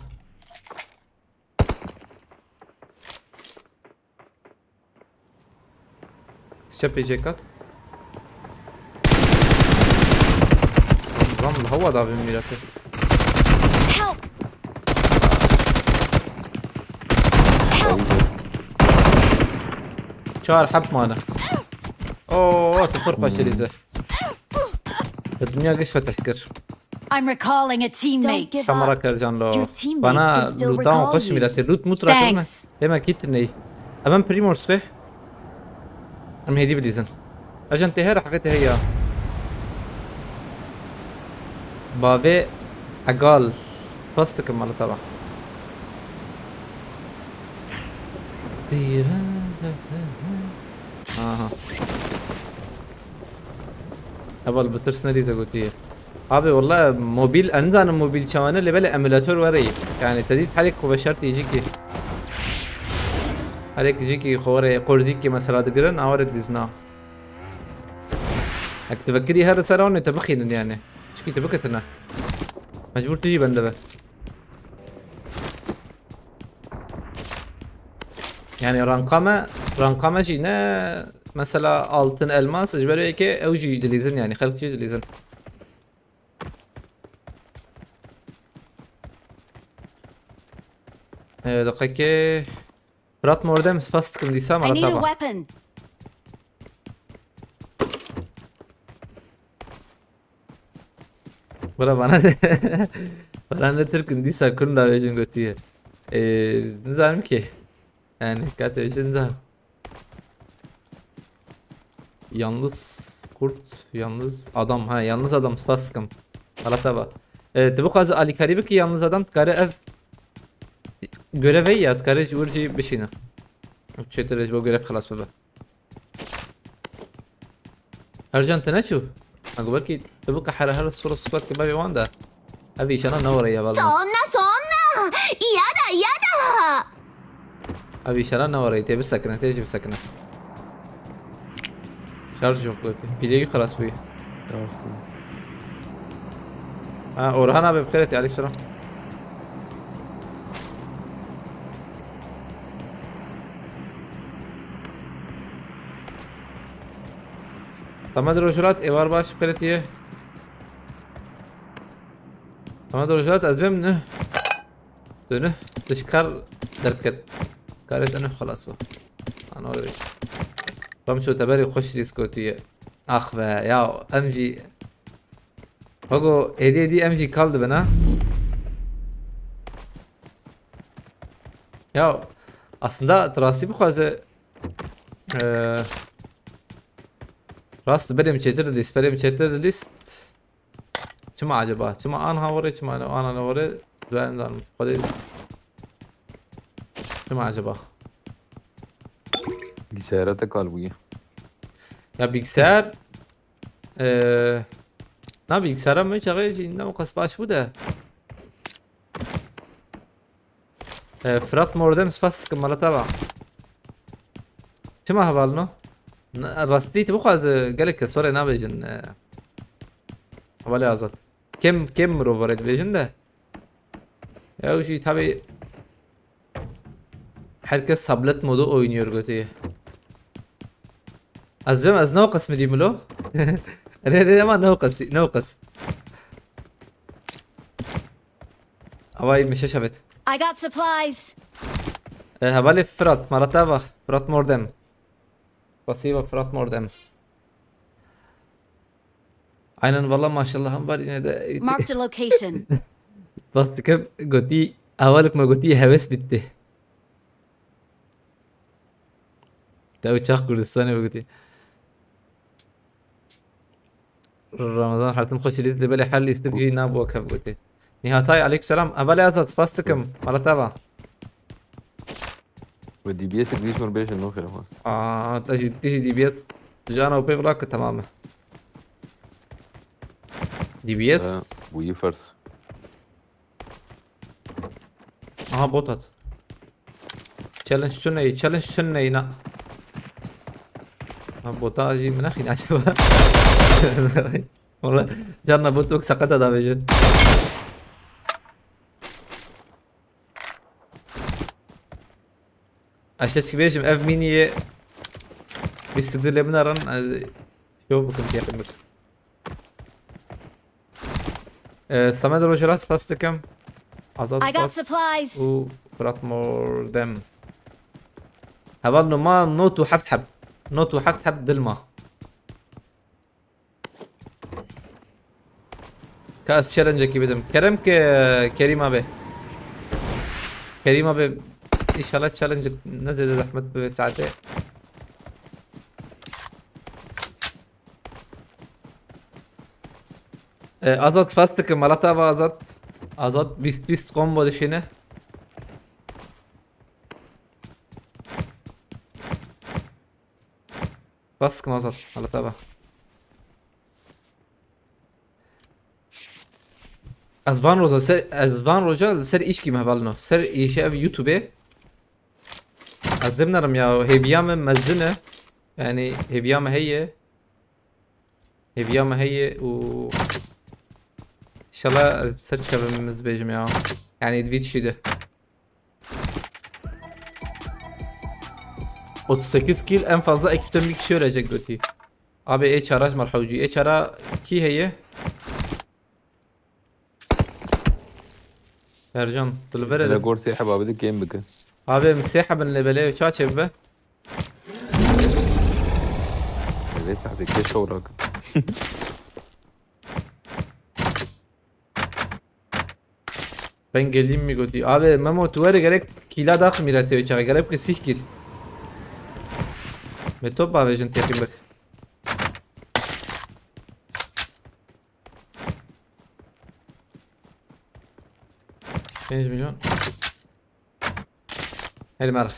Şepê jêkat. Zam li hewa davên mîrete. Help! Help! Çar heb mane. Oo, tu pir xweş dizî. Te dinya giş fetih kir. I'm recalling a teammate. Don't give up. Samara Kercan lo. Your teammates can still recall you. Bana loot down xweş mîrete. Loot mut rakirine. Thanks. Dema kit ney. Hemen Primorske. Em hêdî bilîzin. Ajan tê her heqê te heye. Bavê Egal. Spas dikim mala te ba. Aha. Heval bi tirs nerîze gotiye. Abi walla mobil, ez nizanim mobil çawane lê belê emulator were yî. Yani te dît herek ku veşartî jî kî. Herek jî kî xwe were qurdîkî mesela digirin, a were dizna. Ek tu vekirî her ser anê te bixînin yani. Çikî tu biketine. Mecbur tu jî bende be. Yani ranka me, ranka me jî ne mesela altın elmas, ji ber wê yekê ew jî dilîzin yani, xelk jî dilîzin. Ee, deqekê. Fırat Mordem spas dikim dîsa I mala need a tava. Weapon. Bira bana ne? Bana ne Türk'ün dîsa Kurd da bêjin gotiye. Ee, nizanim ki. Yani, kate bêjin nizanim. Yalnız kurt, yalnız adam. Ha, yalnız adam spas dikim. Mala tava. Ee, tu bixwaze alîkarî bikî yalnız adam, dikare ev görev heye ya, dikare ji wir jî bişîne. Çêtir ji bo görev xilas bibe. Ercan, te neçû? Ango belkî tu bike here here sura squad ke bavê wan de. Ev îşana ne were ya valla. そんな、そんな、嫌だ、嫌だ。 Ev îşana ne were, tê bisekine, tê jî bisekine. Şarj yok gotî. Pîlê wî xilas bûye. Rast. Ha, Orhan abi, bi xêr hatî, aleykum selam. Samet Rojhilat, êvar baş, bi xêr hatiye. Samet Rojhilat, ez bêm neh. Tu neh, tu ji kar derket. Karê te neh xelas bû. Ana were. Ramço te berê xweş lîs gotiye. Ax be, ya, em jî. Bago, êdî êdî em jî kal dibin ha. Ya, aslında tu rastî bixwaze, e, rast berê min çêtir dilîst, berê min çêtir dilîst. Çima acaba? Çima an ha were, çima an ha were? Duaya nizanim. Xwedê. Çima acaba? Bilgisayara te kal bûye. Ya bilgisayar, e, na bilgisayara min çaxê jî ne o qas baş bû de. E, Fırat Mordem spas dikim mala tava. Çima hevalno? N-, rastî tu bixwaze gelek kes were nabêjin, e, hevalê Azad. Kêm, kêm mirov were dibêjin de. Ew jî tabii herkes tablet modu oynuyor gotiye. Ez bêm ez ne o qismi dî milo? Rê rê ama ne o qismi, ne o qis. Avay mişe şabet. I got supplies. E, hevalê Fırat, mala tava. Fırat Mordem. Pasiva Fırat Mordem. Aynen valla maşallah hem var yine de. Marked a location. Bas dikim gotî, hevalek me gotî heves bitti. Te çax Kurdistanê gotî. Ramazan Hatim xweş lîst dibelê her lîstik jî nabû kev gotî. Nihatay, aleykum selam. Hevalê Azad, spas dikim. Mala tava. Ve D B S giriş mir beşe no xêr xwest. Aa, te jî, te jî D B S. Cana û pê vila ki tamam e. D B S. Ha, bu iyi fers. Aha, bot at. Challenge tune, challenge tune na. Ha, bota jî min nexîn acaba. Valla carna bot wek seqeta davêjin. Ez şeş bêjim ev mîniyê bîst lê min erin, ez şov bikim, têqîm bikim. Ee, Samet Rojera spas dikim. Azad I got spas supplies. Û Fırat Mordem. Heval numa not û heft heb. Not û heft heb dilma. Ka ez challengeekî bidim. Kerem ke Kerîm abi. Kerîm abi, inşallah challenge ne zêde zehmet bi saetê. E, Azad fast dikim, mala te ava Azad. Azad bîst bîst combo dişîne. Spas dikim Azad, mala te ava. Ez van roja ser, ez van roja li ser îşkî me hevalino. Ser îşe ev YouTube. Ez dibnerim ya, hêviya me mezin e. Yani hêviya me heye. Hêviya me heye û inşallah ez ser çavim ez bêjim ya. Yani di vî tiştî de. Otuz sekiz kill, en fazla ekipten bir kişi ölecek gotî. Abi ê çara ji me re hewcî. Ê çara kî heye? Ercan, tu li vir Hele de. Gor sê heba bide game bike. Abi em sê hebin lê belê ça çê bibe? Lê saetê kê şewrak. Ben geleyim mi gotî? Abi Memo tu were gerek kîla daximîre tê çaxa gerek bike sîh kîl. Me top bavêjin têqîm bik. Pênc milyon. Hadi mer.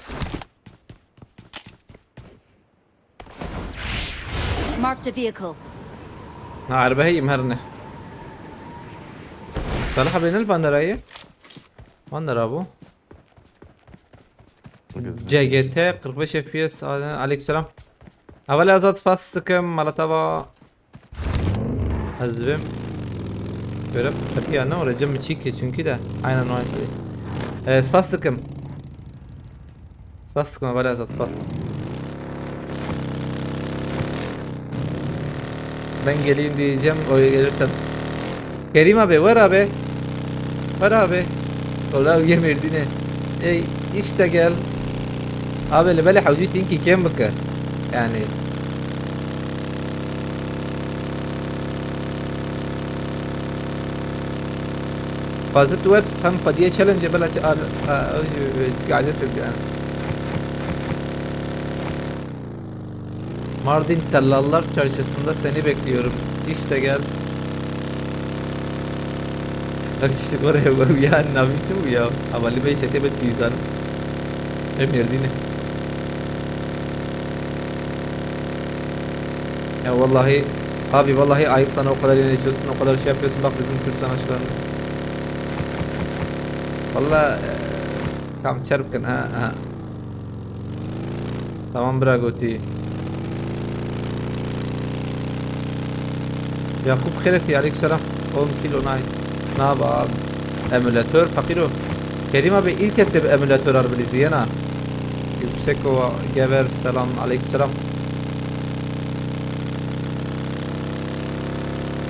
Marked a vehicle. Ha, araba heyim her ne. Salih abi ne bandera ye? Bandera bu. C G T kırk beş F P S. Aleykümselam. Hevalê Azad spas dikim, mala te ava. Ez dibêm. Görev qetiya ne, oraya cem çîkê çünkü de. Aynen o. Ee, spas dikim. Spas dikim, hevalê Azad, spas. Ben geleyim diyeceğim, oraya gelirsem. Kerîm abi, were abi. Were abi. Ola uye Mêrdînê. Ey, işte gel. Abi, li belê hewcî tînkî kêm bike. Yani. Fazla tu wet hem xwediyê challenge bela çi al, a, a, çi gaze tebdi yani. Mardin Tellallar Çarşısı'nda seni bekliyorum. İşte gel. Bak işte oraya bak ya, navî çi bû ya? Havalı Bey çete bet yüzdanım. Hem Mêrdînê. Ya vallahi abi, vallahi ayıp sana, o kadar yönetiyorsun, o kadar şey yapıyorsun. Bak bizim Kürt sanatçılarını. Vallahi, e, tam çarpkın ha, ha. Tamam bira gotî. Yakup Xeletî, aleykümselam. On kilo nay. Naba emülatör fakiro. Kerîm abi, ilk kez de bir emülatör arbiliziyena. Yüksek Ova Gever, selam, aleykümselam.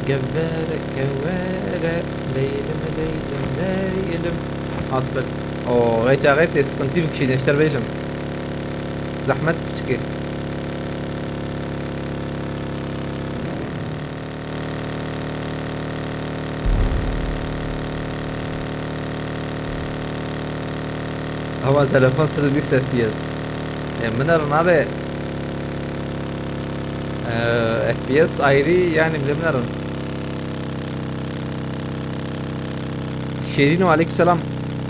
Gevere, gevere, leylim, leylim, leylim. Hat ber. O, veç ağayt de sıkıntı bir kişi neşter bejim. Zahmet piçki. Ama telefon sırrı bir set diye. E, min er nabe. E, F P S ayrı yani, bilim nerin. Şerino, aleykümselam.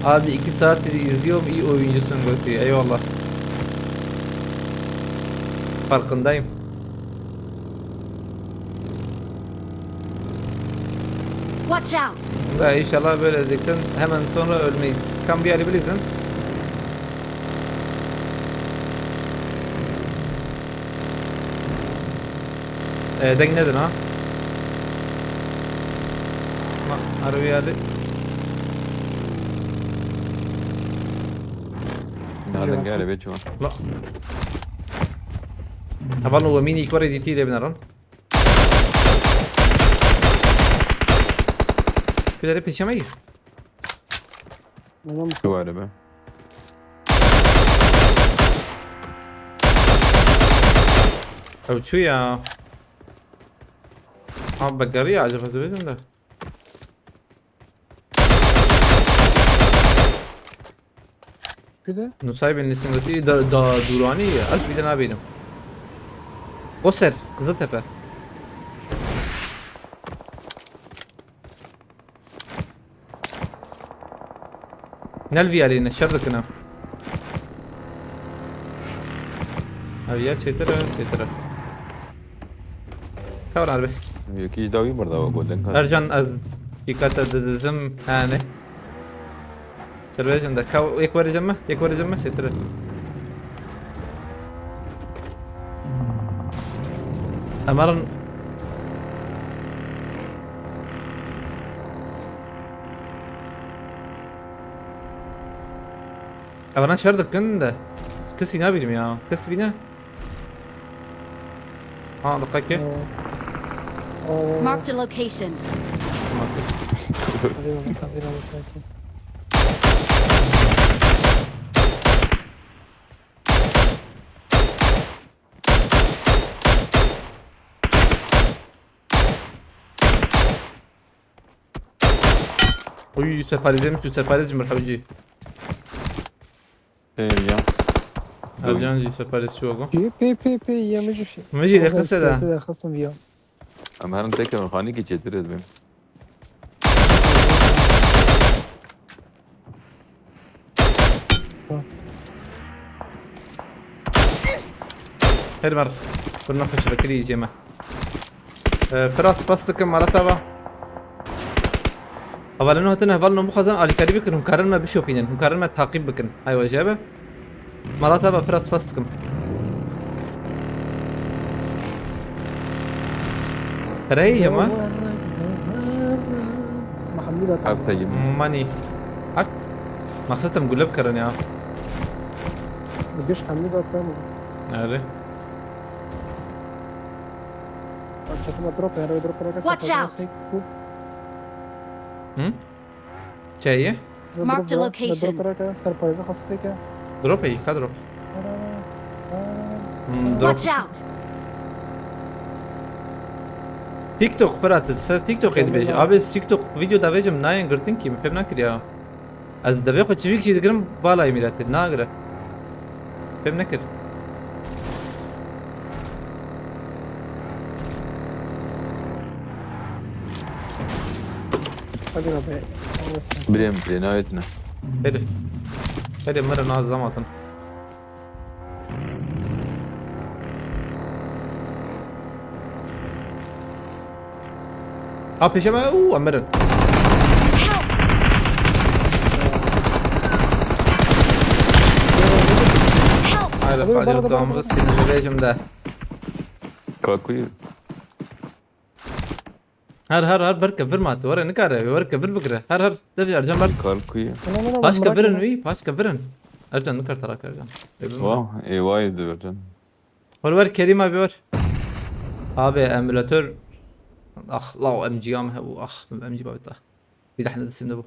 Abi iki saattir izliyorum, iyi oyuncusun götü. Eyvallah. Farkındayım. Watch out! Ve inşallah böyle dedikten hemen sonra ölmeyiz. Kan bir yeri bilirsin. Ee, deng nedir ha? Ma, arabî geldi. Nereden geldi be çuval? La. Heval no wemînî kore dîtî lê binerin. Kudere peşeme gir. Tamam. Çuval be. Ew çû ya. Ha, be geriya acaba zibêdin de. Kide? Nusaybên lîstingotî da, da dûranî ye. Ez bîde nabînim. Qoser, Qiziltepe. Nel viyarîne, şer dikine. Ev ya çêtir e, çêtir e. Kawran be. Yekî ji dawî berdava gotin ka. Ercan ez dîkate didizim yani. Serbest de ka yek were cem me, yek were cem me çêtir e. Emarin. Evana şer dikin de. Kesî nabînim ya. Kes bîne? Ha, diqeke. Oo. Marked a location. Hadi bakalım, biraz sakin. Uy, separizim, tu separizim, merhaba cî. Ê ya. Ercan jî separiz çû go. Pê pê pê pê yemiş bir şey. Mecî de qise de. Qise de xasım ya. Em herin teke xanîkî çêtir ez bêm. Her mer. Kurna xweş vekirî jê me. Ee, Firat, spas dikim, mala te va. Hevalino hatine hevalino bixwazin alîkarî bikin, hûn karin me bişopînin, hûn karin me taqîb bikin. Hay we jebe. Mala te va Firat, spas dikim. Pereyê ye me? Muhammed Hak Atan. teyim. Mani. Hak. Maqsed em gule bikirin ya. Giş Hamid Atan. Nerede? Çatıma drop, yani drop bırakırsa Watch out! Hı? Çeye? Marked a location. Drop bırakırsa serpayıza hasık ya. Drop e, yıka drop. Hmm, drop. Watch out! TikTok, Firat, ser TikTok edibêje. Abi, TikTok video davêjim nayên girtin ki, fêm nakir ya. Ez devê xwe çivîk jî digirim, vala yê mîretir, nagire. Fêm nekir. Hadi abi. Olsun. Bilêm, bilê navêtine. Hadi. Hadi, mire naz damatin. Ha, pêşe me, û, em mirin. Help! Help! Haydi, Hadi, Kadir, bana da, tamam, bana da. Sinirleyicim de. Kakuyu. Her, her, her, berke, vir mate, were, nikare, were, ke, vir bigire. Her, her, devi, Ercan, ber. Kalkuyu. Ana, ana, Paşke bırak virin, onu. wî, paşke virin. Ercan, nikar tarak, Ercan. Evim. Vah, ê vay diyor can. Hol ver Kerim abi ver. Abi emülatör. Ah la o M G am he bu ah M G babeta. Silah ne disim de bu.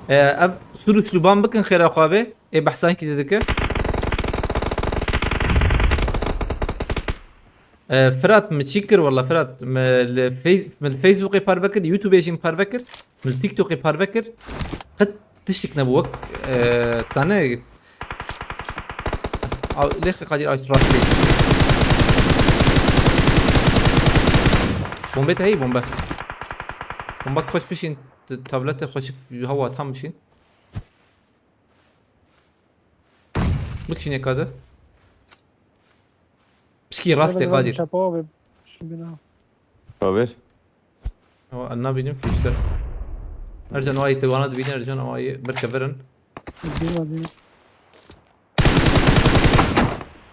Ee, ev sürüş lüban bakın xêra xwe abi. E behsan ki dedi ki. Ee, Fırat mi çi kir wala Fırat mi li Face- mi li Facebook'ê parve kir, YouTube'ê jî parve kir, mi li TikTok'ê parve kir. Qet tiştik nebû wek, e, zane. Aw, lê xwe Kadir aç rastî. Bombe te heyî bombe. Bombe xweş bişîn, t- tablete xweşik hawa tam bişîn. Bikişîne Kadir. Pişkî rastê Kadir. Çapa abi. Şimdi ne? Haber. Ama nabînim ki işte. Ercan o ayı te bana dibîne Ercan o ayı berke verin. Bir var bir.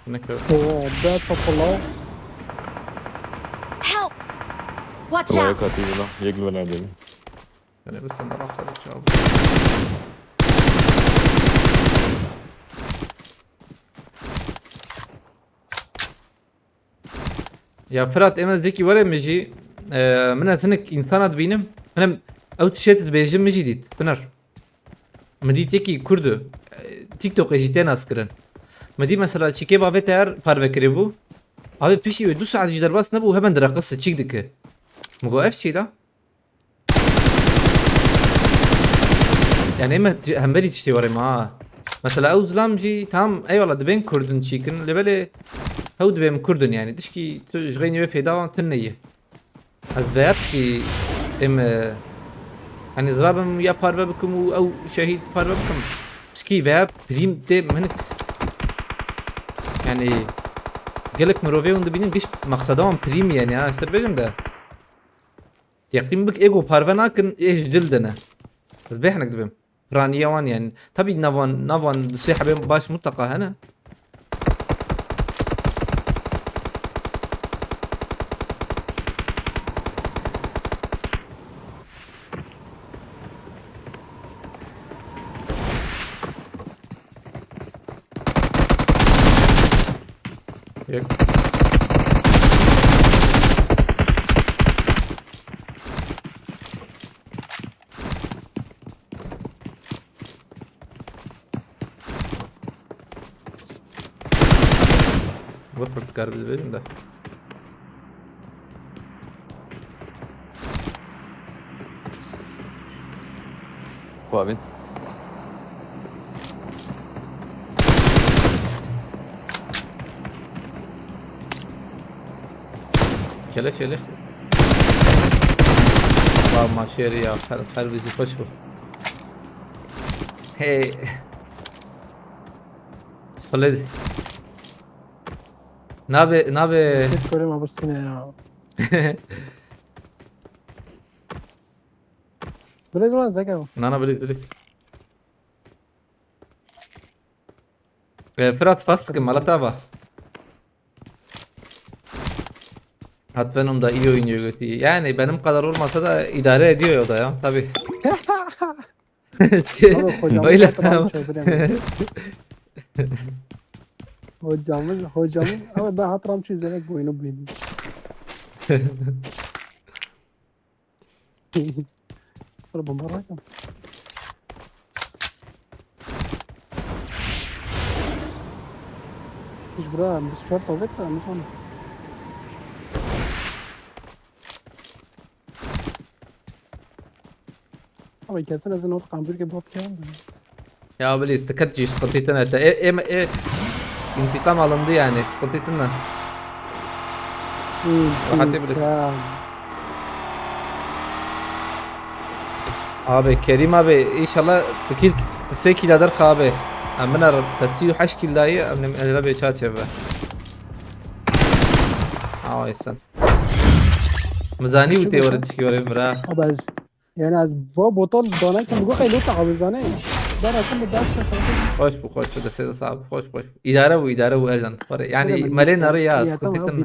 Ne kadar. Oo, ben çapalav. Help! Watch Vay out! katî buna. Yek li bena diyeni. Beni bir sen daha fazla çabuk. Ya Firat, em ez yekî were min jî, e, min ez hinek însana dibînim. Hinek ew tiştê dibêjim min jî dît. Pinar. Min dît yekî Kurd e, TikTokê jî tê nas kirin. Min dît mesela çîkê bavê te her parve kirî bû. Abi piştî wê du saet jî derbas nebû, hemen direqise çîk dike. Min got ev çî la? Yani eme ti- hemberî tiştê were ma. Mesela ew zilam jî tam eyvallah dibên Kurdin çîkin, lê belê hew dibêm Kurdin yani. Tişkî tu ji xeynî wê fêda tune ye. Ez veya pişkî em e, hani zirabim ya parve bikim û ew şehîd parve bikim. Pişkî veya prîm tê minik. Yani gelek mirovê hûn dibînin giş maqseda wan prîm yani ya, işte bêjim de. Yeqîn bik ego parve nakin, ê ji dil de ne. Ez bê hinek dibim. Piraniya wan yani. Tabii navan, navan du sê hebê baş mutlaka hene. Yek. Vur, vur, kar bizi verin de. Xwabin. Keleş, keleş. Bak maşeri ya, her, her bizi hoş bu. Hey. Sıfırladı. Nabe, nabe. Ket korema bistine ya. Bilez mi zeka? Nana, bilez, bilez. E, Fırat, fast kim? Malata bak. Hatvenom da iyi oynuyor götü. Yani benim kadar olmasa da idare ediyor o da ya. Tabii. Çünkü öyle tamam. Hocamız, hocamız ama ben hatıram çözerek bu oyunu beğendim. Dur bomba bırakın. Hiç bura biz short olduk da anlaşamadım. Ama kesin ezin ot kambur gibi bot geldi. Ya Bilis, dikkat jî sıkıntı tene te. E, e, e, intikam alındı yani, sıkıntı tene. Rahat Bilis. Abi Kerim abi inşallah dikil se kila der abi. Em biner te sî û heşt kil dayı, em ne be çaçe be. Ay sen. Mizani û tê were tişkî were bira. Abi ez Yani ez va botal dana ki bu kadar lota abi zane. Ben aslında ders yapamadım. Hoş bu, hoş bu, destê sağ ol, hoş, hoş. İdare bu, idare bu Ercan. Var ya, yani melê narı ya, sıkıntı tırna.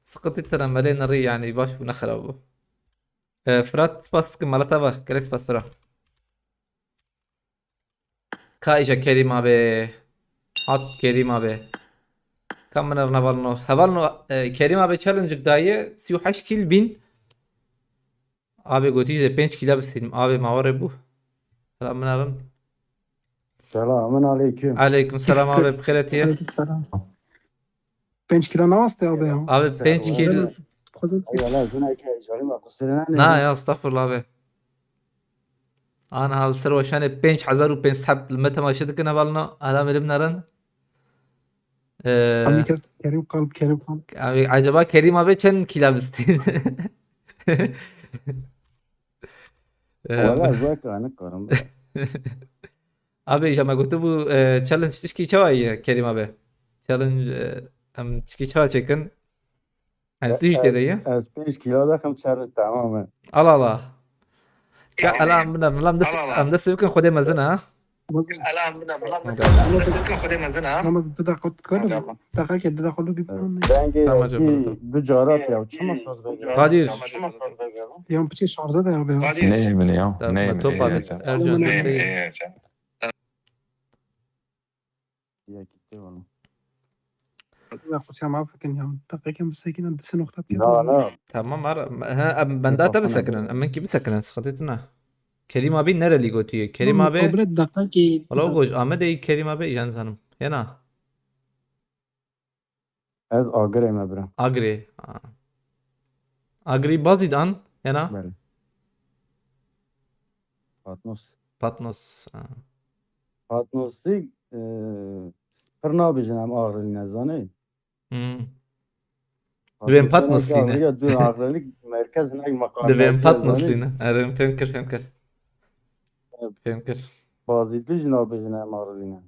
Sıkıntı tırna melê narı yani, baş bu ne xirab bu. E, Fırat, spas ki malata bak, gerek spas para. Ka îja Kerîm abi. Hat Kerîm abi. Ka min erna valno. Hevalno, e, Kerîm abi challenge daye sî û heşt kil bin. Abi gotî ze pênc kila bistînim. Abi ma were bû. Hala min erin. Selamun aleyküm. Aleyküm selam abi, bi xêretiye. Aleyküm selam. Pênc kilo ne wastê abi ya? Abi pênc kilo. Ay Allah, zina ki heyecanım var, kusura ne? Na ya, estağfurullah abi. Ana hal ser weşanê pênc hezar û pênc sed heb li me temaşe dikin hevalno. Ala mirim nerin. Ee, Abi kes Kerim kalp, Kerim kalp. Abi acaba Kerim abi çend kila bistî? Ee, Valla zor ki anık karım. Abi, ja me gotibû, e, challenge tişkî çawa ye, Kerîm abi? Challenge, e, em tişkî çawa çêkin? Yani tu jî tê de ye. Ez pênc kilo daxim challenge tamam e. Al, al, al. Ya, ala em biner, ala em dest, em dest pê bikin, Xwedê mezin e, ha? Elhamdülillah. Nasıl? Nasıl? Nasıl? Nasıl? Nasıl? Nasıl? Nasıl? Nasıl? Nasıl? Dengê Tamam, cevap aldım. Du cara ya, çima saz veriyor? Kadir. Yan piçê şarja da ya be. Neyemini ya? Tamam, neyemini top ya? Abi, Ercan, top değil. Ya gitti oğlum. Ya kusura bakma, fikrin ya. Dakika bir sekiz, bir nokta. Na, na. Tamam, ara, ha, em, ben daha tabii sakının. Em, ben kimi sakının? Sıkıntı etme. Kerim abi nereli götüyor? Kerim abi. Valla o goj, Ahmet ey Kerim abi, Yalnız Hanım. Yana. Ez Agirê me bira. Agirê. Ha. Agirê Bazîd an, yana? Belê. Patnos. Patnos. Ha. Patnosî, e, pir nabêjin em Agirlî ne, zanî? Hmm. Dibên Patnos tîne. Ya, dibên Agirlî merkez ne, maqam merkez. Dibên Patnos tîne. Erê, fêm kir, fêm kir. Evet. Fêm kir. Bazîdlî jî nabêjin em Agirlî ne.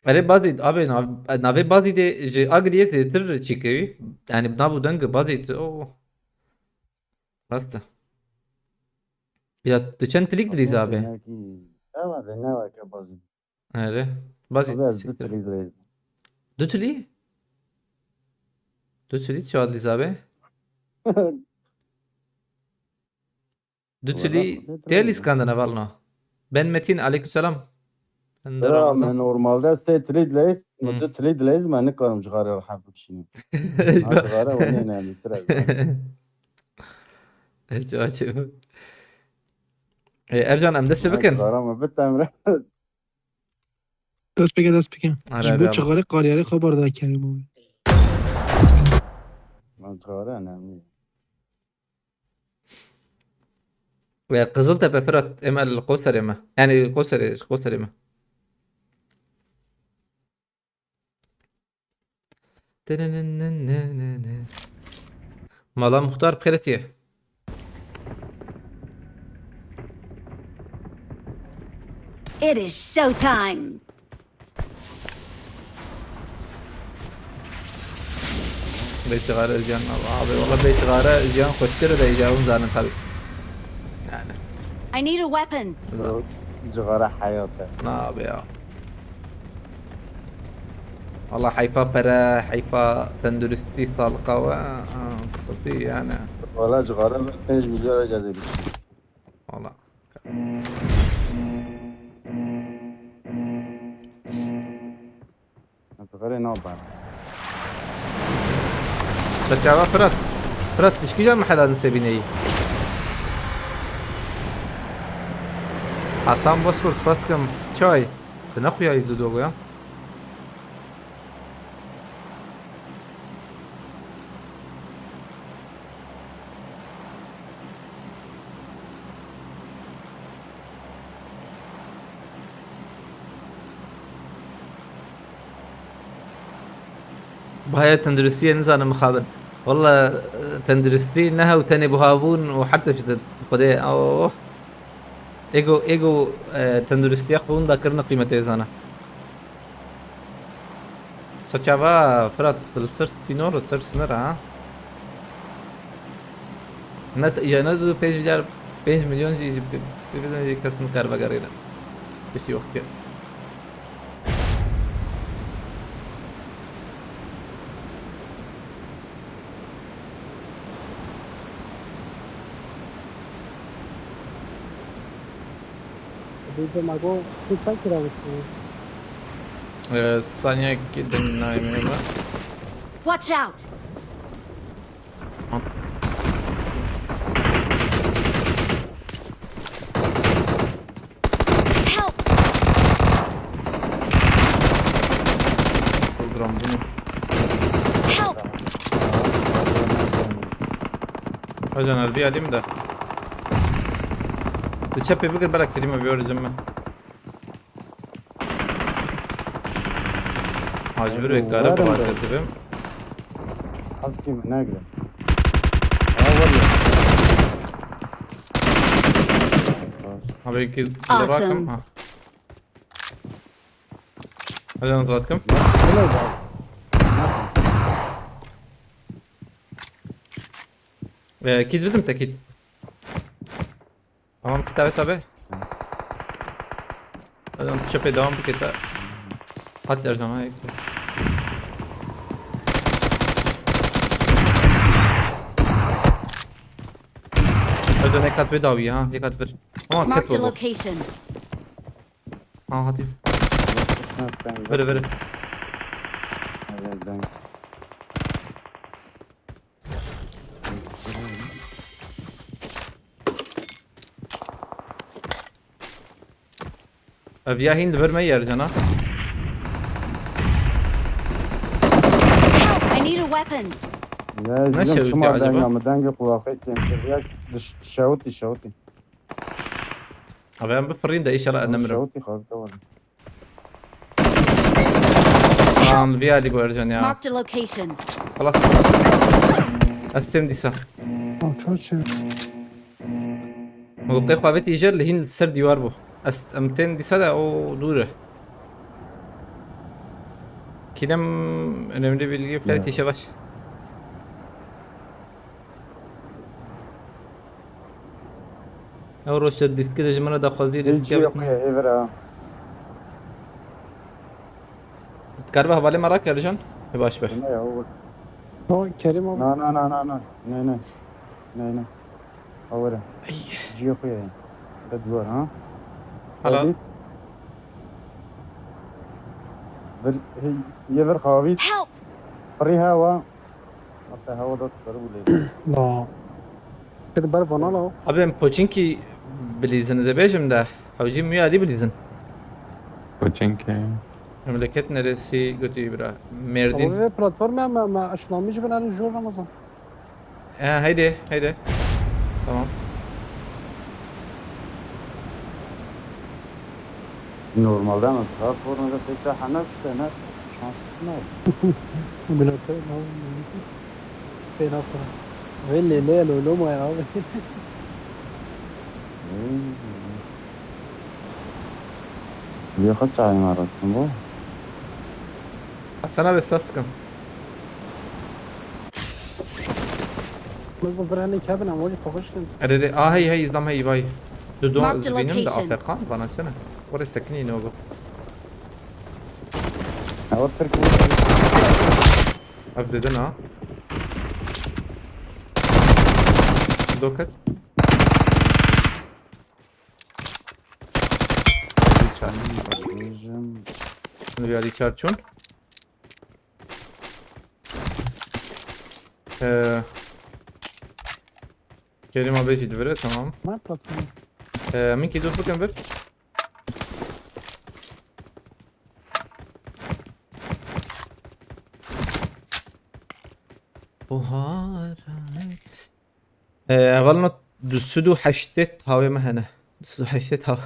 Erê Bazîd, abi, nav-, navê Bazîdê ji Agiriyê zêtir çêkewî. Yani nav û deng Bazîd, o. Rast e. Ya, tu çend tilîk dilîz abi? Ewa de ne weke Bazîd. Erê. Bazîd. Abi, ez du tilî dilîz. Du tilî? Du tilî çawa dilîz abi? Du tilî tê lîskandine valno. Ben Metin, aleykümselam. Ben de Ramazan. Me normalde sê tilî dileyz, me du tilî dileyz, me nikarim cixarê rehet bikişînim. Ha, cixare o ne nemîtir ez. Ez cevap çi? E, Ercan, em dest pê bikin. Cixare me bitemre. Dest pê ke, dest pê ke. Ji bo çixarê qariyarê xwe bar da Kerim abi. Min çixare nemî. Ve Qiziltepe Firat, ema li Qoserê me. Yani Qoserê, Qoserê me. Mala Muxtar bi xêretiye. It is showtime. Bê cixare jiyan, abi, valla bê cixare jiyan xweştir e de îcarun zanin tabi. Yani. I need a weapon. Cixare heyat e. Na abi ya. Valla heyfa pere, heyfa tenduristî, sağlık ve, ha, sıkıntı yani. Valla cixare pênc milyar cezê biçî. Valla. Em xeberê nabe. Te çava Firat. Firat, pişkî ca mehela nisêbîneyî. Hasan Bozkurt, spas dikim. Çay. Tu nexuyayî zû dogo ya. Bahaya tenduristiyê nizanim mixabin. Walla, e, tenduristî ne hew tenê buhabûn û her tişt Xwedê, oh. Ego, ego, e, tenduristiya xwe winda kirine qîmetê zana. Saçava Firat, li ser sînor, li ser sînor, ha? Ne, ya ne du pênc milyar, pênc milyon jî, jî, jî, jî kes nikare vegerîne. Piştî wextê. Diyeceğim, Ago, tu sen kiramışsın. Ee, saniye gidin naimine. Watch out! Help! Program bunu. Help! Hocam, bir alayım da. Bir çapı bir kadar Kerim'e bir öğreneceğim ben. Hacı bir bekle, ara bu arkada. At kim, ne güzel. Aa, var ya. Abi ki, bakın. Ha. Hadi yalnız Ratkım. Ee, kit bildim de kit. Tamam, kit abi tabi. Adam çepê devam bike te. Hat Ercan ha. Ercan ek hat bir daha bir ha. Ek hat bir. Ama ket Marked a oldu. Location. Ha hadi. Ha, ben Vere vere. Evet, ben. Ev ya hîn li vir me yer cana. I need a weapon. Ya, Ne bizim çevik çima ya acaba? Dengê me, dengê kulakê kêmtir. Ya, diş-, şewitî, şewitî. Abi em bifirîn de inşallah erdemir. Şewitî xalta var. Lan vî alî bu Ercan ya. Marked a location. Xelas. Ez têm dîsa. Çok çevik. Mewqê xwe vetî jêr li hîn li ser dîwar bû. Ez em tên dîsa de o dûr e. Kîdem önemli bilgi Ya. pere tîşe baş. Ew roj te dîskê de ji min re daxwazî Hiç dîskê yok bitne. Ya, evra. Dikaribe hevalê me rake Ercan? Ê baş be. Ne ya, o. O Kerim abi. Na, na, na, na, na. Ne, ne. Ne, ne. Awara. Ciyo kuya. Bedwar, ha? Helal. Hadi. Bir, hey, ye bir xavît. Help! Piri hava. Hatta hava da tutarı bu leydi. La. Kedi ber bana la. Abi em Poçinkî bilîzin, ez ê bêjim de. Hewcî Muyalî bilîzin. Poçinkî. Memleket neresi götü bira? Merdin. Abi ve platforma me, me aşılamış ben hani jor Ramazan. He, haydi, haydi. Tamam. Normalde ama platformada seçe hana işte ne şans ne? Millet ne oldu? Fena fena. Ve lele lolo mu ya abi? Lê xwe çayê me rextin bo. Hasan abi spas dikim. Biz bu bir hani kebin ama hoca tokaşın. Erê, a hey hey, îzdam hey vay. Dudu Marked a zibînim de location. afekan bana sene. Oraya sekinî ne oldu? Ew Tirk. Ev zêde na. Doket. Bêjim. Şimdi bir Richard çun. Ee, Kerim abi jî divire, tamam. Ne platform? Ee, min ki dur bakın bir. Buhara. Ee, hevalno du sed û heştê tavê me hene. Du sed û heştê tav.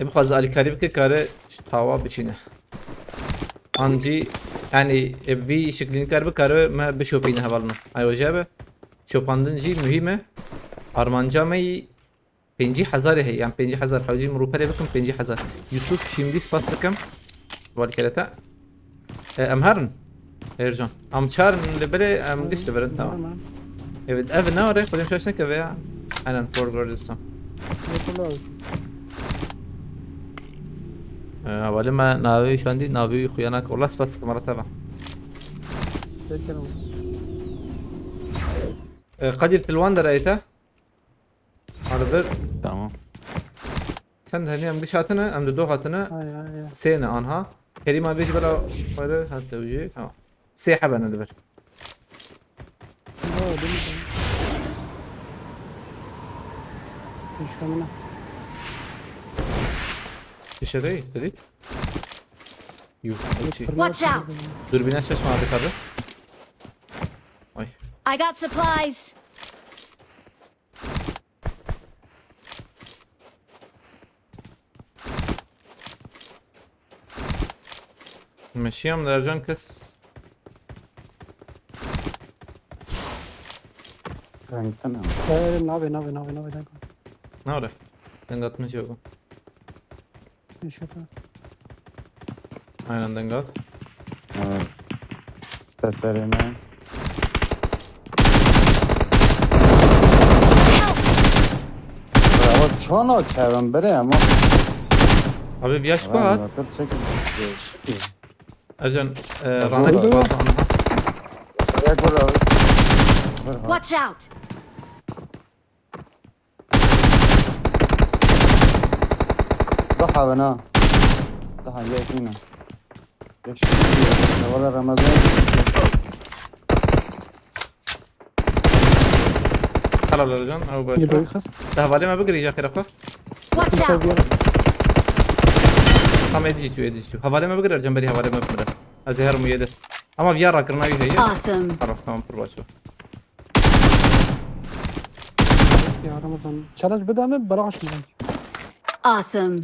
E, bixwaze alîkarî bike, kare ji tawa biçîne. An jî, yani, e, vî şiklî nikar bikare me bişopîne hevalno. Ay, o jebe. Şopandin jî muhîm e. Armanca me yî pêncî hezarê heye, yan pêncî hezar, hewcî min rûperê bikim pêncî hezar. Yusuf, şimdi spas dikim. Valkereta. E, em herin. Ercan. Em çarin li birê, em giş li birin, tamam. Evet, ev ne are? Xwedê şaş nekeve ya. Aynen, for Gordistan. E, hevalê me navê şandî, navê xuyana ke. Allah spas dikim, Allah teva. E, Kadir, tilwan derayê te. Arada Tamam. Çend hene em giş hatine, em di do hatine. Ay ay ay. Sê ne anha. Kerîma vê ji bela xwe re hat tewjî. Tamam. Sê hebe ne li vir. Yo, değil mi? Düşmemine. Dışarı, dedik. Yuh, şey. Watch out! Dürbüne şaşma abi tabi. Ay. I got supplies! Meşiyam dercan kes. Kanka ne? Ee, nabe nabe nabe nabe nabe. Ne var? Ben de atmış yok. Yaşa. Aynen, denge at. Evet. Seslerine. Help! Sana kevin bire ama. Abi bir yaş kuat. Dur çek. Değişik. Ercan, e, Tamam. Ranek Dur, dur. Kuat. Ayak vur abi. Vur abi. Watch out! Daha ben ha. Daha yakın. Geç. Valla Ramazan. Helal Ercan. Ew Yedi baş. kız. Te hevalê me bigirî ya xêra xwe. Watch out! Tam êdî çû, êdî çû. Hevalê me bigir Ercan, berî hevalê me bimire. Ez ê herim wiyê de. Ama viya rakirina wî heye. Awesome! Tamam, tamam, pir baş o. Ya Ramazan. Challenge bide mi? Beraş mı? Awesome!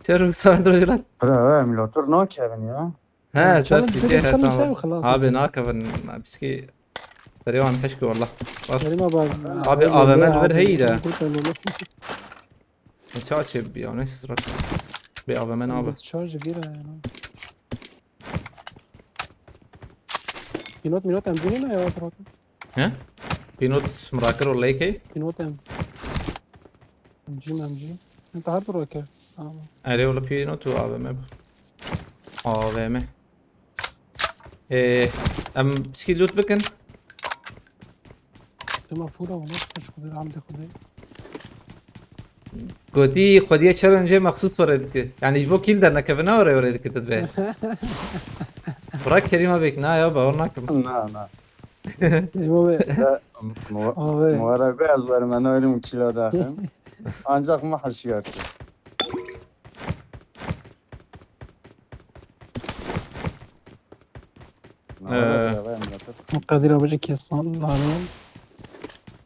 Çer û saet rojilan. Bra emülatör nakevin ya. He, Challenge ters bide, kê he, challenge tamam. ev xelas. Abi nakevin, piskî. Serê wan heşk walla. Bas. Kerim abi. Abi, A V M li vir heyî de. Ne çawa çê bi ya, neyse sıra. Bir A V M ne abi? Şarj bir yani. Pilot milot emzini ne ya sıra? He? Pînot mirakir wallahî key? Pilot em. M G M G. Ente her dur okey. Tamam. Erê wala pînot û A V M bu. A V M. Ee, em çikî loot bikin. Dema fura olmaz. Hoş kudur hamdi kudur. Gotî xwediye challenge mexsûs were dike. Yani ji bo kîl dernekevine were were dike tu dibe. Bırak Kerîm abi, na ya, bawer nakim. Na na. Emo be. Ya, mu- Abi. Muharebe ez verme narim kilo daxim. Ancak mahşiyartı. Ee. Kadir abi kesan hani.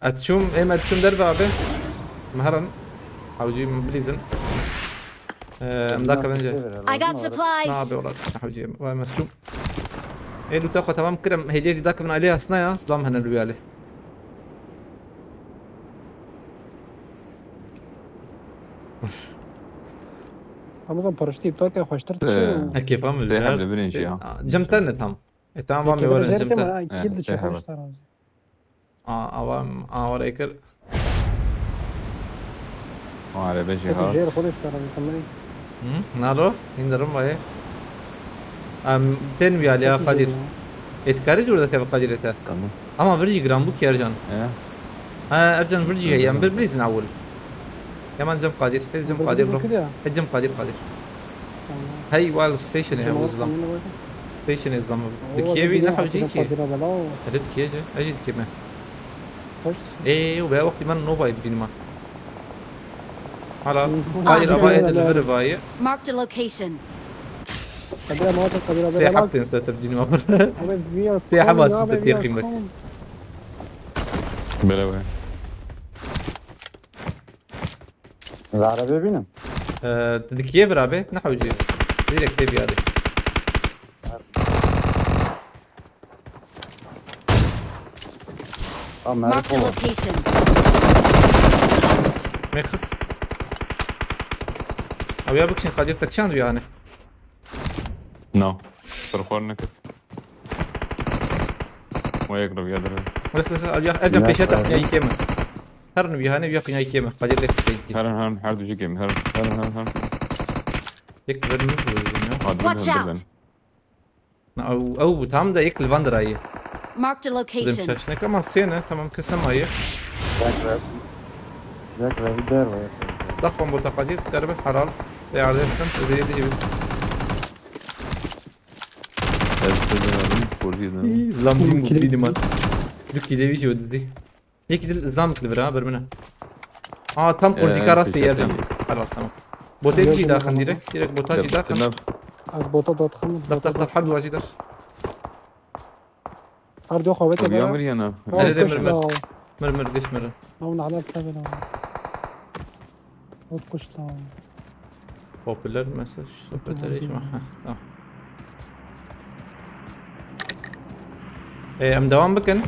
Etçûm, êm etçûm derve abi. Meheran. Hawcî bilîzin. Ee, em dakevin jê. I got supplies! Na abi ola. Hawcî em. Vay mesçûm. Ê luta xwe tamam kirim. Hediye di dakevin alê hasna ya. Slam hene luyali. Ramazan paraşütü iptal ke hoştur Ee, tişi. Ekê fam Tê luyali. hevle birin jî ya. Cem tenne tam. E tamam, Peki, mi bir verin jêr cem keme, ten. ha, Evet, kildi şey çok hemen. hoş tarazı. Aa, avam, avar ekir. Muharebe jî Peki, hat. jêr hoş tarazı, tamam. Hı? Nalo? Hinderim vayê. Em, tên wî aliya Peki, Kadir. jêr. Ê dikarî cûr dikeve Kadir ete. Tamam. Ama vir jî giran bû ki Ercan. Ya. Ha, Ercan vir jî Hı hı. heye. Em bir bilîzin ewil. Hemen cem Kadir. Hej cem Bir Kadir bilîzin bro. ki de. Hej cem Kadir Kadir. Tamam. Hey, while station ya Cemaat bu zlam. kendine bak. Station is zlam. Oo, Dikiye hadi wî ne gidelim, hawcî hadi ki. Kadir abi, la o. Hadi dikiye je. Hej dikiye me. Hoş. Ê, û be wextî man nova bînima. Hala Hı. Kadir Awesome. ava ê dilvir vayê. Marked a location. Kadir abi, Kadir abi, Sê relax. heptin setir bînima. Abi, we are Tê hema calm, abi, tu we are têqîm bik. calm. Bele be. Ve arabaya binin. Ee, tu dikiye vir abi. Ne hawcî. Direkt tê biyade. Tamam, Marked a Merko. Location. Mekhis. Abi ya bikşin Kadir te çand yani. No. Sırxor nekir. O yek rüya dere. Mekhis abi ya Ercan Ya, peşe tak abi. Ya yikeme. Her ne bihane ya kına yikeme. Kadir de kıyık. Her her her düzü game. Her her her. Yek ver mi bu ya. Hadi Watch ben out. ben. Ew, ew tam da yek li van dirayê. Marked a Dedim location. şaşnek ama sêne tamam kısa mayı. Jack Rabbit. Jack Rabbit der var. Daxwan bo taqadir derbe halal. Değerli sen ödeye de bir. Ez de denedim. Korkuyu denedim. Lam bin bu bini man. Duk ile bir şey ödedi. Yek dil izlam kılır ha bermene. Aa tam Ee, porzika rastı teşekkür yerden. ederim. Halal tamam. Bota jî daxin direkt. Direkt bota jî daxin. Az bota dotxim. Dax dax dax her duwa jî dax. Her du xwe Korkuya vete mir yana. Tamam, Nerede koş mirmir? la. Mirmir geç mirmir. Tamam, ne halal tabii lan. Ot kuş la. Popüler mesaj. Sohbetler hiç mi? Heh, tamam. Ee, em devam bikin.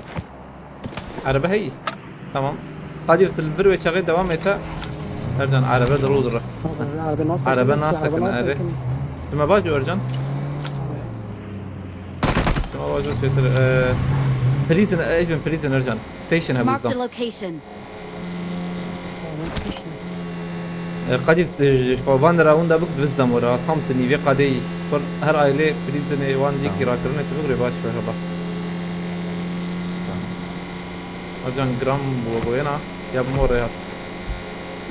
Araba hey. Tamam. Kadir tu li vir wê çaxê devam ete. Ercan araba diru diru. Araba nasıl? Araba nasıl sakın, araba? Tu me baş Ercan. Tu me baş çetir. Ee, prison, even prison Ercan. Station hem Marked a bizden. Location. E, Kadir, e, ji xwe van ra winda bik divist demo ra. Tam tu nîvê qadê yî. Xwe her ailê prîzine wan jî Tamam. kîrakirinê tu bigre baş be heba. Tamam. Ercan gram bu boyena. Ya bu mor ya.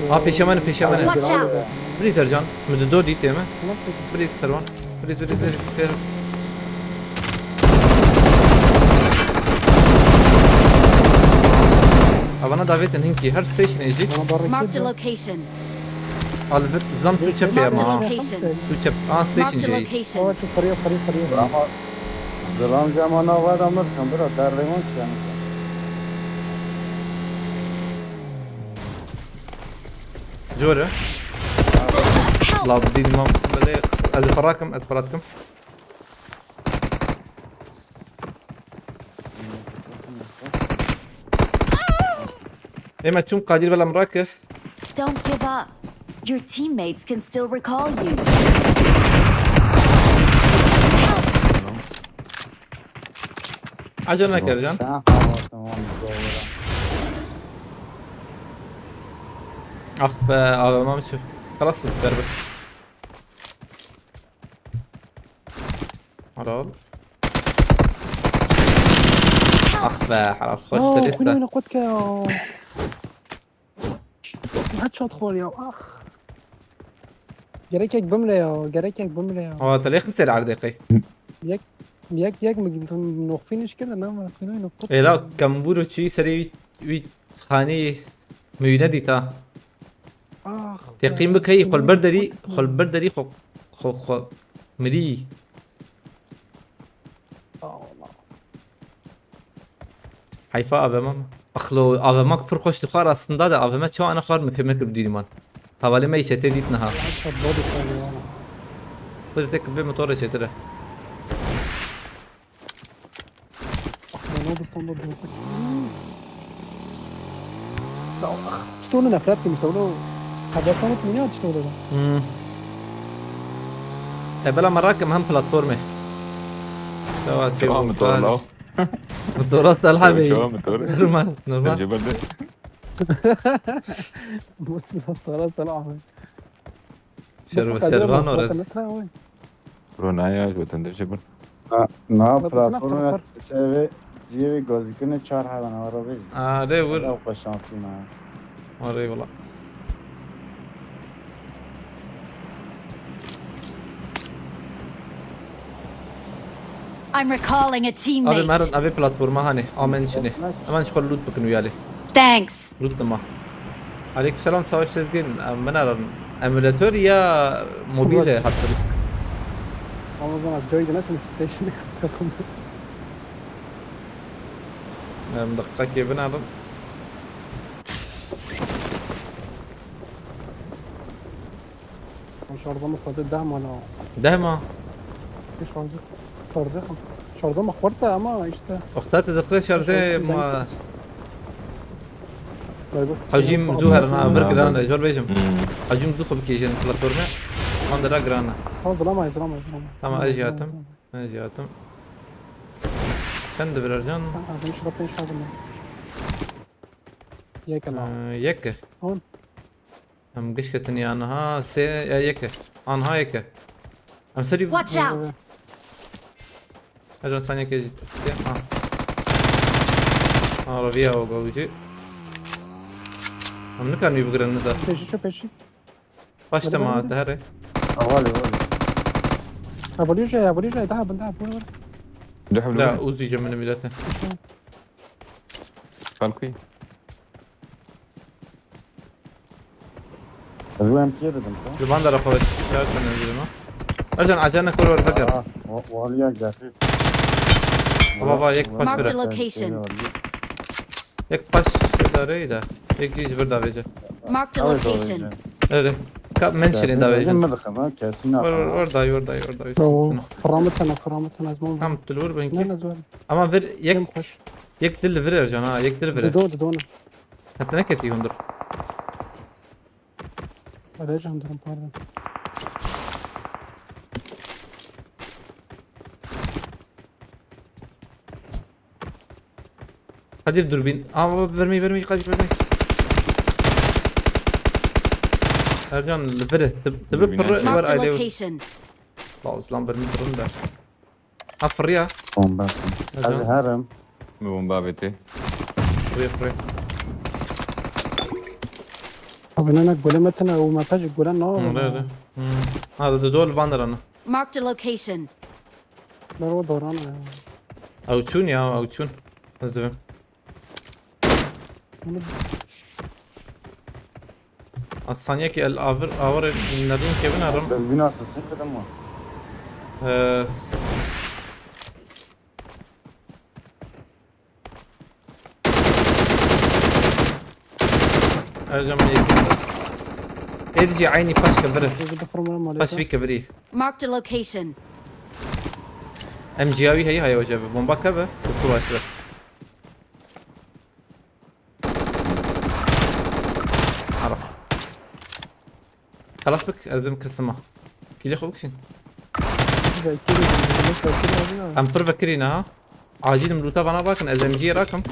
Ha, pêşe me ne, pêşe me ne. Watch out! Birîz Ercan. Min di dor dîtê me. Birîz ser wan. Birîz, birîz, birîz. Kêr. Avana davetin hinkî. Her station ê jî. Marked a location. Al, zam tu çep ya Marked a ma. location. Tu çep. Aa, station Marked a jî. location. Ama Zilam cema nava da mirkan bira derlewan kiyani. Jore. Help! La dîn mam. Belê, ez parakim, ez parakim. Ema çum Kadir belam rakif. Don't give up. Your teammates can still recall you. Acele ne Kercan? Sen hava tamam doğru. Ah be, A V M'm şu. Xelas bû, berbe. Helal. Ah be, helal. Xweş. Aa, terista. Kulübüne kot ke ya. Headshot xor ya. Ah. Gerek yek bimre ya. Gerek yek bimre ya. Aa, te lê xist ser erdê qey. Yek, yek, yek mi, mi nok finish kir de, na mi nok finish kir. Êla kembûr û çî serê wî, wî xanî mi wî nedîta. Ah, Teqîm be, bikeyî, xwe li ber derî, xwe li ber derî xwe, xwe, xwe mirî. Allah. Heyfa A V M. Axlo, A V M pir xweş dixwar aslında de, A V M çawa ana xwar min fêm nekir bi dîrî man. Hevalê me yî çetê dît niha. Aşağı body koyuyor ama. Xwedê tek bi motorê çêtir e. Ah, ben o bir sonunda dostluk. Ya, ah, işte onu nefret ettim işte, onu. Kadersan mı ne işte orada? Hmm. E, bela merak em hem platformê. Dewa Tamam, çevo, motor bari. Lo. Motora Selha Bey. Tamam, motor. Normal, normal. Önce ben de. Bu motora Selha Bey. Şer ve Servan orada. Ronaya, vatandaşa bun. Na, na platforma şey ve, cihê ve gazikine çar hevan ara vej. Are vur. Çok şanslı na. Are valla. I'm recalling a teammate. Abi merin abi platforma hani amen içine. Hemen şu loot bakın uyali. Thanks. Loot dima. Aleykümselam Savaş Sezgin. Em, min eran emulator ya mobile hat risk. Ama zaman joy gene şimdi PlayStation takım. Em, dakika ki bin alın. Şarjımı sade deh mana. Deh ma? Şarjı, şarjı, şarjı mı kurta ama işte. Wexta te diqe şarjı ma. Hewcîm du herna vir giran e, jor bêjim. Hewcîm du xwe bikêjin platforme. Wan dera giran e. Ha, zilama, zilama, zilama. Tamam, ez jî hatim. Ez jî hatim. Çend dibirer can? Ha, ben şurada ben şarjım. Yek ana. Ee, yek. On. Em giş ketin ya niha sê ya yek e. Anha yek e. Em serî Watch out! Ajan saniyeke jî. Ha. Ha, raviya o gavû jî. Em nikarin wî bigirin niza. Peşî şu peşî. Baş te ma te here. Awali wali. Ha, volî jê ya, volî jê daha bin daha vur vur. Duh La vur. Uzi cemini milete. Kalkuyî. Ruen tiye dedim. Li van dara xwe şikayet bene zilima. Ercan, acele kur, ver, ver. Aa, wa-, waliya gerçek. Baba, baba, yek paş Marked vere. A location. Yek paş dare da. Yek jî ji vir davêje. Marked a location. Ere. Ka men şirin davêje. Min dixim ha, kesî Or, naxim. Or dayı, or dayı, or dayı. Tamam. Keramet ana, keramet ana, ezmam. Tam tu li vir bin ki. Ne, ne zor. Ama vir yek, Yem xweş. Yek dil vir Ercan ha, yek dil vir. Dido, dido ne. Heta neketî hundir. Hadi can durum, pardon. Kadir durbin. Aa, baba, vermeyi, vermeyi, Kadir, vermeyi. Ercan, li vir e. Tu, tu bi Bine. Firre, wer Marked a aile. Location. Bawzlan bir mi firrin de. Ha, firriya. Bomba. Ercan. Ez herim. Bi bomba avêtê. Firriya, firriya. Abi, ne, ne, gole me tine, û me pecik gole ne Hı, oldu? Ne, ne. Hı. Ha, da, da, dol van derana. Marked a location. Ber o doran e. Ew çûn ya, ew çûn. Ez divim. Bunu A saniyekî el avir, awarê nerîn kevin herim. Ben bina sesini dedim mi? Ee, Ercan Bey, yekî bes. Êdicî eynî paşke viri. Paş vî kevirî. Marked a location. Em ciyawî heyî haya wece bi. Bomba keve. Kutu başlı. Ara. Xelas bik, ez bim kisima. Kîlê xwe bikişîn. Vekirî, vekirî abi ya. Em pir vekirî ne ha. Acil em lûta vana rakin, ez M G'yê rakim.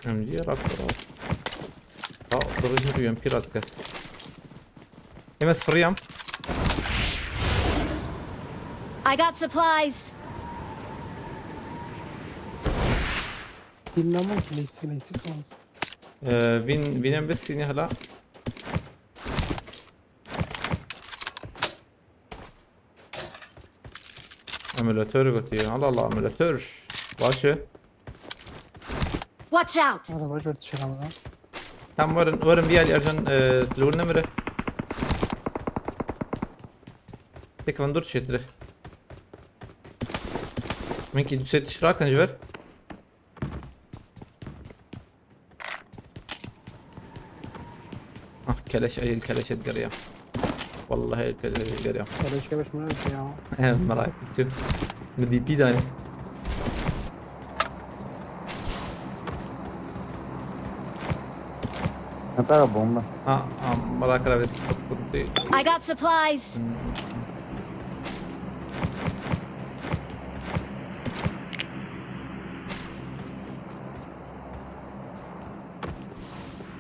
M G'yê rak, rak. Ha, duruşu duyuyorum, pirat gel. Hemen sıfırıyam. I got supplies. Bilmem o ki, neyse, neyse, kalmaz. Ee, bin, binen bir sini hala. Emülatör götüyor. Allah Allah, emülatör. Başı. Watch out! Araba gördü şuradan. Tam varın, varın bir yer Ercan, e, Tlur nemire. Tek van dur çetire. Minki düset işrakan ver. Ah, keleş, el keleş et geriye. Vallahi el keleş et geriye. Keleş keleş mi ya? He, merak ettim. Mi D P dani. Ne kadar bomba? Ha, ha, merak ettim, sıkıntı. I got supplies.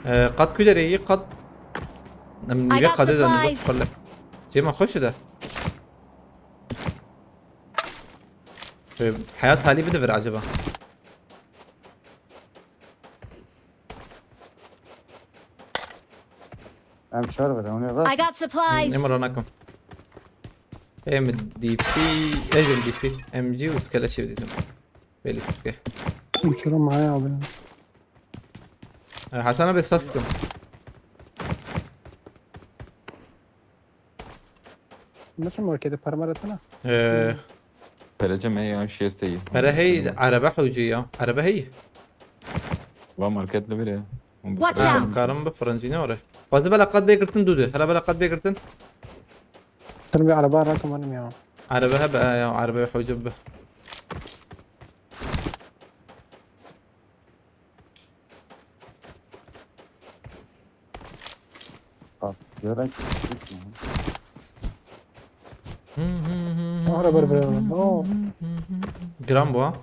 Ee, kat küleri iyi, kat. Em, I niye got kadê de, niye supplies. Cema hoş da. Ee, hayat hali bir de ver acaba. Em çar ver, onu I got supplies. Ne mara nakim. Em D P, em D P, M G û skeleşê dizim. Belîstike. Uçurum haya abi. E, Hasan abi, spas dikim. Nasıl markete para mara tına? E, Perece me ya şêsteyî. Pere hey, araba hewcê ya. Araba hey. Va market li vir e. Watch out! Karim bi firincî ne were. Xwazî bela qat bê girtin dû dê. Hela bela qat bê girtin. Sen bir araba rakamadım ya. Araba hebe ya, araba hewce bi. Bak, gerek. Ara ber ber. Oo. Giran bu ha.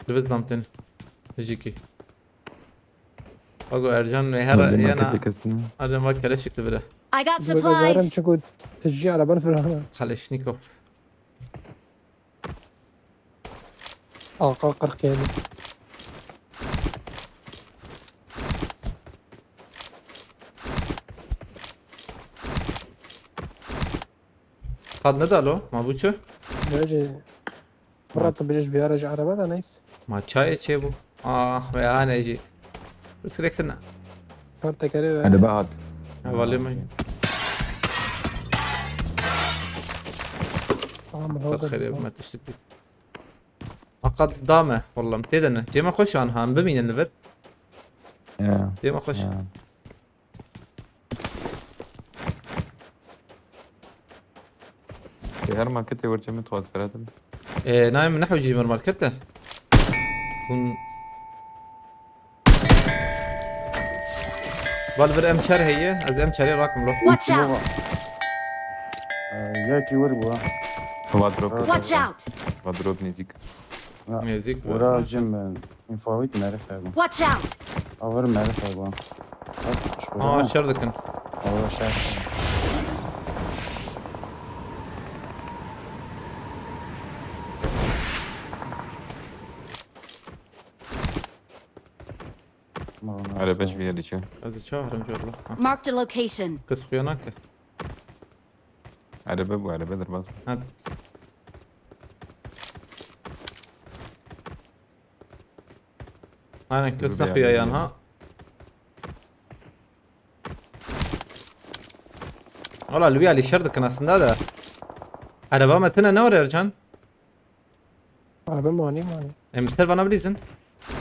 Dibiz damtin. Jiki. Ago Ercan ve her yana. Ercan bak keleşik de bire. I got supplies. Çünkü tijî ara ber ber. Kalashnikov. A K kırk yedi. Qad nedalo, ma bû çi? Bence. Murat, tu bijîş biyara ji araba da neyse. Ma çayê çê bû. Ah, ve ane jî. Pirsgirêk tune. Her tekerê ve. Hadi bak. Hevalê me. Tamam, hazır. Xêr me tiştik bit. Hakat dame, wallah, tê de ne. Cema xweş an, han bimînin li vir. Ya. Cema xweş. Ya. Her marketê werçe min dixwaz feratim. Ee, nayê min nehewcî mir market de. Hûn Val vir M çar heye, ez M çarê rakim lo. Watch out! Ee, yekî wir bû ha. Va drop. Watch out! Va drop nêzîk. Nêzîk be. Ora cim, e, infavit merif hebû. Watch out! Avir merif hebû. Bak, şurada. Ha, şer dikin. Ora şer. Erebe ji vî yê diçe. Ez ê çawa herim ji Allah? Ha. Marked a location. Kes xuya nake. Erebe bû, erebe derbas bû. Hadi. Aynen, kes nexuya yan ha. Wala li wî alî şer dikin aslında da. Ereba me tine ne var Ercan? Araba mani mani. Em ser vana bilîzin.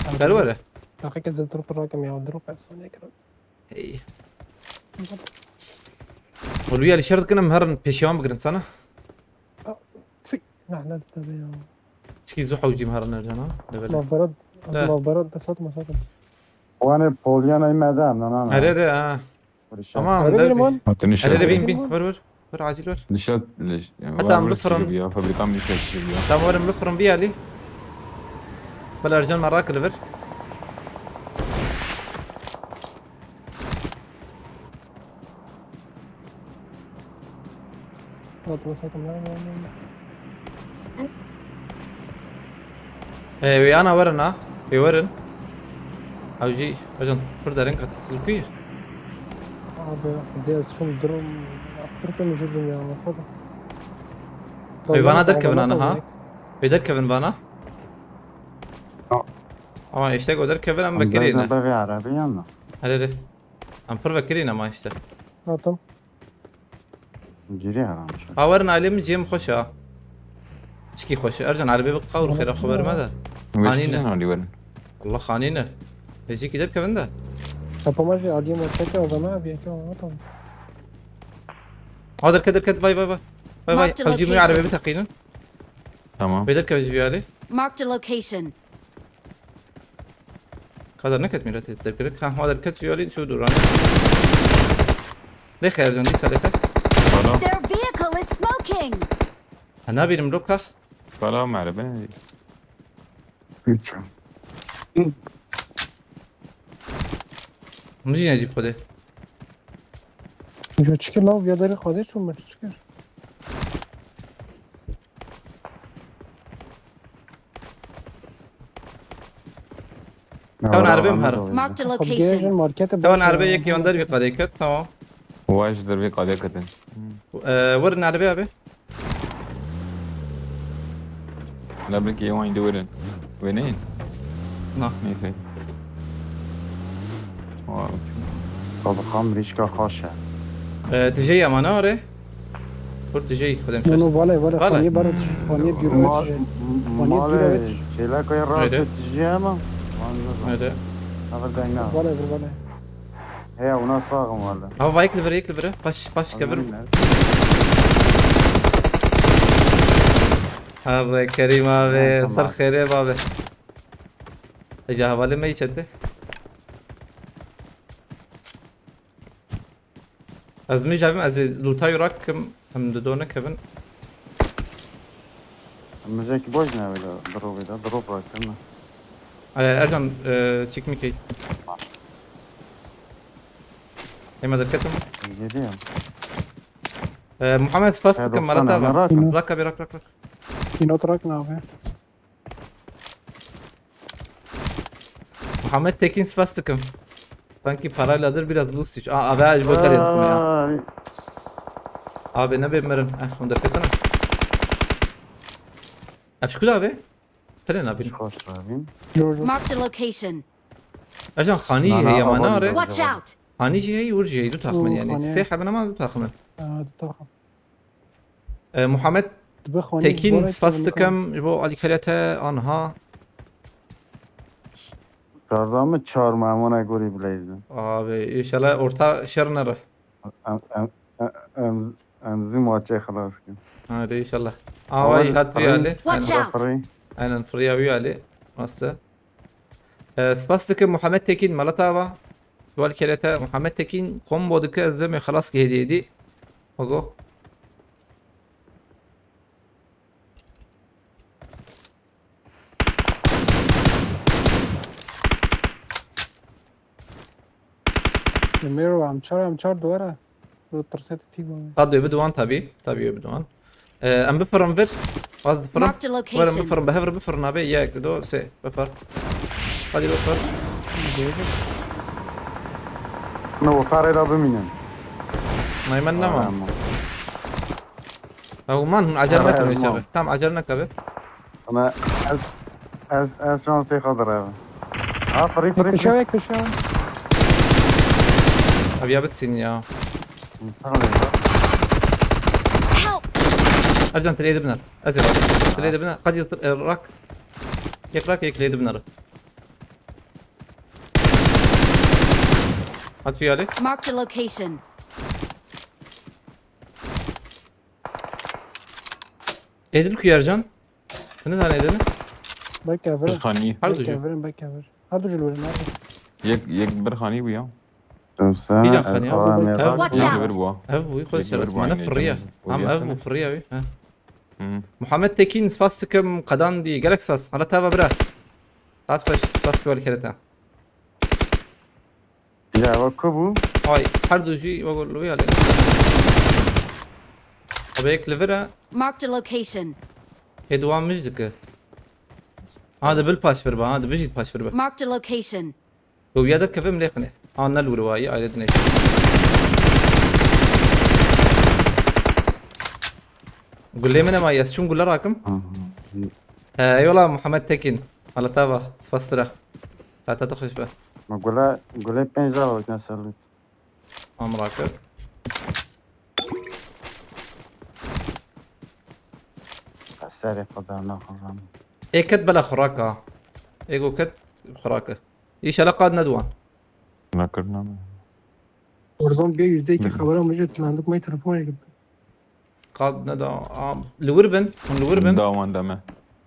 Araba Ber were. Dakika zil durup rakim ya, durup esnane kırım. Hey. Ol wî alî şer dikin em herin pêşiyan bigirin sana. Fik, lanet tabi ya. Çikî zu hewcîm herin Ercan ha. Lebele. Mavbarat, mavbarat da satma satma. Wane polyan ay medam, na, na, na. Here, here, ha. Tamam, Araba derbi. Girin lan. Hatun işe. Hele hele bin bin. Ver ver. Ver acil ver. Nişat. Hatta em bifrin. Ya fabrikan bir şey ya. Tamam, verin bifrin bir yali. Bela Ercan merak li ver. Atlas akım lan lan lan. Ee, wê ana werin ha. Wê werin. Ew jî hocam pir derin kat. Zûkî. Abi, de ez çûm durum. After pê min jî bûm ya, anlasana. Wê vana derkevin ana ha. Wê derkevin vana. Ama işte o derkevin em vekirî ne. Bevê erebî yan mı? Hele hele. Em pir vekirî ne ama işte. Hatim. Geriye aramış. Ha, werin alê min cem xweş e. Çikî xweş e. Ercan, erebê bi qawr xêra xwe berme de. Xanî ne. Alî werin. Allah xanî ne. Vêjîkî derkevin de. Kapama jî aliyê me teke o zaman abi yeke o tamam. Ha, derket derket, vay vay vay. Vay vay. Hewcî min erebê biteqînin. Tamam. Wê derkeve ji vî alî. Marked a location. Ka derneket mîretê derkirek. Ha, ha derket ji alî şu duran. Lê xeyr can dîsa lê xeyr. Bala. Their vehicle is smoking. Ha, nabînim lo ka. Bala merhaba. Üç. Min jî nedî xwedê. Jo çikir law ya derê xwedê çû me çikir. Ew erebê min herin. Marked a location. Ew erebê yekî wan dervî qadê ket, tamam. Wan ji dervî qadê ketin. Ee, werin erebê abi. Labekî wan indi werin. Wê neyên? Na. Neyse. Wow. Fabrika mirîşka xweş e. Ee, tijê ya ma ne are? Kur tijê xwedem. No, no, vale, vale, xaniyê bare tijê, xaniyê bîro tijê. Xaniyê bîro tijê. Çêleka yê rast tijê ama. Öyle. Haber dayna. Vale, vale. Heya, ona sağım valla. Abi, yek li vir, yek li vir. Baş, baş kevir. Herre Kerim abi, ser xêrê abi. Ece hevalê me içete. Ez mijavim, ez ê lûta rak kim, em di do nekevin. Em mijekî boş ne wê de, drop wê de, drop rak kim. Ee, Ercan, e, çekmekey. Ema derketim. Geliyor. Ee, Muhammed spas dikim, Marat abi. Rak abi, rak, rak, rak. Inot rak ne abi? Muhammed Tekin spas dikim. Sanki parayladır biraz bu suç. Aa, abi, acı botar yedim ya. Ay. Abi, ne bir merin. Eh, onu da kırdım. Aşkı abi. Tren abi. Hoş abi. Marked a location. Ercan, xanî jî heye ma nare. Watch out! Xanî jî heye, wir jî heye. Du taxmin yani. Sê hebe nema du taxmin. Aa, du taxmin. Ee, Muhammed Tekin, spas dikim ji bo alîkariya te anha. Çarda mı çar memona gorî bileyzin. Abi, inşallah orta şer nere. Em, em, em, em, em zî maçê xilas kin. Hadi inşallah. Away hat vî alî. Watch out! Aynen, firiya vî alî. Rast e. Ee, spas dikim Muhammed Tekin, Malatava. Sual kerete Muhammed Tekin, kombo dike ez bemê xelas ki hediye dî. Ogo. Mero, em çar, em çar duvara. Dutirsê tu pîk bû. Qad wê bidiwan tabî. Tabî wê bidiwan. Ee, em bifirin vir. Waz difirin. Marked a location. Werin bifirin, bi hev re bifirin abi. Yek, do, sê. Bifir. Hadi bifir. Ne, o karê da bimînin. Naymen nema. Tamam. Ew man, hûn acele nekin wê çaxê. Tamam, acele neke be. Ama ez, ez, ez şansê xwe direvim. Ha, free, free, free. Yek kişa, yek kişa. Abi ya bitsin ya. Tamam ya. Ercan, tirê dibine. Ez ê bak. Tirê dibine. Qad yatır, e, rak. Yek rak, yek lê dibine. Hadi fiyali. Marked a location. Edil ku Ercan. Sen ne tane Edil? Bek evir. Bir hani. Her Bek ducu. Evir, bek evir. Her ducu verin abi. Yek, yek bir hani bu ya. Tamam, sen Bir can hani ya. Watch out. Bir bu. Ev bu, koy Yek bir şeref. bu Mana aynı fırıya. Tam ev bu fırıya bir. Ha. Hı. Muhammed Tekin, spas dikim, qedan dî, gelek spas. Hala tava bira. Saat xweş, spas ki wali kerete. Ya, wa ku bû? Ay, her du jî wa gol wî ale. Abi yek li vir e. Marked a location. Hê duwan mij dike. Ha, de bil paş vir ba, ha, de bijît paş vir ba. Marked a location. Gowiya derkeve em lê xine. Ha, ne li wir wayî, ayrı dinê. Gulê min ema, ez çûm gule rakim. Aha. He, eyvallah Muhammed Tekin. Hala tava, spas fira. Saeta te xweş be. Ma gule, gule pênc daha wekne selut. Am rakim. Serê xwe da naxwe. Ê ket bela xuraka. Ê go ket xuraka. Înşallah qad neduwan. Nekirina me. Orzan bê yüzde iki Hı. Xebera mijê tilandik me telefonê girdi. Qad neda. Am, li wir bin. Hûn li wir bin. Da wan de me.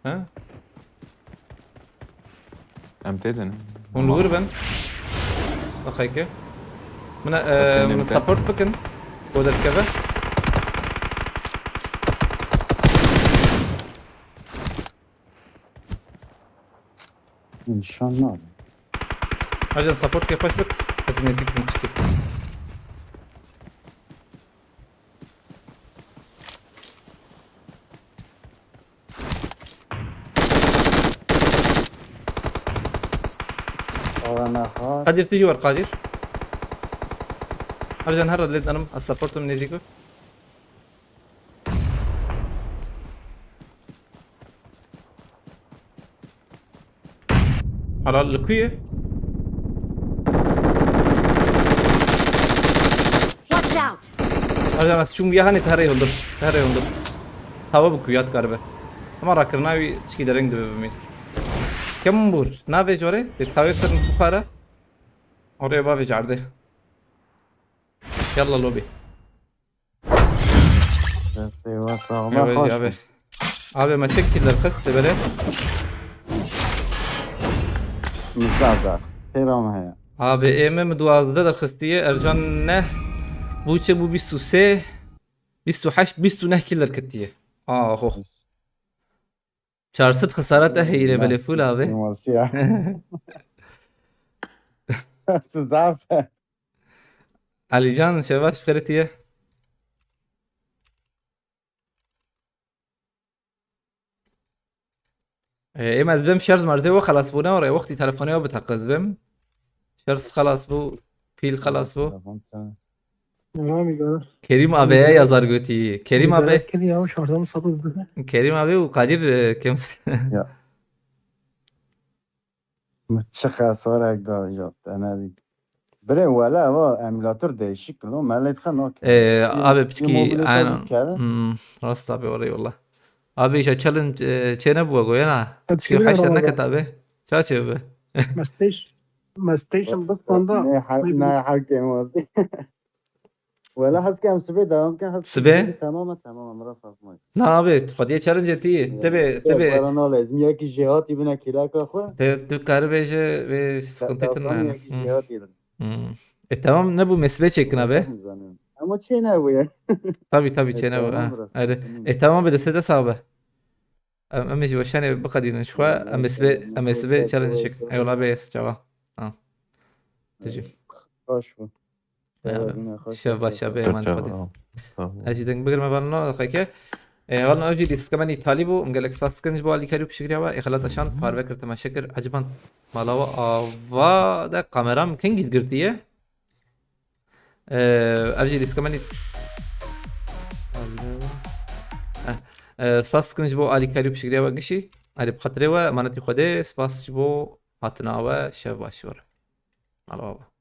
He? Em tê din. Hûn li wir bin. Daxayke. Min, e, Bakın min limite. Support bikin. Go derkeve. Nîşan nabe. Ercan support ke xweş bik. Ez nêzîk bin çikî. Ora nexar. Kadir, tu jî wer Kadir. Ercan her lê danim, ez supportum nêzîk bim. Helal li ku ye? Watch out! Ercan ez çûm ya hanê te herê hundir. Te herê hundir. Tawa bi ku ya dikaribe. Ama rakirina wî çikî dereng dibe bimîn. Kim bûr? Navê jorê? Dê tawê ser buxara. Oraya bavê cardê. Yalla lobby. Destê we sax be, Evet, xweş abi. Be. Abi me çek killer qist böyle. Müsaade. Selam heye. Abi ê me mi duwazdeh derxistiye, Ercan neh. Bu çi bu bîst û sê, bîst û heşt, bîst û neh killer kitiye. Aho. Çar sed xesaret e heyre belê full abi. Masiya. Zaf. Alican, şevaş xeretiye. Ee, ême ez bêm şerz merzê we xelas bûne, oraya wextî telefonê we biteqe ez bêm. Şerz xelas bû, pîl xelas bû. Kerîm abeye yazar gotî. Kerîm abe. Kerîm abi û Kadir, e, kems. Ya. Min çi xesarek da jat, te nedî. Birê wele eva emulator değişik lo, me lê dixe nake. Ee, abi piçkî, aynen. Hmm, rast abi, orayı valla. Abi işe challenge, e, çê nebû goyena. Piçkî heşte neket abi. Ça çê be? Mestêş, mestêşim bistanda. Ne her, ne her kêmazî. Wela hez kem sibê devam ken, hez Sibê? Sibê tamam e, tamam e, mira sazmayız. Na abi, xwediye challenge tî. Tebe, tebe. Para na lazım ya ki jihati bine kilaka xwe. Te, tu karibê ji ve sıkıntı tın yani. Ya ki jihati bin. Hmm. E tamam, ne bu mesbe çekin abi? Ama çê ne bu ya? Tabii tabii, çê ne bu. Tamam, ha. Ayrı. E tamam, bir de size sağ be. Em, em ji weşanê biqedînin ji xwe, em ê sibê, em ê sibê challenge çekin. Eyvallah be, çawa. Ha. Tecim. Baş bû. Şev baş, şev baş, şev baş. Şev baş, şev baş. Ez jî deng bigirme valno, xeke. E, valno, ev jî lîstika me Îtalî bû. Em gelek spas dikin ji bo alîkarî û piştgiriya we. Ê xelat Eşan, parve kir, temaşe kir. Eciband mala we ava de, kamera min kengî digirtiye. E, ev jî lîstika me Ît-, e, e, spas dikin ji bo alîkarî û piştgiriya we gişî. Erê, bi xatirê we, emanetî Xwedê, spas ji bo hatina we, şev baş we re. Mala we ava.